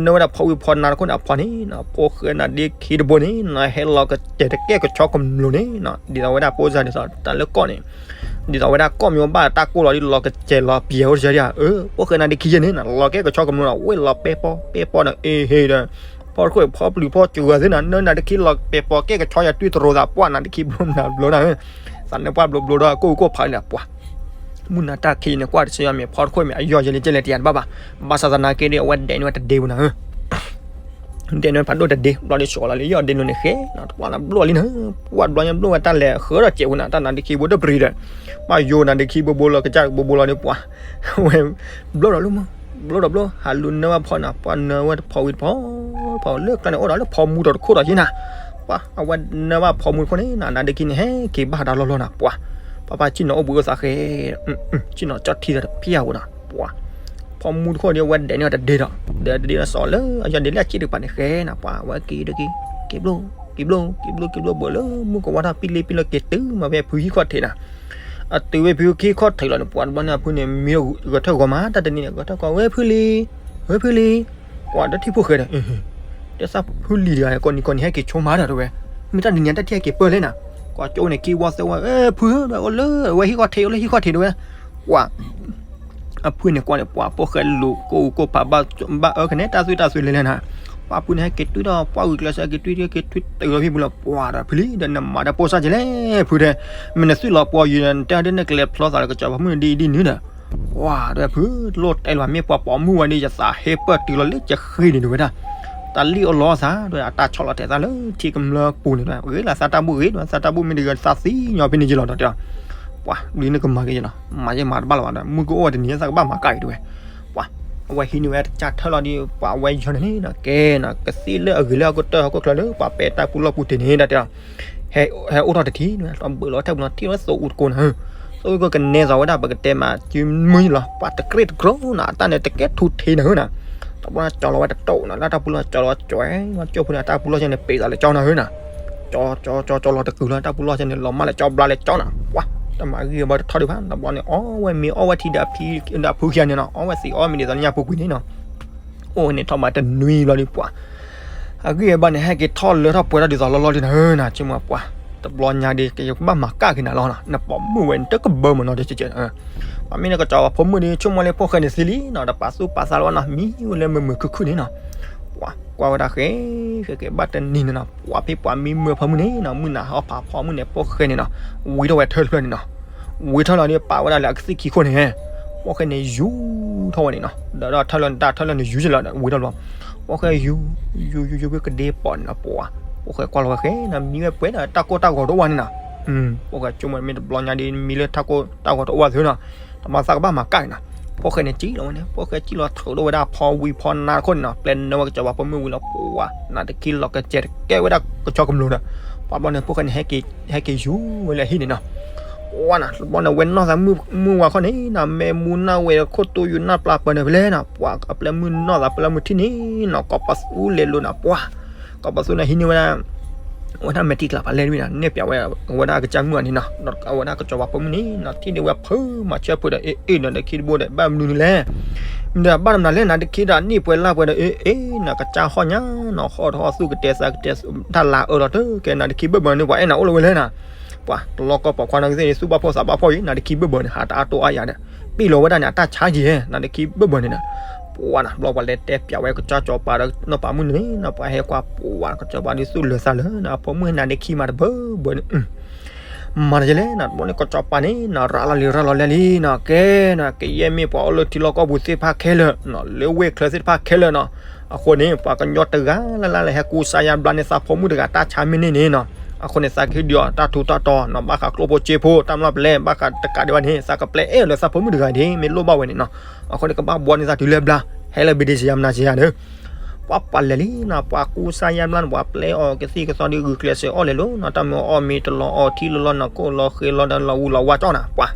ၢဝဲဒၣ်ဖီဝံၤဖီနါတခိၣ်န့ၣ်အဖီန့ၣ် ဖိၣ်ဃဲနၤဒ့ခံတဘိန့ၣ် ဟဲလီၤကစဲးတကဲကဆီကမျိးန့ၣ် ဒ်သိးဝဲဒၣ်ဖိစၢ်ဒ်သိးတၢ်လၢကီၢ်န့ၣ် ဒ်သိးဝဲဒၣ်ကီၢ်မ့ၢ်ဝဲဘၣ်တၢ်ကိၢ်လီၤဒ် လီၤကစဲးလီၤပျဲၤအိၣ်တစၢ်ဒ်ဧါ အၢ ဖိၣ်ဃဲနၤဒ့ခံယဲၢ်န့ၣ် လီၤကဲကဆီကမျိးနၤ ဝဲလီၤပဲပီ ပဲပီဒီး အ့ဟ့ဒီး ဖီတခိၣ်ဖီပျုၤဖီစှၤသ့နၤ နၢနၤဒ့ခံလီၤပဲပီကဲကဆီယၤ တွံၢ်တရိၤသးပှၢ်နၤဒ့ခံဘျိနၤဘျိနၤဧၢ သးနၢပှၢ်ဘျိဘျိဒီး ကိၢ်ဝံၤကိၢ်ဖးလံနၤ ပှၤ မုၢ်နၤတၢ်ခံန့ၣ် ကွၢ်တဆၢယၤမ့ၢ်ဖီတခိၣ်မ့ၢ်အယီၢ်ယဲၢ်လံကဲလဲၣ်တယၤတဘၣ်ဘၣ် ဘၣ်ဆၣ်သနာ်က့ဒီး အဝဲဒဲးန့ၢ်ဝဲတဒ့ပူၤနၤဧၢ ဒဲးန့ၣ်ဖးဒိၣ်တဒ့ ဘျီဒီးဆီလီၤလၢယီၢ်ဒ့နိန့ၣ်ဃဲနီၤ တပှၢ်န့ၣ်ဘျီလံနီၤ, ပှၢ်ဘျီညါဘျီဝဲတၢ်လဲၤဃၢဒီးစဲးဝဲနီၤ, တၢ်နါဒ့ခံဘိတပရံၤဒီး ဘၣ်ယိၣ်နါဒ့ခံဘိဘိလီၤ ကစၢ်ဘိဘိလီၤဒီး ပှၢ် ဝဲ ဘျီဒီးဘျီ ဘျီဒီးဘျီ ဟးလူၤနၢဘၣ်ဖီနီၤ, ပှၢ်နၢဝဲတဖီဝံၤတဖီ ဖီလၢကျါန့ၣ် အိၣ်ဒီးလၢဖီမူဒီးတခိၣ်ဒီးယ့နီၤ, ပှၢ် အဝဲနၢဘၣ်ဖီမူတခိၣ်န့ၣ်နီၤ, နါဒ့ခံန့ၣ် ဟဲက့ၤဘၣ်တၢ်လီၢ်လီၢ်နီၤ, ပှၢ် ပၢ်ပၢ်ဆ့ၣ်နီၤအိၣ်ဘှံးအိၣ်သးဃဲ ဆ့ၣ်နီၤကၠီထံဒီးတဖျၢၣ်ဧိၤနီၤ, ပှၢ် ဖီမူတခိၣ်ဒီး အဝဲဒဲးန့ၢ်တဒ့ဒီး ဒဲးတဒ့ဒီးစီၤလၢအယီၢ်ဒ့လၢအစ့တကပၤန့ၣ်ဃဲနီၤ, ပှၢ် အဝဲက့ၤဒီးက့ၤ က့ၤဘျိ က့ၤဘျိ က့ၤဘျိ က့ၤဘျိ ဘၢၣ်လၢမုၢ်ကဝါထီၣ်ပံလ့ပံလီၢ်က့ၤတုၤမးဖဲဖုဟံၣ်ခီၣ်ထံးနီၤ, အတုၤဝဲဖုဟံၣ်ခီၣ်ထံးလီၤန့ၣ် ပှၢ်တဘျီန့ၣ် အဖုန့ၣ် မံဂဲၤထၢၣ်ဂီၤမး တၢ်တနံၤန့ၣ် ဂဲၤထၢၣ်ကီး ဝဲဖုလံ ဝဲဖုလံ, ပှၢ်ဒီးထံၣ်ဖိၣ်ဃဲဒီး တဲသးဖုလံတဂၤ ကိးနံၤကိးနံၤဟဲက့ၤဆိမးဒီးတဲဝဲ, မ့ၢ်တၢ်တနံၤညါတၢ်ထံၣ်ဟဲက့ၤပၢၢ်လဲၣ်နီၤ, ကွၢ်ကၠိန့ၣ် ခံဝီသၢဝီ ဖုဒီးအိၣ်လၢဝဲဟံၣ်ခီၣ်ထံး အိၣ်လၢဟံၣ်ခီၣ်ထံးတဲဝဲ, ပှၢ် အဖုန့ၣ်ကွၢ်န့ၣ် ပှၢ်ဖိၣ်ဃဲလူၤကိၢ်အူကိၢ်ဖးဘၣ် ဘၣ်အၢကနဲ တၢ်သွံၣ်တၢ်သွဲလဲၤလဲၣ်နီၤ, ပှၢ်ဖုန့ၣ် ဟဲက့ၤတွံၢ်ဒီး ပှၢ်ဂုာ်ကျဲးစၢးဟဲက့ၤတွံၢ် ဟဲက့ၤတွံၢ်တုၤလီၤဖံဖုလီၤ, ပှၢ်ဒီးဖုလံဒီး နမၤတၢ်ပိၢ်စၢ်က့ၤလဲၣ် ဖုတဲ, မ့ၢ်နသွံၣ်လီၤပှီၤယံၤဒီး နတဲဒ်န့ၣ်ကလဲၤဖျီသးလၢကစီၤပၤမုၣ်ဒ်အံၤဒ်နုၤဒီး ပှၢ်ဒီးဖု လိၣ်တဲလီၤ မ့ၢ်ပှၤပိာ်မုၣ်ဝဲဒီး ယသးဟ့ပၢၢ်တုၤလီၤလၢယဃ့န့ၣ်တဲဝဲဒၣ်, တၢ်လံၣ်အိၣ်လီၤသးဒီး အတၢ်ဆီၣ်လီၤထဲးသးလၢထံကမျၢၢ်ပူၤန့ၣ် ဂ့ၤလၢသးတၢ်ဘူၣ်ဂ့ၤဒီး သးတၢ်ဘူၣ်မ့ၢ်တဂ့ၤ သးသံညီဖဲန့ၣ်ယလီၤဒီးတဲ, ပှၢ် ဒ်န့ၣ်ကမၤက့ၤယလီၤ မၤယဲမၤတဘၣ်လၢၤဘၣ်ဒီး မုၢ်ကအိၣ်ဝဲတနံၤသးကဘၣ်မၤကၣ်အံၤတဲဝဲ, ပှၢ် အဝဲဟံးန့ၢ်ဝဲတၢ်ထၢၣ်လီၤဒီး ပှၢ်အဝဲယီၤန့ၣ်န့ၣ်နီၤ ကဲနီၤ ကသံၣ်လၢအဂ့ၤလၢဟီၣ်ခိၣ်တၢၢ်ဟီၣ်ခိၣ်ချၢလၢ ပှၢ်ပဲတၢ်ပူၤလီၢ်ပူၤတ့ၢ်န့ၣ်ဒီးတဲ ဟဲအိၣ်ထီၣ်တထံၣ်နီၤ လီၤဘၢၣ်လီၤထဲပူၤနီၤ ထံၣ်ဝဲသိၣ်အူတကိးနီၤ, သိၣ်အူတကိးကနဲသိးဝဲဒၣ် ပကတဲမးစုမုၢ်လီၤ ပှၢ်တကြ့ၢ်တကြီၤနီၤ အတၢ်န့ၣ်တကဲထူးထံးနီၤနီၤ, တဘျီန့ၣ်ကၠီလီၤဝဲတတိၢ်နီၤ လၢတၢ်ပူၤလီၢ်ကၠီလီၤဝဲကၠီဝဲကၠီဖိန့ၣ် တၢ်ပူၤလီၢ်ကၠီန့ၣ် ပ့ၤသးလၢကၠီနီၤနီၤ, ကၠီကၠီကၠီကၠီလီၤတကုာ်လီၤ တၢ်ပူၤလီၢ်ကၠီန့ၣ် လီၤမၢ်လၢကၠီဘျါလၢကၠီနီၤ, ပှၢ် တမၤဂ့ၢ်ဘၣ်တထီၣ်ဒံးဘၣ် တဘျီန့ၣ် အီဝဲမ့ၤအီဝဲထံဒီးအဖုခံဂၤန့ၣ်နီၤ အီဝဲသံးအီဝဲမ့ၤဒ်သိးလၢညါပူၤကွံာ်န့ၣ်နီၤ အိၣ်န့ၣ်ထီၣ်မးတနွံဘျီဒီး ပှၢ် အဂံၢ်အဘါန့ၣ် ဟဲက့ၤထီၣ်လၢထီၣ်ပှဲၤထီၣ်ဒ်သိးလီၢ်လီၢ်ဒ်နီၤနီၤ ဆိကမိၣ်ပှၢ် တဘျီညါဒီး ကဘၣ်မၤကၣ်က့ၤနၤလီၤနီၤ နပိာ်မုၣ်ဝဲန့ၣ် တကဘၢမၢ်နီၤ တကဲး, ပှၤမ့ၢ်န့ၣ်ကစီၤပၤဖိမုၣ်ဒီး ဆိကမိၣ်လၢဖိၣ်ဃဲန့ၣ်သံလံနီၤ တပာ်သူၣ်ပာ်သးလၢၤဘၣ်နီၤ မံဝဲလၢမုာ်မုာ်ခုၣ်ခုၣ်န့ၣ်နီၤ, ပှၢ်ကွၢ်ဝဲဒၣ်ဃဲ ဃဲက့ၤဘၣ်တနံၤန့ၣ်နီၤ ပှၢ်ဖဲပှၤမံမုာ်အဖၢမုၢ်န့ၣ်နီၤ မုၢ်နၤဟီၣ်ဖးဖီမုၢ်န့ၣ် ဖိၣ်ဃဲန့ၣ်နီၤ ဝံထီၣ်ဝဲထၢၣ်တဖျၢၣ်န့ၣ်နီၤ ဝံထီၣ်လီၤဒီး ပာ်ဝဲဒၣ်လၢအကသံၣ်ခံခိၣ်န့ၣ် ဖိၣ်ဃဲန့ၣ် ယူၤထီၣ်ဝဲန့ၣ်နီၤ ဒီးထၢၣ်လၢနတၢ်ထၢၣ်လၢနယူၤကလီၤ ဝံထီၣ်လီၤ, ဖိၣ်ဃဲယူၤ ယူၤယူၤယူၤဖဲကဒ့ပီၤန့ၣ်နီၤ ပှၢ် ဖိၣ်ဃဲကွၢ်လီၤဝဲဃဲနီၤ မံဝဲပှဲၤဒီးတၢ်ကိၢ်တၢ်ဂီၤတအိၣ်ဘၣ်န့ၣ်နီၤ, ဖိၣ်ဃဲဆိကမိၣ်မ့ၢ်တဘျီညါဒီး မံလၢတၢ်ကိၢ်တၢ်ဂီၤတအိၣ်ဘၣ်သုနီၤ, တမၤသးကဘၣ်မၤကၣ်န့ၣ်နီၤ, ဖိၣ်ဃဲန့ၣ်စံၣ်လီၤဝဲန့ၣ် ဖိၣ်ဃဲစံၣ်လီၤထုးထီၣ်ဝဲဒၣ်ဖီဝံၤဖီနါတခိၣ်န့ၣ်နီၤ ပျဲနၢဝဲကစီၤပၤဖိမုၣ်ဝံၤလီၤ ပှၢ် နါတခံလီၤကစဲးတကဲဝဲဒၣ်ကဆီကမျူၤဒီး ပှၢ်ဘျီန့ၣ် ဖိၣ်ဃဲန့ၣ် ဟဲက့ၤယူၤဝဲလၢဟံၣ်န့ၣ်နီၤ, ပှၢ်နီၤ တဘျီန့ၣ် ဝဲနီၢ်သးမုၢ်ဝါခီၣ်န့ၣ်နီၤ မ့ၢ်မူနၢ်ဝဲခိၣ်တူယိၤနၢ်ပျၢ်ပၢၢ်န့ၣ်ဖဲလဲၣ်နီၤ ပှၢ်အပျဲၢ်မုၢ်နီၢ်သးပျဲၢ်မုၢ်ထံၣ်န့ၣ်နီၤ ကီၢ်ပသူလဲၤလိာ်နီၤ ပှၢ် ကီၢ်ပသူန့ၣ်ဟံးန့ၢ်ဝဲဒၣ် အဝဲဒၣ်မဲာ်ထံကလၤဖးလဲၢ်တဘ့ၣ်နီၤ နဲၣ်ပၠးဝဲ အဝဲဒၣ်အကစၢ်မုၣ်အီၤန့ၣ်နီၤ ဒီးအဝဲဒၣ်ကစီၤပၤဖိမုၣ်န့ၣ်နီၤ ထံၣ်န့ၢ်ဝဲဖုမၤဆၢဖုဒီး အ့ၣ်အ့ၣ်နီၤ နါတခံတဘိဒီး ဘၣ်မနုၤလဲၣ် မ့ၢ်ဒီးဘၣ်တမနုၤလဲၣ် နါတခံဒီးနံၣ်ပှဲၤလါပှဲၤဒီး အ့ၣ်အ့ၣ်နီၤ ကစၢ်ဟီၣ်ညါနီၤ ဟီၣ်တဟီၣ်သူၣ်ကတဲသးကတဲ တၢ်လၤအၢလီၤတကဲ နါတခံဘၢၣ်ဘၢၣ်န့ၣ် ပှၤအဲၣ်နၤအိၣ်လၢၤဝဲလဲၣ်နီၤ ပှၤတလီၢ်ကီၢ်ပိာ်ခွါနီၢ်ကသ့ၣ်န့ၣ် သူၣ်ဘၣ်ဖှီၣ်သးဘၣ်ဖှီၣ်အံၤ နါတခံဘၢၣ်ဘၢၣ်န့ၣ် ဟးတအါတိအါယၤဒီး ပ့ၢ်လီၤဝဲဒၣ်န့ၣ် အတၢ်ဆါက့ၤ နါတခံဘၢၣ်ဘၢၣ်န့ၣ်နီၤ ပှၤနီၤ ဘျီပှၤလဲၤတဲပၠးဝဲကစၢ်စီၤပၤဒီးနီၢ်ပၤမုၣ်န့ၣ်နီၤ ပှၤဟဲကွၢ်ပှၤ ကစီၤပၤဒုးသူၣ်လၢာ်သးလၢာ်နီၤ အဖိမုၣ်ဟဲနါတခံမးတဘၢၣ်ဘၢၣ်န့ၣ် မၤတကဲလဲၣ်နီၤ တဘျီန့ၣ် ကစီၤပၤန့ၣ်နီၤ ရၤလီၤလံ ရၤလီၤလဲၣ်လံနီၤ ကဲနီၤ ကယဲၢ်မ့ၢ်ပှၤအိၣ်လၢထံလီၢ်ကီၢ်ပူၤသ့ၣ်တဖၣ်ခဲလၢာ်နီၤ လၢဝ့ၢ်ချၢသ့ၣ်တဖၣ်ခဲလၢာ်နီၤ အဃိန့ၣ် ပှၤကညီတဂၤလၢ်လၢ်လၢဟဲကူစါယါဘျါန့ၢ်သးဖိမုၣ်တဂၤ တၢ်ဆါမ့ၢ်န့ၢ်န့ၣ်နီၤ အဃိန့ၣ် သးကဟ့ၣ်ဒုးအီၤတၢ်ထူးတၢ်တီၤနီၤ ဘၣ်ဃးကျိဖိစ့ဖိ တၢ်မျၢ်ပလဲ ဘၣ်ဃးတကးဒံးဘၣ်န့ၣ် သးကပျဲအဲၣ်လၢသးဖိမုၣ်တဂၤဒ် မ့ၢ်လိၣ်ဘၣ်ဝဲန့ၣ်နီၤ အဃိန့ၣ် ကဘၣ်ဘှီန့ၢ်သးတုၤလၢဘျါ ဟဲလၢဘ့ဒ့စယါမနၤစယါဒီး ပှၤပှၤလဲၤလံနီၤ ပှၤကူစါယါဘျါန့ၣ် ပှၤပျဲအီၤကသံၣ်ကသီဒီးဂုာ်ကျဲးစၢးအီၣ်လဲၤလိၤနီၤ တၢ်မ့ၢ်အီၣ်မ့ၤတလီၤအီၤထံလီၤလီၤနီၤ ကိၣ်လီၤဃဲလီၤဒီးလီၤဝူလီၤဝါကၠီနီၤ ပှၤ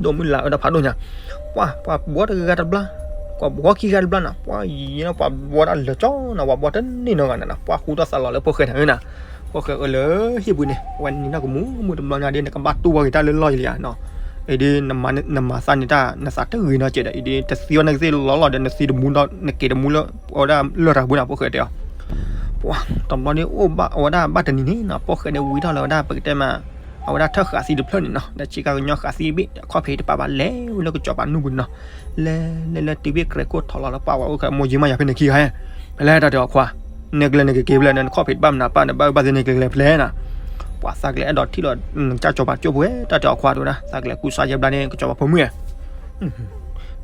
ဒိၣ်မုၢ်လၢ်အၢတၢ်ဖးဒိၣ်ညါ ပှၤ ပှၤဘှီတဂၤတဘျါ ပှၤဘှီခံဂၤတဘျါနီၤ ပှၤယံၤနီၤ ပှၤဘှီတၢ်လၢာ်ကၠီနီၤ ပှၤဘှီတန့ၢ်နီတဂၤနီၤ ပှၤဃူထီၣ်သးလီၤလၢဖိၣ်ဃဲန့ၣ်နီၤ ဖိၣ်ဃဲအၢလၢဟံၣ်ပူၤန့ၣ် ဝဲနံၤနီၢ်ကမူမူတဘျီညါဒီး နကဘၣ်တူၢ်ဝဲဂ့ၤတၢ်လၢလီၢ်ယံၤလံဧါနီၤ အံၤဒီး နမၤသးန့ၣ်တၢ် နသးတဂ့ၤနီတစဲးဒီး အံၤဒီး တသံဝဲနကသ့ၣ်လီၤလီၤဒီး နသံတမူဒီး နက့ၤတမူလၢ အဝဲဒၣ်လၢၢ်တၢ်ပူၤနီၤ ဖိၣ်ဃဲတဲအီၤ ပှၤ တဘျီန့ၣ်အိၣ်ဘၣ်အဝဲဒၣ်ဘၣ်တနံၤန့ၣ်နီၤ ဖိၣ်ဃဲန့ၣ်ဝံထီၣ်လၢဝဲဒၣ် ပကတဲမး အဝဲဒၣ်ထၢၣ်ဃာ်သံတဖျၢၣ်န့ၣ်နီၤ ဒီးဆ့ကၤကညီဃာ်သံတဘ့ၣ် ခီၣ်ဖံးတပာ်ဘၣ်လဲၤဝဲလၢကစီၤပၤနူၢ်ပူၤန့ၣ်နီၤ လဲၤလဲၤလဲၤတုၤဘ့ၣ်ကြဲးခိၣ်ထီၣ်လီၤလၢပှၢ်ဝဲအိၣ်ခဲမိၢ်ယံမးယၤဖဲန့ၣ်ခံဂၤ ဖဲလဲၣ်တၢ်တဲအီၤခွါ နဲကျဲန့ၣ်ကက့ၤဖဲလဲၣ် နခီၣ်ဖံးတဘၣ်မနုၤပၢ် နဘၣ်အုၣ်ဘၣ်သ့န့ၣ်ကျဲကျဲဖဲလဲၣ်နီၤ ပှၤသးကလဲၤအဲၣ်ဒိးထံၣ်လီၤ ကစၢ်စီၤပၤကၠိဖိဝဲ တၢ်တဲအီၤခွါတဲဝဲဒၣ် သးကလဲၤကူစါယါဘျါန့ၣ် ကစီၤပၤဖိမုၣ်ဧၢ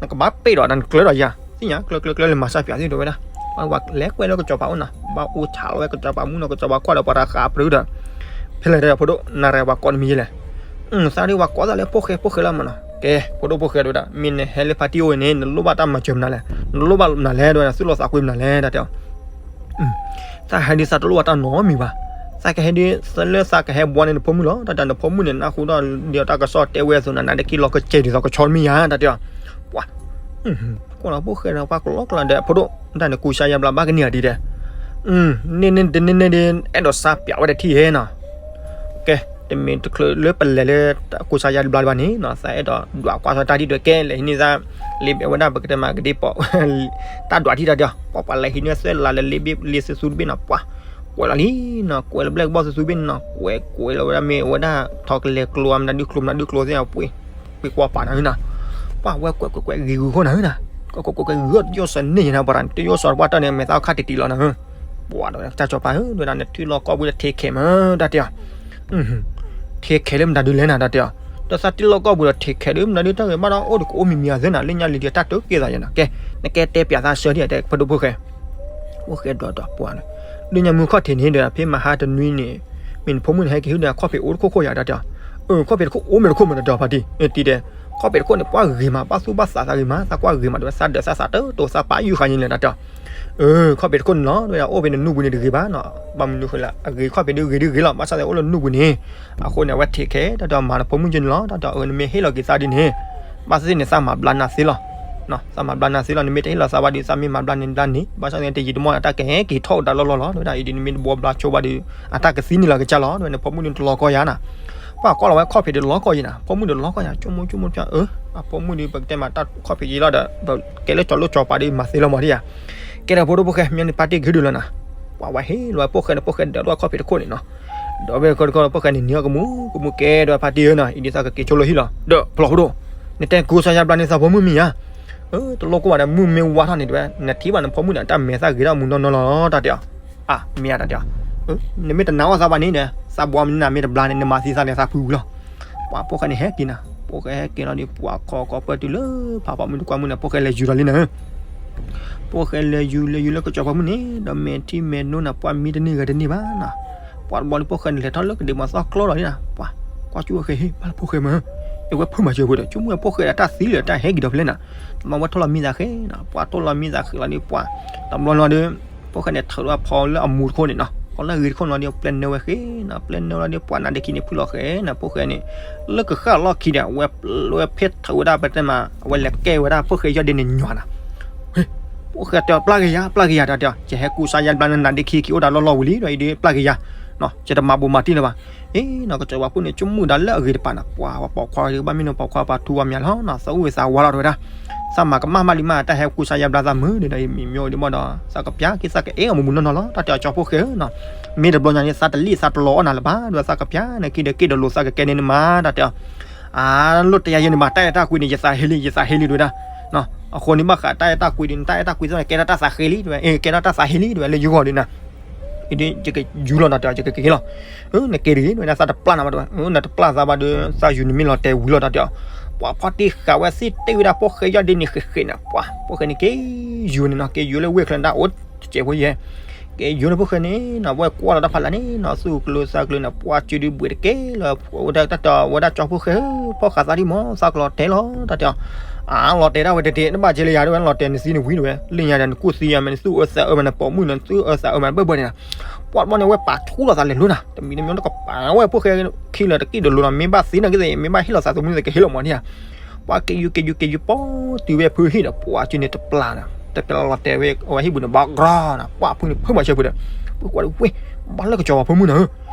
နကဘၣ်ပ့ၢ်ဒီး နကျၢၤဒီးယၤ သ့ၣ်ညါ ကျၢၤကျၢၤကျၢၤလၢမၤစၢ်ပၠးသ့ၣ်တဲဝဲဒၣ် ပှၤလဲၤကွဲလၢကစီၤပၤအိၣ်နီၤ, ဘၣ်အိၣ်ဆးလီၤဝဲကစီၤပၤမုၣ်နီၤ, ကစီၤပၤကွၢ်ဒီးပှၤတဂၤဃးပြၢဒီး, ဖဲလဲၣ်တၢ်ဖိဒိၣ် နၤရဲၣ်ပှၤကိးနမံၤယဲလဲၣ်, သးဒ်ပှၤကိးသးလၢဖိၣ်ဃဲဖိၣ်ဃဲလီၤမးနီၤ, ကဲ ဖိဒိၣ်ဖိၣ်ဃဲတဲဝဲဒၣ်, မ့ၢ်နဟဲလၢဖါတံၢ်အိၣ်န့ၣ် နလိၣ်ဘၣ်တၢ်မၤစၢၤမနုၤလဲၣ်, နလိၣ်ဘၣ်မနုၤလဲၣ် တဲဝဲဒၣ်, သုးလီၤသးကွံမနုၤလဲၣ် တၢ်တဲအီၤ သးဟဲဒ်သးတလိၣ်ဘၣ်တၢ်နီတမံၤဘၣ်, သးကဟဲဒ်လၢသးကဟဲဘှီန့ၢ်နဖိမုၣ်လီၤ, တၢ်တဲနဖိမုၣ်န့ၣ် နၢ်ဟူဒီးဒ်တၢ်ကစီၣ်တဲဝဲအသိးန့ၣ် နါဒ့ခံလီၤကစဲးဒ်သိးကဆီတမံၤယါ တၢ်တဲအီၤ, ပှၤ ကိးလီၤဖိၣ်ဃဲဒီးပှၤကလီကလီဒီး ဖိဒိၣ် တၢ်န့ၣ်ကူစါယါဘျါဘၣ်ကန့ၢ်ဧါဒ်တဲ, န့ၣ်န့ၣ်တန့ၢ်န့ၣ်ဒ် အဲၣ်ဒိးစါပျးဝဲတထံၣ်ဟဲနီၤ, ကဲ တမ့ၢ်တချုးလၢပလဲၤလၢကူစါယါဘျါဘၣ်န့ၣ်နီၤ, သးအဲၣ်ဒိးဒွးကွၢ်စီတၢ်ဒ်ဒွဲၣ်ကဲလဲၣ်ဟံးန့ၢ်သး, လ့ဘ့ၣ်ဝဲဒၣ်ပကတဲမးကဒ့ပီး တၢ်ဒွးထံၣ်တၢ်တဲအီၤ, ပှၤပှၤလဲၤဟံးန့ၢ်သွဲၣ်လးလၢလ့ဘ့ၣ်လ့စုသူတဘ့ၣ်နီၤ, ပှၤ ကွဲးလီၤလံနီၤ, ကွဲးလၢဘျဲၣ်ကဘီၣ်သူသူဘ့ၣ်နီၤ, ကွဲးကွဲးလီၤဝဲဒၣ်မ့ၢ်ဝဲဒၣ်ထီကလဲၤကျိမနုၤဒုကျိမနုၤဒုကျိသ့ၣ်အပှ့ၤ ပှ့ၤကွၢ်ပာ်နၤဟၢနၤ, ပှၤဝဲကွဲးကွဲးကွဲးဂ့ၤဂုာ်ဃီနၤဟၢနၤ, ကွဲးကွဲးကွဲးဂ့ၤဂုာ်ယိၣ်စၢၤန့ၣ်ယနၤ ပှၤတၢ်ယိၣ်စီၤတပှၢ်တၢ်န့ၣ် မဲာ်သၣ်ခါတံၢ်တံၢ်လီၤနၤဟၢ, ပှၤဒီးတၢ်စီၤပၤဧၢ ဒ်ဝဲဒၣ်နထံၣ်လီၢ်ကီၢ်ပူၤဒီးထံခဲးမး တၢ်တဲအီၤ ထံခဲးလၢမတၤဒုလဲၣ်နၤ တၢ်တဲအီၤ, ဒီးသးထံၣ်လီၢ်ကီၢ်ပူၤဒီးထံခဲးဒီးမတၤဒုတၢ်ဂ့ၤဘၣ်ဒီးအိၣ်တကအိၣ်မံၤမံၤအသ့နၤ လၢညါလံဒီးတၢ်တိာ်က့ၤသးယနၤ, ကဲ နကဲတဲပျးသးဆၢဒ်အံၤတဲဖိဒိၣ်ဖိၣ်ဃဲ, ဖိၣ်ဃဲဒီးဒီးပှၤန့ၣ်, လၢညါမုၢ်ခီၣ်ထံးန့ၣ်ဒီးဖဲမဟါတနွံန့ၣ်, မ့ၢ်နဖိမုၣ်န့ၣ်ဟဲက့ၤဟံၣ်ဒီးခီၣ်ဖံးအိၣ်တခိၣ်ခိၣ်ယၤ တၢ်တဲအီၤ, အၢ ခီၣ်ဖံးတခိၣ်အိၣ်မ့ၢ်တခိၣ်မး တၢ်တဲအီၤဖါတံၢ်, တံၢ်တဲ, ခီၣ်ဖံးတခိၣ်န့ၣ် ပှၤဂ့ၤမး ပှၤသူၣ်ဘၣ်သးသးဂ့ၤမး သးကွၢ်ဂ့ၤမးဒီး သးဒၢးသးသးတတိၤသးပာ်ယုၢ်ဃာ်ယဲလဲၣ် တၢ်တဲအီၤ ခီၣ်ဖံးတခိၣ်န့ၣ်လီၤ တဝဲဒၣ်အိၣ်ဖဲနနူၢ်ပူၤန့ၣ်တဂ့ၤဘၣ်နီၤ, ဘၣ်မနုၤဃိလဲၣ် အဂ့ၤခီၣ်ဖံးဒုဂ့ၤဒုဂ့ၤလီၤ ဘၣ်ဆၣ်သနာ်က့အိၣ်လၢနနူၢ်ပူၤန့ၣ်, အဃိန့ၣ် အဝဲထံးခဲး တၢ်တဲအီၤ မၤနဖိမုၣ်ကန့ၣ်လီၤ တၢ်တဲအီၤ အၢ နမ့ၢ်ဟ့ၣ်လီၤက့ၤသးဒ်န့ၣ်, ဘၣ်သ့ၣ်သ့ၣ်န့ၣ် သးမၤဘျါနၤသ့လီၤ သးမၤဘျါနၤသ့လီၤ နမ့ၢ်တဟ့ၣ်လီၤသးဘၣ်ဒီး သးမ့ၢ်မၤဘျါန့ၣ်ဘျါန့ၣ် ဘၣ်ဆၣ်သနာ်က့တယံာ်တမီၢ်န့ၣ် တၢ်ကဟဲက့ၤထီၣ်အိၣ်တၢ်လီၢ်လီၢ်လီၤ တဝဲဒၣ်အံၤဒ်နမ့ၢ်တဘှီဘျါဆိဘၣ်ဒီး အတၢ်ကသံန့ၣ်လီၤကစၢ်လီၤ တဝဲန့ၣ် ဖိမုၣ်ဒုတလီၤကီၢ်ယၤနၤ ပှၤကွၢ်လီၤဝဲခီၣ်ဖံးဒုလီၤကီၢ်ယၤနၤ ဖိမုၣ်ဒုလီၤကီၢ်ယၤ ဆိကမိၣ်ဆိကမိၣ်ဖျါ အၢ အဖိမုၣ်ဒု ပကတဲမးတၢ်ခီၣ်ဖံးယံာ်လီၤဒီး ပကဲလၢကၠီၤလိၣ်ကၠီၤပၤဒုမၤသ့လီၤမးဒ်ယၤ, ကဲဒီးဖိဒိၣ်ဖိၣ်ဃဲ မ့ၢ်န့ၣ်ဖါတံၢ်ကဟ့ၣ်ဒုလီၤနၤ, ပှၤဝဲဟ့ၣ်လီၤဝဲဖိၣ်ဃဲန့ၣ် ဖိၣ်ဃဲဒၢးလီၤခီၣ်ဖံးတခိၣ်န့ၣ်နီၤ, ဒီးဝဲတခိၣ်တခိၣ်ဖိၣ်ဃဲန့ၣ် နံၤအီၣ်ကမူးကမူးကဲဒီးဖါတံၢ်ဧၢနီၤ အံၤဒ်သးကက့ၤဆိလၢဟံၣ်လီၤ ဒီးဖျီၣ်ဖိဒိၣ်, နတဲကူစါယါဘျါန့ၢ်သးဖိမုၣ်မံၤဧါ တလိၣ်ကိၢ်ဘၣ်ဒီး မုၢ်မ့ၢ်ဝါထီၣ်န့ၣ်တဝဲ နထံၣ်ဘၣ်နဖိမုၣ်န့ၣ် တၢ်မဲာ်သၣ်ဂ့ၤထီၣ်မူနီၢ်နီၢ်လီၤ တၢ်တဲအီၤ, အမ့ၢ်ဧါ တၢ်တဲအီၤ, နမ့ၢ်တနာ်အီၣ်သးဘၣ်န့ၣ်ဒီး သးဘှီမနုၤနၤမ့ၢ်တဘျါန့ၣ် နမၤသံသးန့ၣ် သးဖုဝံၤလီၤ, ပှၤဖိၣ်ဃဲန့ၣ်ဟဲက့ၤနၤ ဖိၣ်ဃဲဟဲက့ၤလီၤဒီး ပှၤခီကီၢ်ပၢၢ်တုၤလၢဖးဖီမုၢ်တကွၢ်မုၢ်န့ၣ် ဖိၣ်ဃဲလဲၤယူၤလီၤလံနၤဧၢ ဖိၣ်ဃဲလဲၤယူၤလဲၤယူၤလၢကစီၤပၤမုၣ်န့ၣ် ဒီးမဲာ်ထံမဲာ်နိနၤ ပှၤမံတန့ၢ်ဂၤတန့ၢ်ဘၣ်နီၤ, ပှၤတဘျီန့ၣ် ဖိၣ်ဃဲန့ၣ်လဲၤထီၣ်လၢကဒ့မးသီကျီလီၤန့ၣ်နၤ, ပှၤကွၢ်ကၠူဝဲဃဲဟ့ၣ် ဘၣ်လၢဖိၣ်ဃဲမး, အဝဲဖုမၤစၢၤဖိဒီး ကၠူမုၣ်ဖိၣ်ဃဲဒီးတၢ်သံလၢတၢ်ဟဲက့ၤဒီးဖဲလဲၣ်နၤ, တဘျီဝဲထိၣ်လီၤမံသးဃဲနီၤ ပှၤထိၣ်လီၤမံသးဃဲလီၤဒီး ပှၤ တဘျီလီၤဒီး ဖိၣ်ဃဲန့ၣ်ထုးလီၤဖီလၢအမူတခိၣ်န့ၣ်နီၤ ဖီလၢအဂ့ၤတခိၣ်န့ၣ်လီၤဒီး ပျဲနၢဝဲဃဲနီၤ ပျဲနၢလီၤဒီး ပှၤနါဒ့ခံန့ၣ် ဖုလီၤဃဲနီၤ ဖိၣ်ဃဲန့ၣ် လၢကဃၣ်လီၢ်ခံဒီး အဝဲဖဲထုးဝဲဒၣ်ပတဲမး အဝဲလဲၤကဲဝဲဒၣ်ဖိၣ်ဃဲယီၢ်ဒ့န့ၣ်ညီနၤ ဖိၣ်ဃဲတဲအီၤ ပျၢ်က့ၤယၤ ပျၢ်က့ၤယၤ တၢ်တဲအီၤ ယဟဲကူစါယါဘျါနနါဒ့ခံခံအိၣ်တၢ်လီၢ်လီၢ်ဝံၤလံဒီး အံၤဒုးပျၢ်က့ၤယၤ ယတမၤဘူးမၤတံၢ်လၢၤဘၣ်, အ့နီၤ ကစီၤပၤဖိန့ၣ် ဆိကမိၣ်ဒၣ်လၢအဂ့ၤတပၤနီၤ ပှၤပှၤပိာ်ခွါဒီး ဘၣ်မ့ၢ်နီၤပိာ်ခွါပှၤထူဝါမးလီၤနီၤ သးအိၣ်ဝဲသးဝါလီၤတဝဲဒၣ်, သးမၤကမၣ်မးလံမး တၢ်ဟဲကူစါယါဘျါသးမုာ်ဒီး မ့ၢ်မ့ၢ်အိၣ်ဒံးဘၣ်ဒီး သးကပျၢ်က့ၤ သးကအဲအီၤမူးမူးနီၢ်နီၢ်လီၤ တၢ်တဲအီၤ ကၠီဖိၣ်ဃဲဧၢနီၤ, မ့ၢ်တဘျီညါန့ၣ် သးတလံၣ်သးတလီအီၣ်နၤလၢၤဘၣ် ဒီးသးကပျၢ်န့ၣ်က့ၤဒီးက့ၤဒီးလိာ်သးကကဲန့ၣ်နမး တၢ်တဲအီၤ အါ လိၣ်တယါယဲန့ၣ်မး တၢ်အဲၣ်တၢ်ကွံန့ၣ် ယသးဟ့လံ ယသးဟ့လံတဝဲဒၣ်, အဃိန့ၣ်ဘၣ်ဃးတၢ်အဲၣ်တၢ်ကွံဒီး နတၢ်အဲၣ်တၢ်ကွံသ့ၣ်န့ၣ် ကဲထီၣ်တၢ်သးဟ့လံတဝဲ အ့ ကဲထီၣ်တၢ်သးဟ့လံတဝဲ လၢယဂီၢ်ဒီးနၤ, အံၤဒုး ယကယူၤလီၤနၤတဲအီၤ ယကက့ၤလီၤ, နက့ၤတဂ့ၤတဝဲဒၣ် သးတပျၢ်နၤဘၣ်တဝဲ နတပျၢ်သးဘၣ်ဒီး သးယူၤန့ၣ်မ့ၢ်လီၤတဲာ်ဝံၤလီၤ တၢ်တဲအီၤ, ပှၤဖီတံၢ်ဃာ်ဝဲသ့ၣ်တ့ၢ်ဝဲဒၣ်ဖိၣ်ဃဲယီၢ်ဒ့န့ၣ်ဃဲးဃဲးန့ၣ် ပှၤ ဖိၣ်ဃဲန့ၣ်က့ၤယူၤန့ၣ်နီၤ က့ၤယူၤလၢဝ့ၢ်ချၢန့ၣ် တၢ်အိၣ်တစဲးဖိယဲၢ် က့ၤယိၤန့ၣ်ဖိၣ်ဃဲန့ၣ်နီၤ ဝဲကွၢ်လီၤတၢ်ဖးလၢ်န့ၣ်နီၤ သူၣ်ကျၢသးကျၢန့ၣ် ပှၤစုဒုဘှံးတက့ၢ်လၢ ဝဲဒၣ်တၢ်တီဝဲဒၣ်ကၠီဖိၣ်ဃဲဧၢ ဖီၣ်ဃာ်သးဒံးမး သးကလီၤတဲာ်လီၤ တၢ်တဲအီၤ, အါ လီၤတဲာ်ဒၣ်ဝဲတတဲာ် နဘၣ်ကဲလၢယၤဒ်ဝဲ လီၤတဲာ်နသံနဝံၤတဝဲ လၢညါဒီး နကူၣ်သံယၤမး နသူၣ်အၢသးအၢမး နပိာ်မုၣ်န့ၣ် နသူၣ်အၢသးအၢမး ဘၢၣ်ဘၢၣ်န့ၣ်နီၤ, ပှၤတဘျီန့ၣ် ဝဲပာ်ထူလီၤသးလဲၤလိၤနီၤ တမံၤတမံၤတကပၤ ဝဲဖိၣ်ဃဲခံလၢာ်တက့ၢ်ဒီးလိၤနီၤ မ့ၢ်ဘၣ်သ့နီၤက့ၤသ့ၣ် မ့ၢ်ဘၣ်ဟ့ၣ်လီၤသးသမူသ့ၣ် ကဟ့ၣ်လီၤမးန့ၣ်ဧါ ပှၤက့ၤယူၤက့ၤယူၤက့ၤယူၤပိာ်တုၤဝဲဖုဟံၣ်ဒီး ပှၤစုန့ၣ်တပျၢ်နီၤ တပျၢ်လီၤတဲာ်ဝဲ အဝဲဟံၣ်ပူၤန့ၣ် ဘၣ်ကြၢးနီၤ ပှၤဖုန့ၣ်ဖုမၤစၢၤဖုဒီး ဖုကွၢ်ဒီးဝ့ၢ် ဘၣ်လၢကစီၤပၤဖိမုၣ်နီၤဧၢ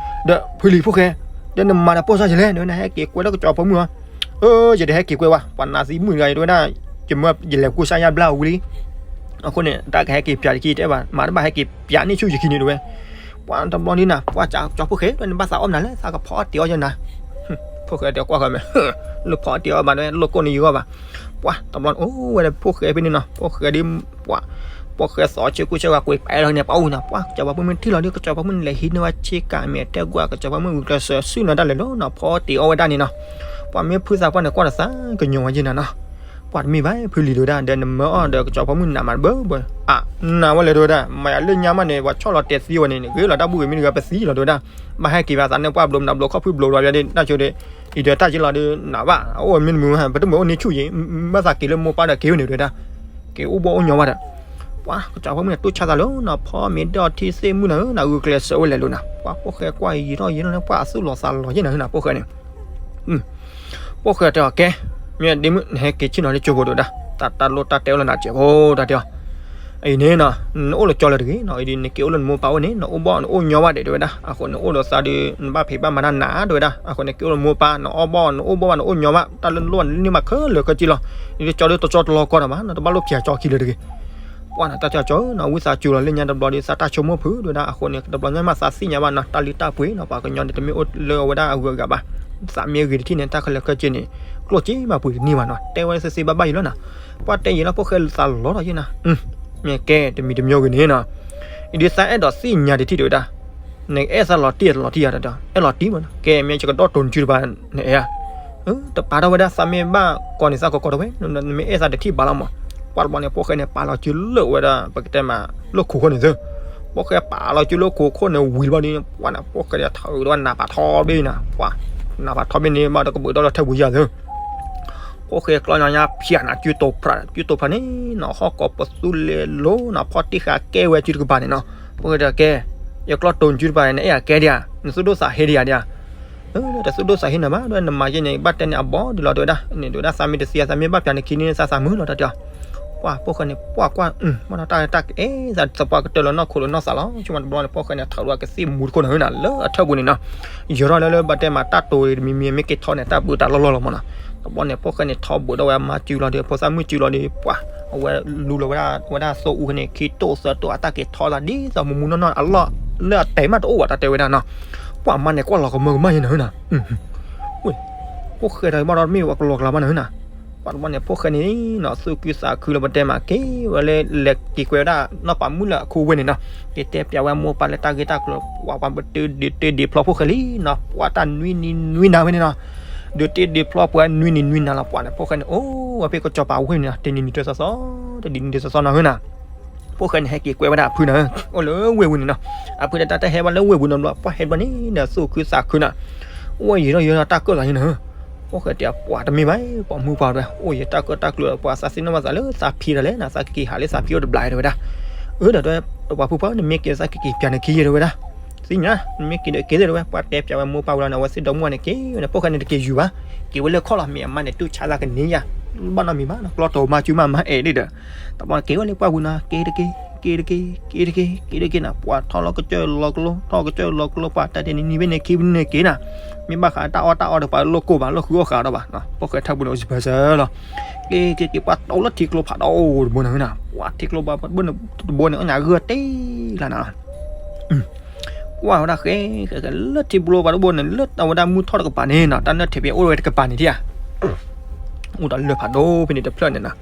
ဒီးဖုလံၤဖိၣ်ဃဲ ဒီးနမၤဒီးပိာ်စၢ်ယလဲၣ် နဟဲက့ၤကွဲးလၢကစီၤပၤဖိမုၣ်ဧါ အၢ ယတဟဲက့ၤကွဲးဘၣ် ပှၤနါသံမုၣ်တဂၤအံၤ တဝဲဒၣ် ယမၢယလဲၤကူစါယါဘျါဝံၤလံ အဃိန့ၣ် တၢ်ကဟဲက့ၤပျးတက့ၢ်တဲဘၣ် မၤတဘၣ်ဟဲက့ၤပျးန့ၢ်ဆူၣ်ယခံန့ၣ်တဝဲ ပှၤတဘျီဒ်နၤ ပှၤကၠီဖိၣ်ဃဲ တဝဲနဘၣ်သးအီၣ်မနုၤလဲၣ် သးကဖီအီၣ်တ့ၤအီၣ်ယနၤ ဖိၣ်ဃဲတဲကွၢ်ဃီမဲာ် လၢဖီအီၣ်တ့ၤအီၣ်ဘၣ်တဝဲ လိၣ်ကိၢ်န့ၣ်ယဂီၢ်ဘၣ် ပှၤတဘျီန့ၣ် အိၣ်ဝဲဒၣ်ဖိၣ်ဃဲဖဲန့ၣ်နီၤ ဖိၣ်ဃဲဒ် ပှၤ ဖိၣ်ဃဲသီဆၢကိၢ်ဆၢဂၤကွံာ်ပာ်လီၤန့ၣ် ပှၤအိၣ်နီၤ ပှၤကစီၤပၤဖိမုၣ်ထံၣ်လီၤဒ် ကစီၤပၤဖိမုၣ်န့ၣ် လဲၤဟံးန့ၢ်ဝဲဆ့ကၤမဲာ်တဲကွၢ် ကစီၤပၤဖိမုၣ်ဂုာ်ကျဲးစၢးဆူၣ်နီၤတၢ်လဲၤလီၤနီၤ ဖီအီၣ်တ့ၤအီၣ်ဝဲဒၣ်န့ၣ်နီၤ ပှၤမ့ၢ်ဖုသးပှၢ်န့ၣ် ကွၢ်ဒီးသးကညီၤဝဲယဲၢ်နၤနီၤ ပှၤတမ့ၢ်ဘၣ်ဖုလံၤ တဲဝဲဒၣ်, ဒီးနမၢအီၣ်ဒီးကစီၤပီမုၣ်နးမးတဘၢဘၢ, အနးဝဲလဲၣ် တဲဝဲဒၣ်, မၤယၤလၢညါမးန့ၣ် ပှၤဆီၣ်လီၤတဲာ်သံဝဲန့ၣ် ဂ့ၤလီၤတၢ်ဘူၣ်ဂ့ၤမ့ၢ်တဂၤပသံလီၤ တဲဝဲဒၣ်, ဘၣ်ဟဲက့ၤဘၣ်သးန့ၣ် ပှၢ်ဘျိးနးဘျိခီၣ်ဖုၣ်ဘျိးဘျီဒီး တၢ်ဆိဒီး အံၤဒီးတၢ်က့လီၤဒီး နးဘၣ် အိၣ်မ့ၢ်တမုာ် ပတမုာ်အိၣ်န့ၢ်ဆူၣ်ယံၤ, ဘၣ်သးက့ၤလၢမိၢ်ပၢ်ဒီးက့ၤဝဲန့ၣ် တဲဝဲဒၣ်, က့ၤအိၣ်ဘီၣ်အိၣ်ညီဘၣ်ဒီး ပှၤကစီၤပီမုၣ်န့ၣ် တိၢ်ဆါသးလၢနၤ ဖီမ့ၤဒီးထံသ့ၣ်မုၣ်နၤဧၢ နဂုာ်ကျဲးစၢးဝဲလဲၣ်လိၤနၤ, ပှၤဖိၣ်ဃဲကွၢ်ယံာ်ထီၣ်ယံာ်ထီၣ်န့ၣ် ပှၤအသူၣ်လီၤသးလီၤယဲၢ်နၤဧၢ နၤဖိၣ်ဃဲန့ၣ် ဖိၣ်ဃဲတဲအီၤ ကဲ, မ့ၢ်ဒ့မုၣ် နဟဲက့ၤဆ့ၣ်နီၤလၢကၠိဖိ တဲဝဲဒၣ်, တၢ်တၢ်လိၣ်တၢ်တဲအိၣ်လၢနၤစဲးဖိ တၢ်တဲအီၤ, အံၤန့ၣ်နီၤ နအိၣ်လၢကၠိလၢတဂ့ၤနီၤ, အံၤဒ်နက့ၤအိၣ်လၢနမိၢ်ပၢ်အိၣ်န့ၣ် နအိၣ်ဘီၣ်နအိၣ်ညီဘၣ်ဒဲး တဲဝဲဒၣ်, အဃိန့ၣ်အိၣ်ဒီးသးဒီး နဘၣ်ဖံးဘၣ်မၤတၢ်နး တဲဝဲဒၣ်, အဃိန့ၣ်က့ၤအိၣ်လၢမိၢ်ပၢ် နအီၣ်ဘီၣ်နအိၣ်ဘီၣ်ဘၣ်နအိၣ်ညီဘၣ် တၢ်လၢနလိၣ်န့ၢ်မးခဲလၢာ်ခဲဆ့လီၤ, ဒ်ကၠိဒီးတကၠိတလီၤကီတၢ်ဘၣ် နတဘၣ်လိၣ်ဖံးကၠိခံလၢတဂ့ၤ ပှၤန့ၣ် တၢ်တဲကၠီဧၢနီၤ ဝံသးစူၤလီၤ လၢညါတဘျီဒီး သးတၢ်ဆိကမိၣ်ဖုး တဲဝဲဒၣ်, အဃိန့ၣ် တဘျီညါမးသးသ့ၣ်ညါဘၣ်နီၤ တၢ်လံတၢ်ပှ့ၤနီၤ ပှၤကညီန့ၣ် တမ့ၢ်အိၣ်လၢအဝဲဒၣ်အဂုၤအဂၤဘၣ်, သးမ့ၢ်ဂ့ၤတထံၣ်န့ၣ် တၢ်ခဲလၢာ်ခဲဆ့န့ၣ် ကျိၣ်စ့မးပှ့ၤတန့ၢ်ဘၣ်နီၤ တဲဝဲလၢစ့စ့ဘၣ်ဘၣ်ယံၤလီၤနီၤ, ပှၤတဲယံၤလီၤ ဖိၣ်ဃဲသးလီၤထီၣ်ယဲၢ်နီၤ, မ့ၢ်ကဲ တမံၤတမံၤဂ့ၤန့ၣ်နီၤ, အံၤဒ်သးအဲၣ်ဒိးသ့ၣ်ညါတထံၣ် တဲဝဲဒၣ်, နအဲၣ်သးလီၤတံၢ်လီၤတံၢ်ဧါ တဲဝဲဒၣ်, အဲၣ်လီၤတံၢ်မးနီၤ, ကဲ မ့ၢ်ယကဒီၣ်တိၤနစုတပၤ နအဲၣ်ဧါ တပာ်ထီၣ်ဝဲဒၣ် သးမ့ၢ်ဘၣ်ကိးန့ၣ် သးကိးကိးတဝဲ, နမ့ၢ်အဲၣ်သးတထံၣ်ဘၣ်လီၤမး, ပှၤတဘျီန့ၣ် ဖိၣ်ဃဲန့ၣ် ပာ်လီၤစုလၢဝဲဒၣ် ပကတဲမး လၢခိၣ်ခိၣ်န့ၣ်သၢ, ဖိၣ်ဃဲပာ်လီၤစုလၢခိၣ်ခိၣ်န့ၣ်ဝံၤတဘျီဒီး ပှၤန့ၣ် ဖိၣ်ဃဲဒီးထၢဒီးနးပာ်ထီဘ့ၣ်နၤ, ပှၤ နးပာ်ထီဘ့ၣ်န့ၣ် ဘၣ်ဒီးကဘုးဒီလီၤထဲပူၤယၤသၢ ဖိၣ်ဃဲကျီညီညါဖၠးနၤ စုတိၤဖျး စုတိၤဖျးန့ၣ်နီၤ ဟီၣ်ကိးပသူလဲၤလိၤနီၤ ဖီၣ်တံၢ်ဃာ်ကဲဝဲစုတကပၤန့ၣ်နီၤ, ဖိၣ်ဃဲတဲကဲ, ယကျီတိၤနစုတပၤန့ၣ် နအဲၣ်ယၤကဲဒံးဧါ, နသူၣ်ဒိၣ်သးဟ့ဒံးယၤဒံးဧါ, တသူၣ်ဒိၣ်သးဟ့နၤဘၣ် ဒီးနမၤယဲၢ်န့ၣ် ဘၣ်တဲန့ၣ်အဘီဒ်လီၤ တဲဝဲဒၣ်, န့ၣ်တဲဝဲဒၣ် သးမ့ၢ်တသံ သးမ့ၢ်ဘၣ်ပၠးနခံန့ၣ် သးသးမုာ်လီၤ တၢ်တဲအီၤ, ပှၤဖိၣ်ဃဲန့ၣ် ပှၤကွၢ် မ့ၢ်ဒီးတၢ်တၢ်ကအဲၣ် သးသပှၢ်ကတၢၢ်လၢနီၢ်ခိလၢနီၢ်သးလီၤ, ဆိကမိၣ်တဘျီန့ၣ် ဖိၣ်ဃဲန့ၣ် ထၢဒီးကသ့ၣ်မူတခိၣ်န့ၣ်နၤ လၢအထၢပူၤန့ၣ်နီၤ, ယၢၤထီၣ်လၢလၢဘၣ်တဲမး တၢ်တိၤတမံၤမံၤမ့ၢ်က့ၤထီၣ်န့ၣ် တၢ်ဘုးတၢ်လီၢ်လီၢ်လီၤမးနီၤ, တဘျီန့ၣ် ဖိၣ်ဃဲန့ၣ်ထီဘုးဒီးဝဲအမါစုလီၤဒီး ဖိသၣ်မုၣ်စုလီၤဒီး ပှၤ အဝဲလူလီၤဝဲဒၣ် ဝဲဒၣ်သိအူန့ၣ် ခံတိၢ်သၢတိၢ် အတၢ်က့ၤထီသးဒ်သိးမူမူနီၢ်နီၢ် အလီၢ်လၢအတဲာ်မးတအိၣ်ဘၣ် တၢ်တဲဝဲဒၣ်နီၤ, ပှၤမါန့ၣ် ကွၢ်လီၤကမၢကမၣ်ယဲၢ်နၤဧၢနီၤ, ဖိၣ်ဃဲတၢ်ဘၣ်ဒီးမ့ၢ်ဝဲကလီကလီဘၣ်နၤဧၢနီၤ, ပှၤတဘျီန့ၣ် ဖိၣ်ဃဲန့ၣ်နီၤ သူၣ်ခုသးခုလၢပတဲမး က့ၤဝဲလၢလဲၤက့ၤကွဲဝဲဒၣ် နီၢ်ပၤမုၣ်လၢအခိဝဲန့ၣ်နီၤ, က့ၤတဲပၠးဝဲမိၢ်ပၢ်လၢတၢ်ဂ့ၢ်တၢ်ကျိၤ ပှၤပှၤပတုာ်ဒုးတုာ်ဒုးဖျီဖိၣ်ဃဲလံနီၤ, ပှၤတၢ်နွံနံၤနွံနၤဝဲန့ၣ်နီၤ, ဒုးတုာ်ဒုးဖျီပှၤနွံနံၤနွံနၤလီၤ ပှၤန့ၣ် ဖိၣ်ဃဲန့ၣ် အိၣ်ဝဲဖဲကစီၤပၤဝ့ၢ်န့ၣ်နီၤ တနံၤနံၤတသီသီ တနံၤနံၤတသီသီနီၤဧၢနီၤ, ဖိၣ်ဃဲန့ၣ် ဟဲက့ၤကွဲဝဲဒၣ်အဖုနီၤဧၢ, အိၣ်လၢဝ့ၢ်ပူၤန့ၣ်နီၤ, အဖုန့ၣ် တၢ်တဟဲဘၣ်လၢဝ့ၢ်ပူၤနီတဘျီ ပှၤဟဲတဘျီန့ၣ်ဒီး သူၣ်ခုသးခုနီၤ, အိၣ်ယံာ်ထီၣ်ယံာ်ထီၣ်တၢ်ကၢၣ်သးန့ၣ်နီၤဧၢ, ဖိၣ်ဃဲတဲ ပှၤတမ့ၢ်ဘၣ် ပှၤမုၢ်ပှၢ်တဲ အိၣ်ယံာ်တၢ်ကၢၣ်တၢ်ကျၢၤ ပှၤသးသ့ၣ်နီၣ်ဘၣ်သးလၢသးဖံးတၢ်လဲၣ်နီၤ, သးကက့ၤဟးလၢသးဖံးအိၣ်တဘျီတဲဝဲဒၣ်, အၢ ဒီးတဲ ပှၤဖုပှၢ် နမ့ၢ်က့ၤသးကက့ၤပၠးနခံယဲတဲဝဲဒၣ်, သ့ၣ်ညါ နမ့ၢ်က့ၤဒီးက့ၤသ့ၣ်တဲဝဲ ပှၤတဲပၠးဝဲမိၢ်ပၢ်ဝံၤလီၤန့ၣ် အဝဲသ့ၣ်ဒီမါန့ၣ် က့ၤဝဲန့ၣ် ဖိၣ်ဃဲန့ၣ်တက့ၤယူၤဘၣ်, က့ၤဝဲလၢခီၣ်လီၤ မ့ၢ်အမါန့ၣ် တူၢ်ဆါသးကန့ၢ်ယၤ ဘၣ်နီတမံၤဘၣ်နီၤ, ကျီတိၤမါစုမးမၤအဲၣ်ဒ်ဒီး, တဘျီက့ၤဝဲလၢပှၢ်ပူၤနီၤ က့ၤတက့ၤ က့ၤတက့ၤ က့ၤတက့ၤနီၤ, ပှၤထီၣ်လီၤကစၢၢ်လီၤကျိ ထီၣ်ကစၢၢ်လီၤကျိ ပှၤတဲတနံၤနံၤဖဲန့ၣ် ခံနံၤက့ၤနီၤ, မ့ၢ်ဘၣ်ဃးတၢ်အီၣ်တၢ်အီဒီး ပှၤလိၣ်ကိၢ်ဘၣ် လိၣ်ဃုအီၣ်ဃာ်ဒီးဘၣ်, ဖိၣ်ဃဲထၢပူၤန့ၣ် အိၣ်စံးပၢၢ်စၢၤလီၤ, က့ၤက့ၤက့ၤ ပှၤတိၤလၢထံကျိဖးဒိၣ်တဘိန့ၣ်နီၤ, ပှၤထံကျိဖးဒိၣ်တဘိန့ၣ် အညၣ်ဂၢၢ်တ့ၢ်လၢနၤလီၤ ကွၢ်ဝဲဒၣ်ဃဲ ဃဲ ဃဲ လၢထံကျိဖးဒိၣ်တဘိန့ၣ် လၢအဝဲဒၣ်မုၢ်ထီၣ်တကပၤန့ၣ်နီၤ, တၢ်နၢၣ်ထံးဖဲအိၣ်ဝဲတကပၤန့ၣ်ထံၣ်ဧါ, အိၣ်ဒီးလၢၢ်ဖးဒိၣ်ဖဲန့ၣ်တဖျၢၣ်န့ၣ်နီၤ,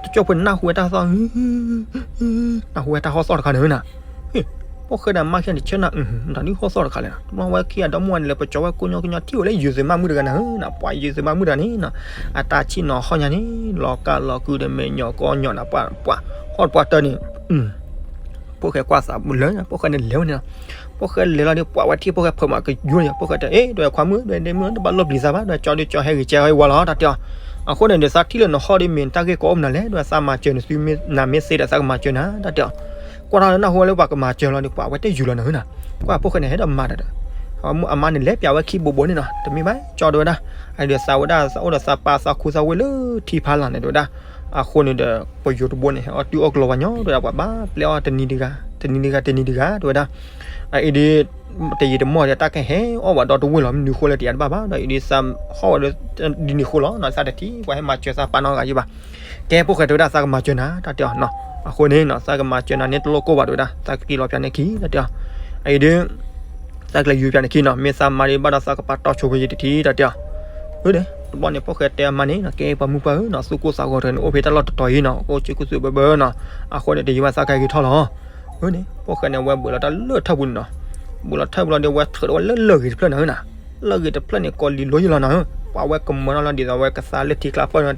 တကၠိဖိနၢ်ဟူဝဲတၢ်ဟီၣ်သီၣ် နၢ်ဟူဝဲတၢ်ဟီၣ်သီၣ်တခါန့ၣ်နီၤ, ဖိၣ်ဃဲဒီးမါခံဂၤန့ၣ် ဆၢနၤ တၢ်ဒုးဟီၣ်သီၣ်တခါလဲၣ်နီၤ, တဘျီဝဲခံဂၤဒီမါန့ၣ် လဲၤပကၠီဝဲကိးညီကညီထံၣ်ဝဲလၢယုၢ်သုးမါမုၣ်တဂၤနၤဧၢနီၤ, ပှၤယုၢ်သုးမါမုၣ်တဂၤန့ၣ်နီၤ, အတၢ်ဆံၣ်နီၤဟီၣ်ညါန့ၣ် လီၤကၢ်လီၤကုဒီးမဲာ်ညီၣ်ကီညီၣ်နၤ ပှၤ ပှၤ ဟီၣ်တပှၢ်တၢၢ်န့ၣ် ဖိၣ်ဃဲကွၢ်သးလၢ ဖိၣ်ဃဲန့ၣ်လဲၤဝဲန့ၣ်လီၤ, ဖိၣ်ဃဲလဲၤလီၤဒီး ပှၤဝဲထံၣ်ဖိၣ်ဃဲဖုးမးကယူၤန့ၣ် ဖိၣ်ဃဲတဲ အ့ ဒွဲၣ်ခွါမုၣ် ဒွဲၣ်ဒ့မုၣ် တဘၣ်လိၣ်ပျံၤသးဘၣ် ဒွဲၣ်ကၠီဒုးကၠီဟဲဂ့ၤကဲဟဲဝါလီၤ တၢ်တဲအီၤ, အဃိန့ၣ်ဒီး သးထံၣ်လၢနဟီၣ်ဒီးမ့ၢ်နတၢ်ဂ့ၢ်ကီအိၣ်မနုၤလဲၣ် ဒွဲၣ်သးမၤစၢၤနသု နမ့ၢ်သ့ဒီးသးကမၤစၢၤနၤ တၢ်တဲအီၤ, ကွၢ်ထီၣ်လၢနၢ်ဟူဝဲလၢပှၤကမၤစၢၤလီၤဒီး ပှၤဝဲတယူၤလီၤနၤဧၢနီၤ, ကွၢ်ဖိၣ်ဃဲန့ၣ် ဟဲဒီးမၤဒီး အမါန့ၣ်လဲၤပျးဝဲခံဘိးဘိးန့ၣ်နီၤ တမ့ၢ်ဘၣ် ကၠီတဲဝဲဒၣ်, အဒီးသးဝဲဒၣ်သးအိၣ်ဒီးသးပၢ်သးခူသးဝ့ၢ်လၢထံဖးလၢ်န့ၣ်တဲဝဲဒၣ်, အဃိန့ၣ်ဒီး ပယိၤတဘိန့ၣ် ဟဲအီၣ်တုၤအီၣ်ကျိၤဝဲညီတဲဝဲဒၣ် ပှၤဘၣ်ပျဲအီၣ်တနံၤတဂၤ တနံၤတဂၤ တနံၤတဂၤ တဲဝဲဒၣ်, အအံၤဒ် တယံာ်တမီၢ်ဒီးတၢ်ကဟဲအီၣ်ဝဲဒီတဝ့ၢ်လီၤ မနုၤဃိလဲၣ်တယံာ်တဘၣ်ဘၣ် ဒီးအံၤဒ်သးဟီၣ်ဝဲဒ်န့ၣ်ဃိလီၤနီၤ သးတထံၣ်ပှၤဟဲမၤစၢၤသးပာ်နီၢ်ဂၤယံၤဘၣ်, ကဲဖိၣ်ဃဲတဲဝဲဒၣ် သးကမၤစၢၤနၤ တၢ်တဲအီၤနီၤ, အဃိန့ၣ်နီၤ သးကမၤစၢၤနၤန့ၣ် တလိၣ်ကိၢ်ဘၣ်တဲဝဲဒၣ် သးကက့ၤလီၤပျးန့ၢ်ခံ တၢ်တဲအီၤ, အအံၤဒ် သးကလဲၤယူၤပျးန့ၢ်ခံနီၤ မ့ၢ်သးမၤဒ်ဘၣ်ဒီးသးကပာ်တီဆိဝဲယံၤတထံၣ် တၢ်တဲအီၤ, အၢ တဘျီန့ၣ် ဖိၣ်ဃဲတဲအမါန့ၣ်နီၤ ကဲပှၤမုၢ်ပှၢ်ဧၢနီၤ သူၣ်ကိၢ်သးဂီၤတဂၤန့ၣ် အိၣ်ဖဲတၢ်လီၢ်တတီၤအံၤနီၤ အိၣ်ဆူၣ်ခူသူၣ်ဘၢဘၢနီၤ, အဃိန့ၣ် တယံာ်ဘၣ်သးကဟဲက့ၤထီၣ်လီၤ, အၢန့ၣ် ဖိၣ်ဃဲန့ၣ် အဝဲဘုးလီၤတၢ်လၢထၢပူၤန့ၣ်နီၤ, ဘုးလီၤထၢပူၤလီၤဒီး အဝဲထုးထီၣ်ဝဲလၢလၢၢ်ဂ့ၤတဖျၢၣ်န့ၣ်ဧၢနီၤ, လၢၢ်ဂ့ၤတဖျၢၣ်န့ၣ် ကိးလံၤလိယလီၤနီၤဧၢ, ပှၤဝဲကမၢထီၣ်လီၤဒ်သိးဝဲကသါလၢထံကျါဖၢၣ်န့ၣ်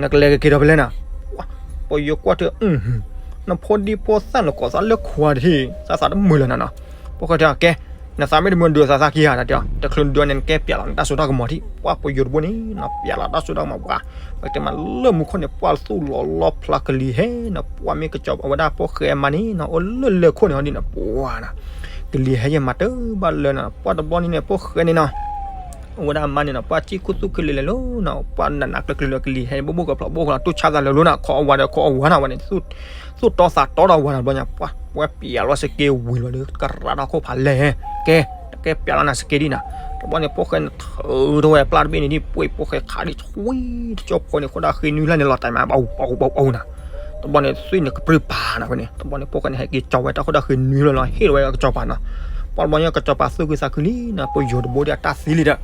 နကလဲၤကက့ၤဒီးဖဲလဲၣ်နီၤ. ပယီၤကွၢ်တၢ်, နဖိဒံဖိသၣ်နကိးသးလၢခွါတထံၣ် သးသးတမုာ်လၢၤနၤနီၤ. ဖိၣ်ဃဲတဲ, ကဲ, နသးမ့ၢ်တမုာ်ဒုးသးသးက့ၤဧါ တၢ်တဲအီၤ, တချုးဒုးန့ၣ် နကဲပျးလီၤနတၢ်စိတၢ်ကမီၤထံၣ်. ပှၢ်ပယီၤတဘိန့ၣ်နီၤ ပျးလီၤတၢ်စိတၢ်ကမီၤပှၤ, ပကတဲမးလၢမူခိၣ်န့ၣ် ပှၢ်သူၣ်လီၤလီဖျါကလံၤဟဲနီၤ, ပှၢ်မ့ၢ်ကစီၤပၤဝဲဒၣ် ဖိၣ်ဃဲအမါန့ၣ်နီၤ အိၣ်လၢလၢခိၣ်န့ၣ်ဟီဒ်နီၤ ပှၢ်နီၤ ကလံၤဟဲယဲၢ်မးတဘၣ်လၢနီၤ. ပှၢ်တဘျီန့ၣ်န့ၣ် ဖိၣ်ဃဲန့ၣ်နီၤ အဝဲဒၣ်အမါန့ၣ်နီၤ ပှၢ်စံၣ်ခူသူၣ်ခုလ့လဲၤလီၤနီၤ, ပှၢ်နးနးကျၢၤကျၢၤလၢကလံၤဟဲ ဘိၣ်ဘိၣ်ကဖျိးဘိၣ်ကဖျိး တူၢ်ဆါသးလၢာ်လီၤနီၤ, ခိးအဝၤဒီးခိးအဝၤနီၤ ဝဲန့ၣ် သူၣ်တီသးတီဒီးအဝၤနီၤ တဘျီညါ ပှၢ်ဝဲပျးလီၤစက့ဝံၤလီၤဒီး ကရးဒီးခိၣ်ဖးလဲၢ်, ကဲ, တကဲပျးလီၤနၤစက့ဒံနီၤ. တဘျီန့ၣ် ဖိၣ်ဃဲန့ၣ်ထုးထီၣ်ဝဲပျၢ်တဘ့ၣ်န့ၣ်ဒ် ပှ့ၢ်ဖိၣ်ဃဲခးဒ်ဆွံတကၠီဖိန့ၣ် ဃိဒၣ်ဃ့နွံဖျၢၣ်န့ၣ် လီၤတဲာ်မး ဘၣ်အူဘၣ်အူဘၣ်အူနီၤ. တဘျီန့ၣ် သွံၣ်န့ၣ်ကပြုၢ်ပာ်နီၤဖဲန့ၣ် တဘျီန့ၣ် ဖိၣ်ဃဲန့ၣ် ဟဲက့ၤကၠီဝဲတၢ်ဃိဒၣ်ဃ့နွံဖျၢၣ်လီၤ ဟ့ၣ်လီၤဝဲကစီၤပၤနီၤ. ပှၢ်တဘျီန့ၣ် ကစီၤပၤသူၣ်ခုသးခုလံနီၤ ပယီၤတဘိဒ်အတၢ်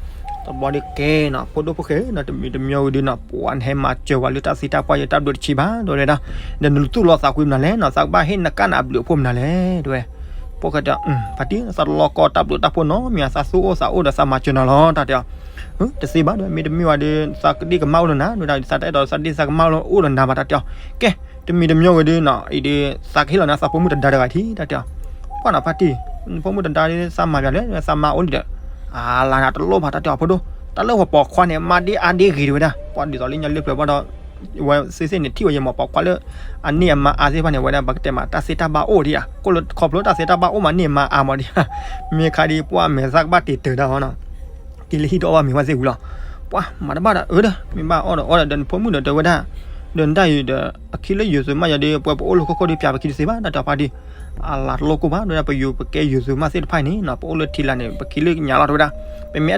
သံလံဒီး တဘျီဒ်ကဲနီၤ ဖိဒိၣ်ဖိၣ်ဃဲနီၤ တမံၤတမံၤဝဲဒုနီၤ ပှၢ်နဟဲမၤစၢၤဝဲလၢတၢ်သံတၢ်ပှၢ်ယတၢ်ဘျုးတဆံးဘၣ် တဲဝဲဒၣ်, ဒီးနသူၣ်လီၤသးကွံမနုၤလဲၣ်နီၤ သးကဘၣ်ဟ့ၣ်နကၣ်နၤအဘျုးအဖှိၣ်မနုၤလဲၣ် တဲဝဲ. ဖိၣ်ဃဲတဲ, ဖါတံၢ် သးတလီၤကီတၢ်ဘျုးတၢ်ဖှိၣ်နီတမံၤ သးသူၣ်အိၣ်သးအိၣ်ဒီးသးမၤစၢၤနၤလီၤ တၢ်တဲအီၤ. တသ့ဘၣ်ဒီး မ့တမ့ၢ်ဝဲဒီး သးကဒ့ၣ်ကမၣ်အိၣ်လၢနၤ တဲဝဲဒၣ် သးတအဲၣ်ဒိးသးဒ့ၣ်သးကမၣ်အိၣ်လၢနၤဘၣ် တၢ်တဲအီၤ. ကဲ, တမံၤတမံၤဝဲဒုနီၤ အံၤဒီး သးကဟ့ၣ်လီၤနၤသးဖိမုၣ်တဒါတဂၤထံၣ် တၢ်တဲအီၤ. ပှၢ်နီၤဖါတံၢ် နဖိမုၣ်တဒါဒ်သးမၤပျးလဲၣ် သးမါအိၣ်လံဒီး အလၤနၤတလိၣ်ဘၣ် တၢ်တဲအီၤ ဖိဒိၣ် တၢ်လၢပှၤပိာ်ခွါန့ၣ် မါဒ့အါဒ့ဂ့ၤ တဲဝဲဒၣ်. ပှၢ်ဒ်သိးလၢညါလၢပျၢၤဘၣ်ဒီး ဝဲသ့ၣ်သ့ၣ်န့ၣ် ထံၣ်ဝဲယဲၢ်မး ပိာ်ခွါလၢ အန့ၢ်အမါအါသ့ၣ်တဖၣ်န့ၣ် ဝဲဒၣ်ပကတဲမး တၢ်သ့တၢ်ဘၣ်အိၣ်ဒံးဧါ ခီဖျိတၢ်သ့တၢ်ဘၣ်အိၣ်မးန့ၢ်မါအါမးဒံးဧါ. မ့ၢ်ခါဒ် ပှၢ်မဲာ်သၣ်ကဘၣ်တ့ၤတၢၤတၢ်အီၤနီၤ က့ၤလၢဟံၣ်တအီၣ်ဘၣ်မ့ၤဝဲသ့ၣ်ဝံၤလီၤ. ပှၢ်မၤတဘၣ်ဒီး အၢဒီး မ့ၢ်ဘၣ်အီၣ်ဒီးအီၣ်ဒီး ဒီးနဖိမုၣ်ဒီးတဲဝဲဒၣ်, ဒီးနတၢ်အံၤဒီး အခံလၢယိၤသုးမးယၤဒီး ပှၤပအိၣ်လၢခိခိၣ်ဒီး ပျးပခံတသ့ဘၣ် တၢ်တဲအီၤဖါတံၢ်. အလၤတလိၣ်ကိၢ်ဘၣ် တဲဝဲဒၣ် ပယိၤပကဲယိၤသုးမးသ့ၣ်တဖၣ်အံၤန့ၣ်နီၤ ပအိၣ်လၢထံလာ်န့ၣ် ပခံလၢညါလီၤ တဲဝဲဒၣ်. ပမ့ၢ်အဲၣ်ဒိးထီၣ်လၢခိခိၣ်န့ၣ် ပခီၣ်ထီၣ် ပမ့ၢ်မၤထီၣ်ထီၣ်သ့လီၤ တၢ်တဲအီၤ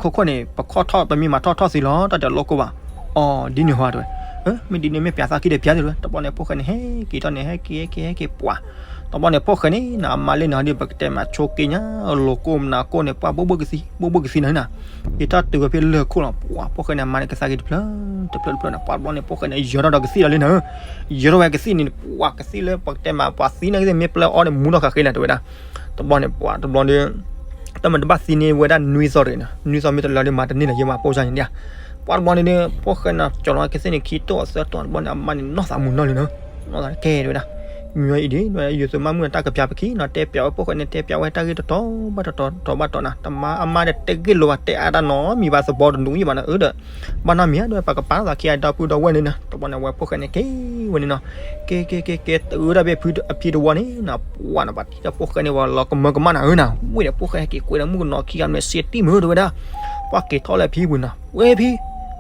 လိၣ်ကိၢ်ဘၣ်. အီၤ ဒ်န့ၣ်ဟီတဲဝဲ, မ့ၢ်ဒ်န့ၣ်မ့ၢ်ပျးသးခံဒီးပျးသ့တဲဝဲ. တဘျီန့ၣ် ဖိၣ်ဃဲန့ၣ် ဟဲက့ၤထီၣ်န့ၣ် ဟဲက့ၤ ဟဲက့ၤ ဟဲက့ၤ ပှၢ် တဘျီန့ၣ် ဖိၣ်ဃဲန့ၣ်နီၤ အမါလၢန့ၣ်ဟီဒ် ပကတဲမးဆိက့ညါ လိၤကိၢ်မနၤကိၢ်န့ၣ် ပှၢ်ဘိၣ်ဘိၣ်ကသံ ဘိၣ်ဘိၣ်ကသံနီၤနီၤ, က့ၤထီၣ်တုၤဝဲဖဲလၢၢ်ခိၣ်လီၤ. ပှၢ် ဖိၣ်ဃဲန့ၣ် အမါန့ၣ် ကသါက့ၤတဖျၢၣ် တဖျၢၣ်တဖျၢၣ်နီၤ. ပှၢ်တဘျီန့ၣ် ဖိၣ်ဃဲန့ၣ် ယၢၤထီၣ်ဒီးကသံၣ်လီၤလံနီၤ, ယၢၤထီၣ်ဝဲကသံၣ်န့ၣ် ပှၢ်ကသံၣ်လၢပကတဲမး ပှၤသံန့ၣ်ကသ့ၣ်မ့ၢ်ပျဲအီၤန့ၣ် မူထီၣ်ဃာ်ဃ့လၢၤ တဲဝဲဒၣ်. တဘျီန့ၣ် ပှၢ်တဘျီဒီး တၢ်မ့ၢ်တဘၣ်သံန့ၢ်ဝဲဒၣ်နွံသီတဂ့ၤနီၤ, နွံသီမ့ၢ်တလၢဒီးမၤတန့ၢ်လၢၤ ယမၤပိၢ်စၢ်န့ၣ်ဒၣ်. ပှၢ်တဘျီန့ၣ်ဒီး ဖိၣ်ဃဲနီၤ ကၠီၤလီၤကသ့ၣ်န့ၣ် ခံတိၢ်အသၢတိၢ် တဘျီန့ၣ် အမါန့ၣ် နီၢ်သးမုာ်နီၢ်လံနီၤ, နီၢ်သးကဲတဲဝဲဒၣ်. မ့ၢ်အံၤဒ် ယိၤသုးမးမုၣ်န့ၣ် တၢ်ကပျးပခံနီၤ တဲပျးဝဲ ဖိၣ်ဃဲန့ၣ် တဲပျးဝဲတၢ်ဂ့ၢ်တတီၤဘၣ်တတီၤ တတီၤဘၣ်တတီၤနီၤ, တမါအမါဒီးတဂ့ၢ်လိာ်ဘၣ် တဲအါတၢ်နီတမံၤဘၣ် သဘီတဒူၣ်ယံၣ်ဘၣ်နီၤ, အၢဒီး ဘၣ်နီတမံၤဧါ ဒီးပကပာ်သးခံအဒီပုၢ်ဒီဝဲၢ်န့ၣ်နီၤ. တဘျီန့ၣ် အဝဲဖိၣ်ဃဲန့ၣ် က့ၤဝဲန့ၣ်နီၤ, က့ၤ က့ၤ က့ၤ က့ၤ တုၤဒၣ်ဖဲဖံတဝီန့ၣ်နီၤ, ပှၢ်နီၤ ပှၤထံၣ်ဒီးဖိၣ်ဃဲန့ၣ် ပှၤလီၤကမၢကမၣ်နၤဧၢနီၤ, ဝ့ၢ်ဒီးဖိၣ်ဃဲက့ၤကွဲဒီးမုၣ်ကနီၤခံဂၤန့ၣ် စ့တံၢ်မုာ်တဲဝဲဒၣ်. ပှၢ်က့ၤထီၣ်လၢဖံပူၤနီၤ, ဝဲဖံ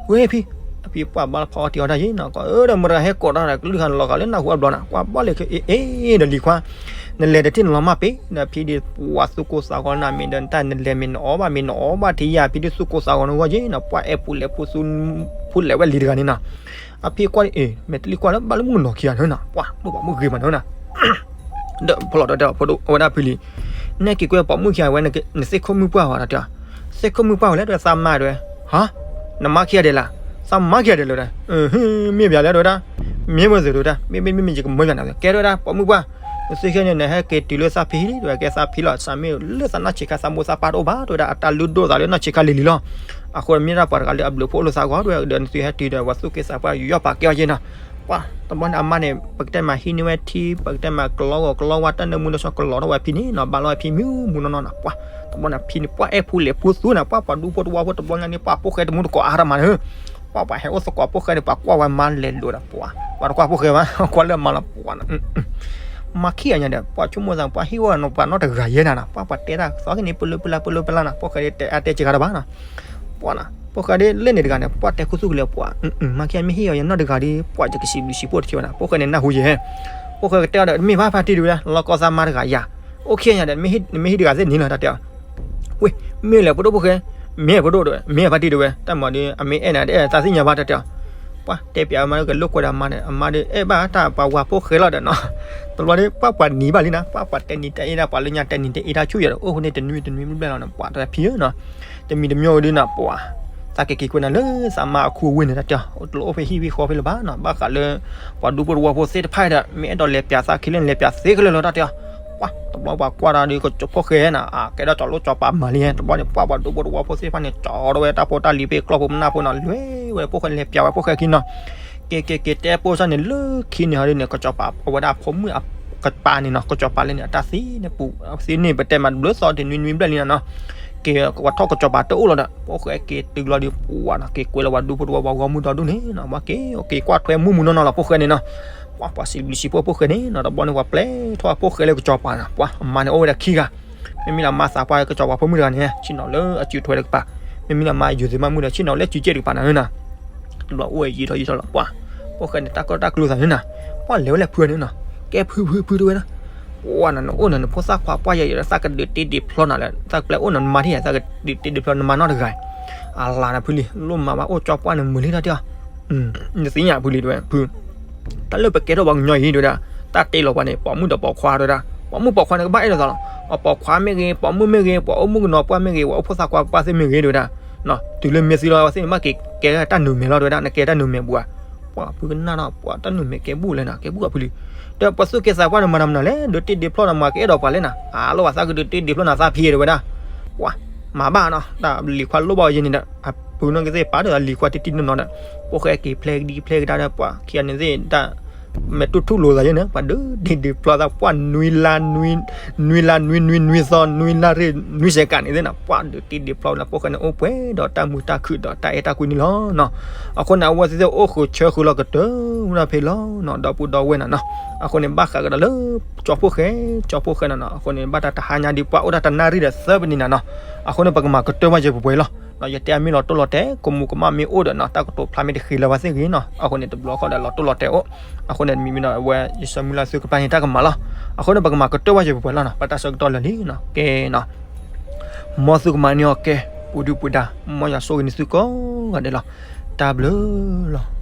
ဝဲဖံ, အဖံပှၢ်ဘၣ်လီၤဖီအီထံအီတၢ်ယံၤနီၤ, ကီးအၢဒီးမတၤဟဲကိးထီၣ်ဒီးကလုၢ်ခါန့ၣ်လီၤဂာ်လၢနၢ်ဟူအဘျီနီၤ, ကွၢ်ဘၣ်လၢ အ့ ဒီးလံၤခွါ နလဲၤတထံၣ်နလီၤမၢ်ပ့ၤ ဒီးဖံဒီးပှၢ်သူၣ်ကိၢ်သးဂီၤနၤ မ့ၢ်ဒီးတၢ်နလဲၤ မ့ၢ်နအီၣ်ဘၣ် မ့ၢ်နအီဘၣ်ထံယၤ ဖံဒုးသူၣ်ကိၢ်သးဂီၤနဂီၢ်ယံၤနီၤ, ပှၢ်အဲၣ်ပူၤလဲၤဖူသူ ဖူလဲၤဝဲလံၤတဂၤန့ၣ်နီၤ, အဖံကွၢ်အ့ မ့ၢ်တလံၣ်ကွၢ်လၢဘၣ်လၢမုၣ်ကနီၤခံဂၤန့ၣ်နီၤ, ပှၢ်ဒိၣ်ပှၤမုၣ်ဂ့ၤမးနီၤနီၤ ဒီးဖီလီၤတဲ အဝဲဒၣ်ဖုလံၤ, နဟဲက့ၤကွဲပိာ်မုၣ်ခံဂၤဝဲ နသ့ၣ်ခိၣ်မုၣ်ပှၢ်ဝဲဒီးတဲ, သ့ၣ်ခိၣ်မုၣ်ပှၢ်ဝဲလဲၣ် တဲဝဲ သးမါတဲဝဲ, ဟါ, နမါခံဂၤဒဲးလဲၣ်, သးမါခံဂၤဒဲးလဲၣ်တဲ, မ့ၢ်ဘၣ်လဲၣ်တဲဝဲဒၣ်, မ့ၢ်ဝဲသ့ၣ်တဲဝဲဒၣ်, မ့မ့ၢ်မ့ၢ်ယကမၢယၤနၤ, ကဲတဲဝဲဒၣ် ပိာ်မုၣ်ပှၢ်, နသ့ၣ်ခံဂၤန့ၣ် နဟဲက့ၤတုၤလၢသးဖံလံ တဲဝဲ, ကဲသးဖံလီၤ သးမ့ၢ်လၢသးနီၢ်ဆံးခါ သးမိၢ်သးပၢ်တအိၣ်ဘၣ် တဲဝဲဒၣ်, အတၢ်လုၢ်ဒိၣ်သးလၢနီၢ်ဆံးခါလံၤလံၤလီၤ. အဃိမ့ၢ်ဒၣ်ပှၤတဂၤလၢအဘျုးဖှိၣ်လိာ်သးဂီၢ် တဲဝဲ, ဒီးနသုဟဲတုၤဒီး ပှၤသူၣ်က့သးပှၢ် ယူးယီၣ်ပာ်ကဲအီၤယဲနီၤ. ပှၤတဘျီန့ၣ် အမါန့ၣ် ပကတဲမးဟံးန့ၢ်ဝဲထံ ပကတဲမးကလီဂီၤကလီဝါ တၢ်နၢမူနၢဆှီ ကလီထီၣ်ဝဲဖံန့ၣ်နီၤ, ဘၣ်လီၤဝဲဖံမံမူနီၢ်နီၢ်နီၤ. ပှၤတဘျီန့ၣ် ဖံန့ၣ် ပှၤအဲၣ်ဖိလဲၤဖိသူန့ၣ်, ပှၤပှၤဒူဖိတဝီဖိတဘျီညါန့ၣ် ပှၤဖိၣ်ဃဲတမူတကိးအါတမးန့ၣ်, ပှၤပှၤဟဲအိၣ်သကိးဖိၣ်ဃဲန့ၣ် ပှၤကွၢ်ဝဲမါလဲၤလိာ်ဒီး ပှၤ ပှၤတကွၢ်ဖိၣ်ဃဲဘၣ် ကွၢ်လၢမါလီၤ ပှၤနီၤ. မါခံဂၤညါဒီး ပှၤဆိကမိၣ်သး ပှၤဟ့ၣ်ဝဲနီၤ ပှၤနီတဂၤယဲနၤနီၤ, ပှၤပှၤတဲတၢ်သီကန့ၣ် ပလၢပလၢပလၢပလၢနီၤ, ဖိၣ်ဃဲဒ်တဲအါတဲစှၤတဘၣ်နီၤ. ပှၤနီၤ ဖိၣ်ဃဲဒ်လဲၣ်န့ၣ်တဂၤန့ၣ် ပှၤတဲခူသူၣ်ကလဲၤပှၤ, မါခံဂၤမ့ၢ်ဟ့ၣ်အီၤယဲနီတဂၤဒီး ပှၤယကစံးဘျုးစံးဖှိၣ်တက့ၢ်ဝဲနီၤ, ဖိၣ်ဃဲန့ၣ်နၢ်ဟူယဲ, ဖိၣ်ဃဲကတဲအီၤဒီး တမ့ၢ်ဘၣ် ဖါတံၢ်တဲဝဲဒၣ် လီၤကီသးမါတဂၤယၤ, အိၣ်ခံဂၤညါဒီး မ့ၢ်ဟံးတဂၤသ့ၣ်န့ၣ်လီၤ တၢ်တဲအီၤ ဝ့ၢ်, မ့ၢ်လဲၤဖိဒိၣ်ဖိၣ်ဃဲ, မ့ၢ်ဖိဒိၣ်တဲဝဲ, မ့ၢ်ဖါတံၢ်တဲဝဲ, တၢ်မၤဒီး အမ့ၢ်အဲၣ်နၤဒီး အဲၣ်သးသ့ၣ်ညါဘၣ် တၢ်တဲအီၤ. ပှၤတဲပၠးအမါကလိာ်ကွဲဒီးအမါန့ၣ် အမါဒီးအဲၣ်ဘၣ်တၢ်ပှၤဝၤဖိၣ်ဃဲလီၤဒီးနီၤ. တဘျီဒီး ပှၤပှၤနံၤဘၣ်လံနီၤ, ပှၤပှၤတဲနံၤတဲအ့ၣ်ဒၣ် ပှၤလၢညါတဲနံၤတဲအ့ၣ်ဒၣ်ဆူၣ်ယဲဒီး အိၣ်ဃိန့ၣ် တနွံတနွံဘျဲၣ်လီၤနီၤ, ပှၤတဖံဧၢနီၤ. တမံၤတမံၤဝဲဒုးနီၤ ပှၤ သးကက့ၤကွဲးနၤလၢသးမါအခူအဝ့ၢ်န့ၣ် တၢ်တဲအီၤ တအိၣ်ဖဲဟံၣ်ဖဲဃီဖဲလၢၤဘၣ်နီၤ, ဘၣ်ဃးလၢ ပှၤဒူဖိတဝီဖိသ့ၣ်တဖၣ်ဒီး မ့ၢ်အဲၣ်ဒိးလဲၤပၠးသးခံလၢန့ၣ် လဲၤပၠးသ့ခဲလၢာ်လီၤ တၢ်တဲအီၤ. ပှၤတဘျီပှၤကွၢ်ဒီး ကဖိၣ်ဃဲနီၤ အကဲထီၣ်ကၠီၤလိၣ်ကၠီၤပၤမၤလံ, တဘျီန့ၣ် ပှၤပှၤဒူဖိတဝီဖိသ့ၣ်တဖၣ်န့ၣ် ကၠီၤထီၣ်ဝဲတၢ်ဖိတၢ်လံၤဖဲကျီၢ်ဖိမနၢ်ဖိနီၤ, လဲၤဝဲဖိၣ်ဃဲန့ၣ် လဲၤပၠးဝဲဖိၣ်ဃဲခံနီၤ. က့ၤက့ၤက့ၤ တဲပိၢ်စၢ်န့ၣ် လၢခံန့ၣ်ဟီဒ်န့ၣ် ကစီၤပၤ အဝဲဒၣ်ဖိမုၣ်အကပၤန့ၣ်နီၤ, ကစီၤပၤလၢန့ၣ် အတၢ်သံန့ၣ်ပူၤ သံန့ၣ် ပတဲမးတဘျုးသီတနွံနွံဘျဲၣ်လံနီၤနီၤ. က့ၤဝဲထီၣ်ကစီၤပၤတအိၣ်လီၤဒီး ဖိၣ်ဃဲက့ၤတုၤလီၤဒီး ပှၤနီၤ က့ၤကွဲးလီၤပှၤဒူဖိတဝီ ပှၤဂီၢ်မုၢ်ဒီဒူၣ်န့ၣ်နီၤ, ပှၤက့ၤက့ၤကွၢ်ထွဲမုၢ်မုၢ်နီၢ်နီၢ်လီၤ ဖိၣ်ဃဲန့ၣ်နီၤ. ပှၤပှၤစံးဘျုးစံးဖှိၣ်ဖိၣ်ဃဲန့ၣ်နီၤ, တဘျီန့ၣ် ပှၤပျဲထီၣ်ဖိၣ်ဃဲလၢကစီၤပၤနီၤ, ပှၤအမါန့ၣ်အိၣ်ဝဲဒၣ်ခံဂၤ မ့မ့ၢ်လၢအမါသးပှၢ်ကစီၤပၤဖိမုၣ်တဂၤန့ၣ် ဆ့ၣ်နီၤလၢအစုထွဲတကပၤ, မ့မ့ၢ်လၢအမါယုာ်သ့ၣ်မးမုၣ်ဒီး ဆ့ၣ်နီၤလၢစုကဲးတကပၤနီၤနီၤ. တဘျီအိၣ်ဝဲယံာ်ထီၣ်ယံာ်ထီၣ်လီၤ ပှၤ, ဖိၣ်ဃဲန့ၣ် တၢ်ကီတၢ်ကျိသးန့ၣ်နီၤ, ပှၤလဲၤဝဲလၢဖုန့ၣ်နီၤ, ကဲဖုဖုဖုတဲဝဲဒၣ်, ပှၤနီၤ နအိၣ်နီၤ နဖိသၣ်ခွါပှၢ်ယဲယဲဒီး သးကဒုးတ့ဒုးဖျီနၤလၢ သးကပျဲအိၣ်နီၤ နမါထံၣ်ယဲ သးကဒုးတ့ဒုးဖျီနမါနီတဂၤ, အလါနၤဖုလံၤ လိၣ်မၤဘၣ်အိၣ်ကၠီပှၢ်န့ၣ်မုာ်လံတၢ်တဲအီၤ, နသ့ၣ်ညါဖုလံၤတဲဝဲ ဖု တၢ်လၢပကဲထီၣ်ပှၤကညီအံၤတဲဝဲဒၣ်, တၢ်တ့လီၤပှၤန့ၣ် ပိာ်မုၣ်ဒီးပိာ်ခွါတဲဝဲဒၣ်, ပိာ်မုၣ်ပိာ်ခွါန့ၣ် ကဘၣ်အဲၣ်လိာ်သးလီၤ, အပိာ်ခွါမ့ၢ်ဂ့ၤ ပိာ်မုၣ်မ့ၢ်ဂ့ၤ ပှၤအိၣ်မုၣ်ကနီၤပှၢ်မ့ၢ်ဂ့ၤ ပှၤအိၣ်ဖိသၣ်ခွါပှၢ်သ့ၣ်မ့ၢ်ဂ့ၤတဲဝဲဒၣ်, တုၤလၢမ့ၢ်သံလီၤဝဲသ့ၣ်န့ၣ် ဘၣ်က့ၤကဲတၢ်နုာ်မဲာ်လီၤတဲဝဲဒၣ်, နကဲတၢ်နုာ်မဲာ်ဘူးဧါ, ပှၤဖုကနၣ်ဒီး ပှၤတၢ်နုာ်မဲာ်ကဲဘူးလဲၣ်နီၤ ကဲဘူးဧါဖုလံၤ, ဒီးပှၤသူၣ်ကဲသးပှၢ်န့ၣ် မၤတၢ်မနုၤလဲၣ် ဒုးတ့ဒုးဖျီနၤ မၤကအဲၣ်ဒိးပှၤလဲၣ်နီၤ, အလိၣ်ဘၣ်သးကဒုးတ့ဒုးဖျီနၤသးဖံတဲဝဲဒၣ်, ပှၤ မၤဘၣ်နီၤ တၢ်လံၤခွါလိၣ်ဘၣ်အီၤယဲန့ၣ်ဒီး အဖုနီၢ်ကသ့ၣ်ပာ်ဒီးလံၤခွါတံၢ်တံၢ်နီၢ်နီၢ်ဒီး ဖိၣ်ဃဲက့ၤဖျဲးကဒံဖျဲးကဒါဒီး ပှၤခံဂၤန့ၣ်သ့ၣ်တၢ် မဲာ်တူၢ်ထူၣ်လိာ်သးယဲန့ၣ် ပှၤဒုးတ့ဒုးဖျီသးပှၢ်နွံလါ နွံလါနွံနွံနွံသီ နွံလါရ့ၣ်နွံစဲးကးန့ၣ်သ့ၣ်နီၤ ပှၤဒုးတ့ဒုးဖျီလၢဖိၣ်ဃဲန့ၣ် အိၣ်ပှဲၤဒီးတၢ်မုာ်တၢ်ခုၣ်ဒီးတၢ်အဲၣ်တၢ်ကွံန့ၣ်လီၤနီၤ. အဃိန့ၣ် အဝဲသ့ၣ်အိၣ်ဃုာ်ဆၢဃုာ်လီၤကတၢၢ်ဝဲဒၣ်ဖဲလီၤနီၤ ဒီပုၢ်ဒီဝဲၢ်နီၤနီၤ. အဃိန့ၣ် ဘၣ်ဃးကဒီးလၢ ကၠီဖိၣ်ဃဲ ကၠီဖိၣ်ဃဲနီၤနီၤ. အဃိန့ၣ် ဘၣ်တၢ်တဟါညါဒ်ပှၤအိၣ်ဒၣ်တနၣ်ရံၣ်ဒီးသၢပနံးနၤနီၤ. အဃိန့ၣ် ပကမၤကတၢၢ်ဘၣ်ယဲၢ်ပှဲၤပှဲၤလီၤ. ယတဲအမ့ၢ်လီၤတိၢ်လီၤတဲာ် ကမူးကမၣ်မ့ၢ်အိၣ်ဒီးနီၤ တၢ်ကတိၤဖျါမ့ၢ်တဃ့လၢၤဝဲသ့ၣ်ဂ့ၤနီၤ. အဃိန့ၣ် တဘျီဃီဒီးလီၤတိၢ်လီၤတဲာ်အိၣ်. အဃိန့ၣ် မ့မ့ၢ်ဒီးအဝဲ ယဆၢမုၢ်လၢ်သုကပၢ်န့ၣ်တၢ်ကမၤလီၤ. အဃိန့ၣ် ပကမၤကတၢၢ်ဘၣ်ယဲၢ်ပှဲၤပှဲၤလီၤနီၤ. ပတၢ်ဆၢကတီၢ်လၢာ်လံနီၤ. ကဲနီၤ. မ်သုကမၤန့ၢ်အီၤကဲ ပူၤဒုၣ်ပူၤဒါ မ်ယွၤဆိၣ်ဂ့ၤန့ၢ်သုကိးဂၤဒဲးလီၤ. တၢ်ဘျုးလီၤ.